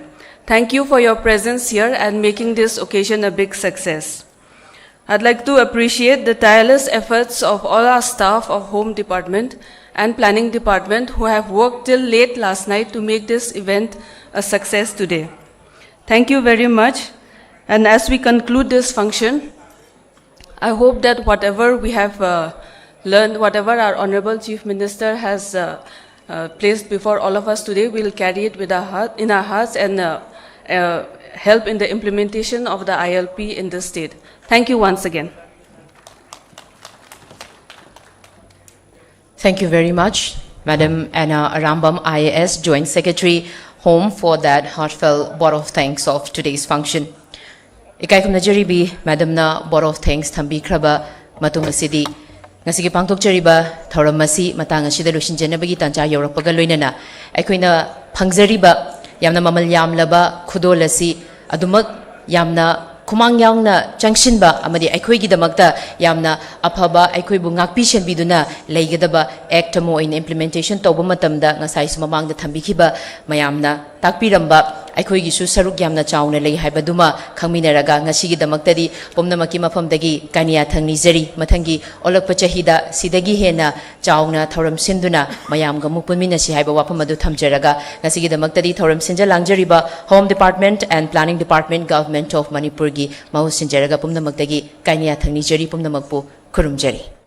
Thank you for your presence here and making this occasion a big success. I'd like to appreciate the tireless efforts of all our staff of Home Department and Planning Department who have worked till late last night to make this event a success today. Thank you very much. And as we conclude this function, I hope that whatever we have uh, learned, whatever our Honorable Chief Minister has uh, uh, placed before all of us today, we'll carry it with our heart, in our hearts and uh, uh, help in the implementation of the I L P in the state. Thank you once again. Thank you very much, Madam Anna Arambam, I A S, Joint Secretary, Home, for that heartfelt vote of thanks of today's function. ꯏꯀꯥꯏ ꯈꯨꯝꯅꯖꯔꯤꯕꯤ ꯃꯦꯗꯝꯅ vote of thanks ꯊꯝꯕꯤꯈ꯭ꯔꯕ ꯃꯇꯨꯡ ꯑꯁꯤꯗꯤ ꯉꯁꯤꯒꯤ ꯄꯥꯡꯊꯣꯛꯆꯔꯤꯕ ꯊꯧꯔꯝ ꯑꯁꯤ ꯃꯇꯥꯡ ꯑꯁꯤꯗ ꯂꯣꯏꯁꯤꯟꯖꯅꯕꯒꯤ ꯇꯥꯟꯖꯥ ꯌꯧꯔꯛꯄꯒ ꯂꯣꯏꯅꯅ ꯑꯩꯈꯣꯏꯅ ꯐꯪꯖꯔꯤꯕ ꯌꯥꯝꯅ ꯃꯃꯜ ꯌꯥꯝꯂꯕ ꯈꯨꯗꯣꯜ ꯑꯁꯤ ꯑꯗꯨꯃꯛ ꯌꯥꯝꯅ ꯈꯨꯃꯥꯡ ꯌꯥꯎꯅ ꯆꯪꯁꯤꯟꯕ ꯑꯃꯗꯤ ꯑꯩꯈꯣꯏꯒꯤꯗꯃꯛꯇ ꯌꯥꯝꯅ ꯑꯐꯕ, ꯑꯩꯈꯣꯏꯕꯨ ꯉꯥꯛꯄꯤ ꯁꯦꯟꯕꯤꯗꯨꯅ ꯂꯩꯒꯗꯕ act ꯑꯃ ꯑꯣꯏꯅ implementation ꯇꯧꯕ ꯃꯇꯝꯗ, ꯉꯁꯥꯏꯁꯨ ꯃꯃꯥꯡꯗ ꯊꯝꯕꯤꯈꯤꯕ ꯃꯌꯥꯝꯅ ꯇꯥꯛꯄꯤꯔꯝꯕ, ꯑꯩꯈꯣꯏꯒꯤꯁꯨ ꯁꯔꯨꯛ ꯌꯥꯝꯅ ꯆꯥꯎꯅ ꯂꯩ ꯍꯥꯏꯕꯗꯨꯃ ꯈꯪꯃꯤꯟꯅꯔꯒ, ꯉꯁꯤꯒꯤꯗꯃꯛꯇꯗꯤ ꯄꯨꯝꯅꯃꯛꯀꯤ ꯃꯐꯝꯗꯒꯤ ꯀꯥꯏꯅ ꯌꯥꯊꯪ ꯅꯤꯖꯔꯤ꯫ ꯃꯊꯪꯒꯤ ꯑꯣꯜꯂꯛꯄ ꯆꯍꯤꯗ ꯁꯤꯗꯒꯤ ꯍꯦꯟꯅ ꯆꯥꯎꯅ ꯊꯧꯔꯝ ꯁꯤꯟꯗꯨꯅ ꯃꯌꯥꯝꯒ ꯑꯃꯨꯛ ꯄꯨꯟꯃꯤꯟꯅꯁꯤ ꯍꯥꯏꯕ ꯋꯥꯐꯝ ꯑꯗꯨ ꯊꯝꯖꯔꯒ, ꯉꯁꯤꯒꯤꯗꯃꯛꯇꯗꯤ ꯊꯧꯔꯝ ꯁꯤꯟꯖ ꯂꯥꯡꯖꯔꯤꯕ Home Department and Planning Department, Government of ꯃꯅꯤꯄꯨꯔꯒꯤ ꯃꯍꯨꯠ ꯁꯤꯟꯖꯔꯒ ꯄꯨꯝꯅꯃꯛꯇꯒꯤ ꯀꯥꯏꯅ ꯌꯥꯊꯪ ꯅꯤꯖꯔꯤ, ꯄꯨꯝꯅꯃꯛꯄꯨ ꯈꯨꯔꯨꯝꯖꯔꯤ꯫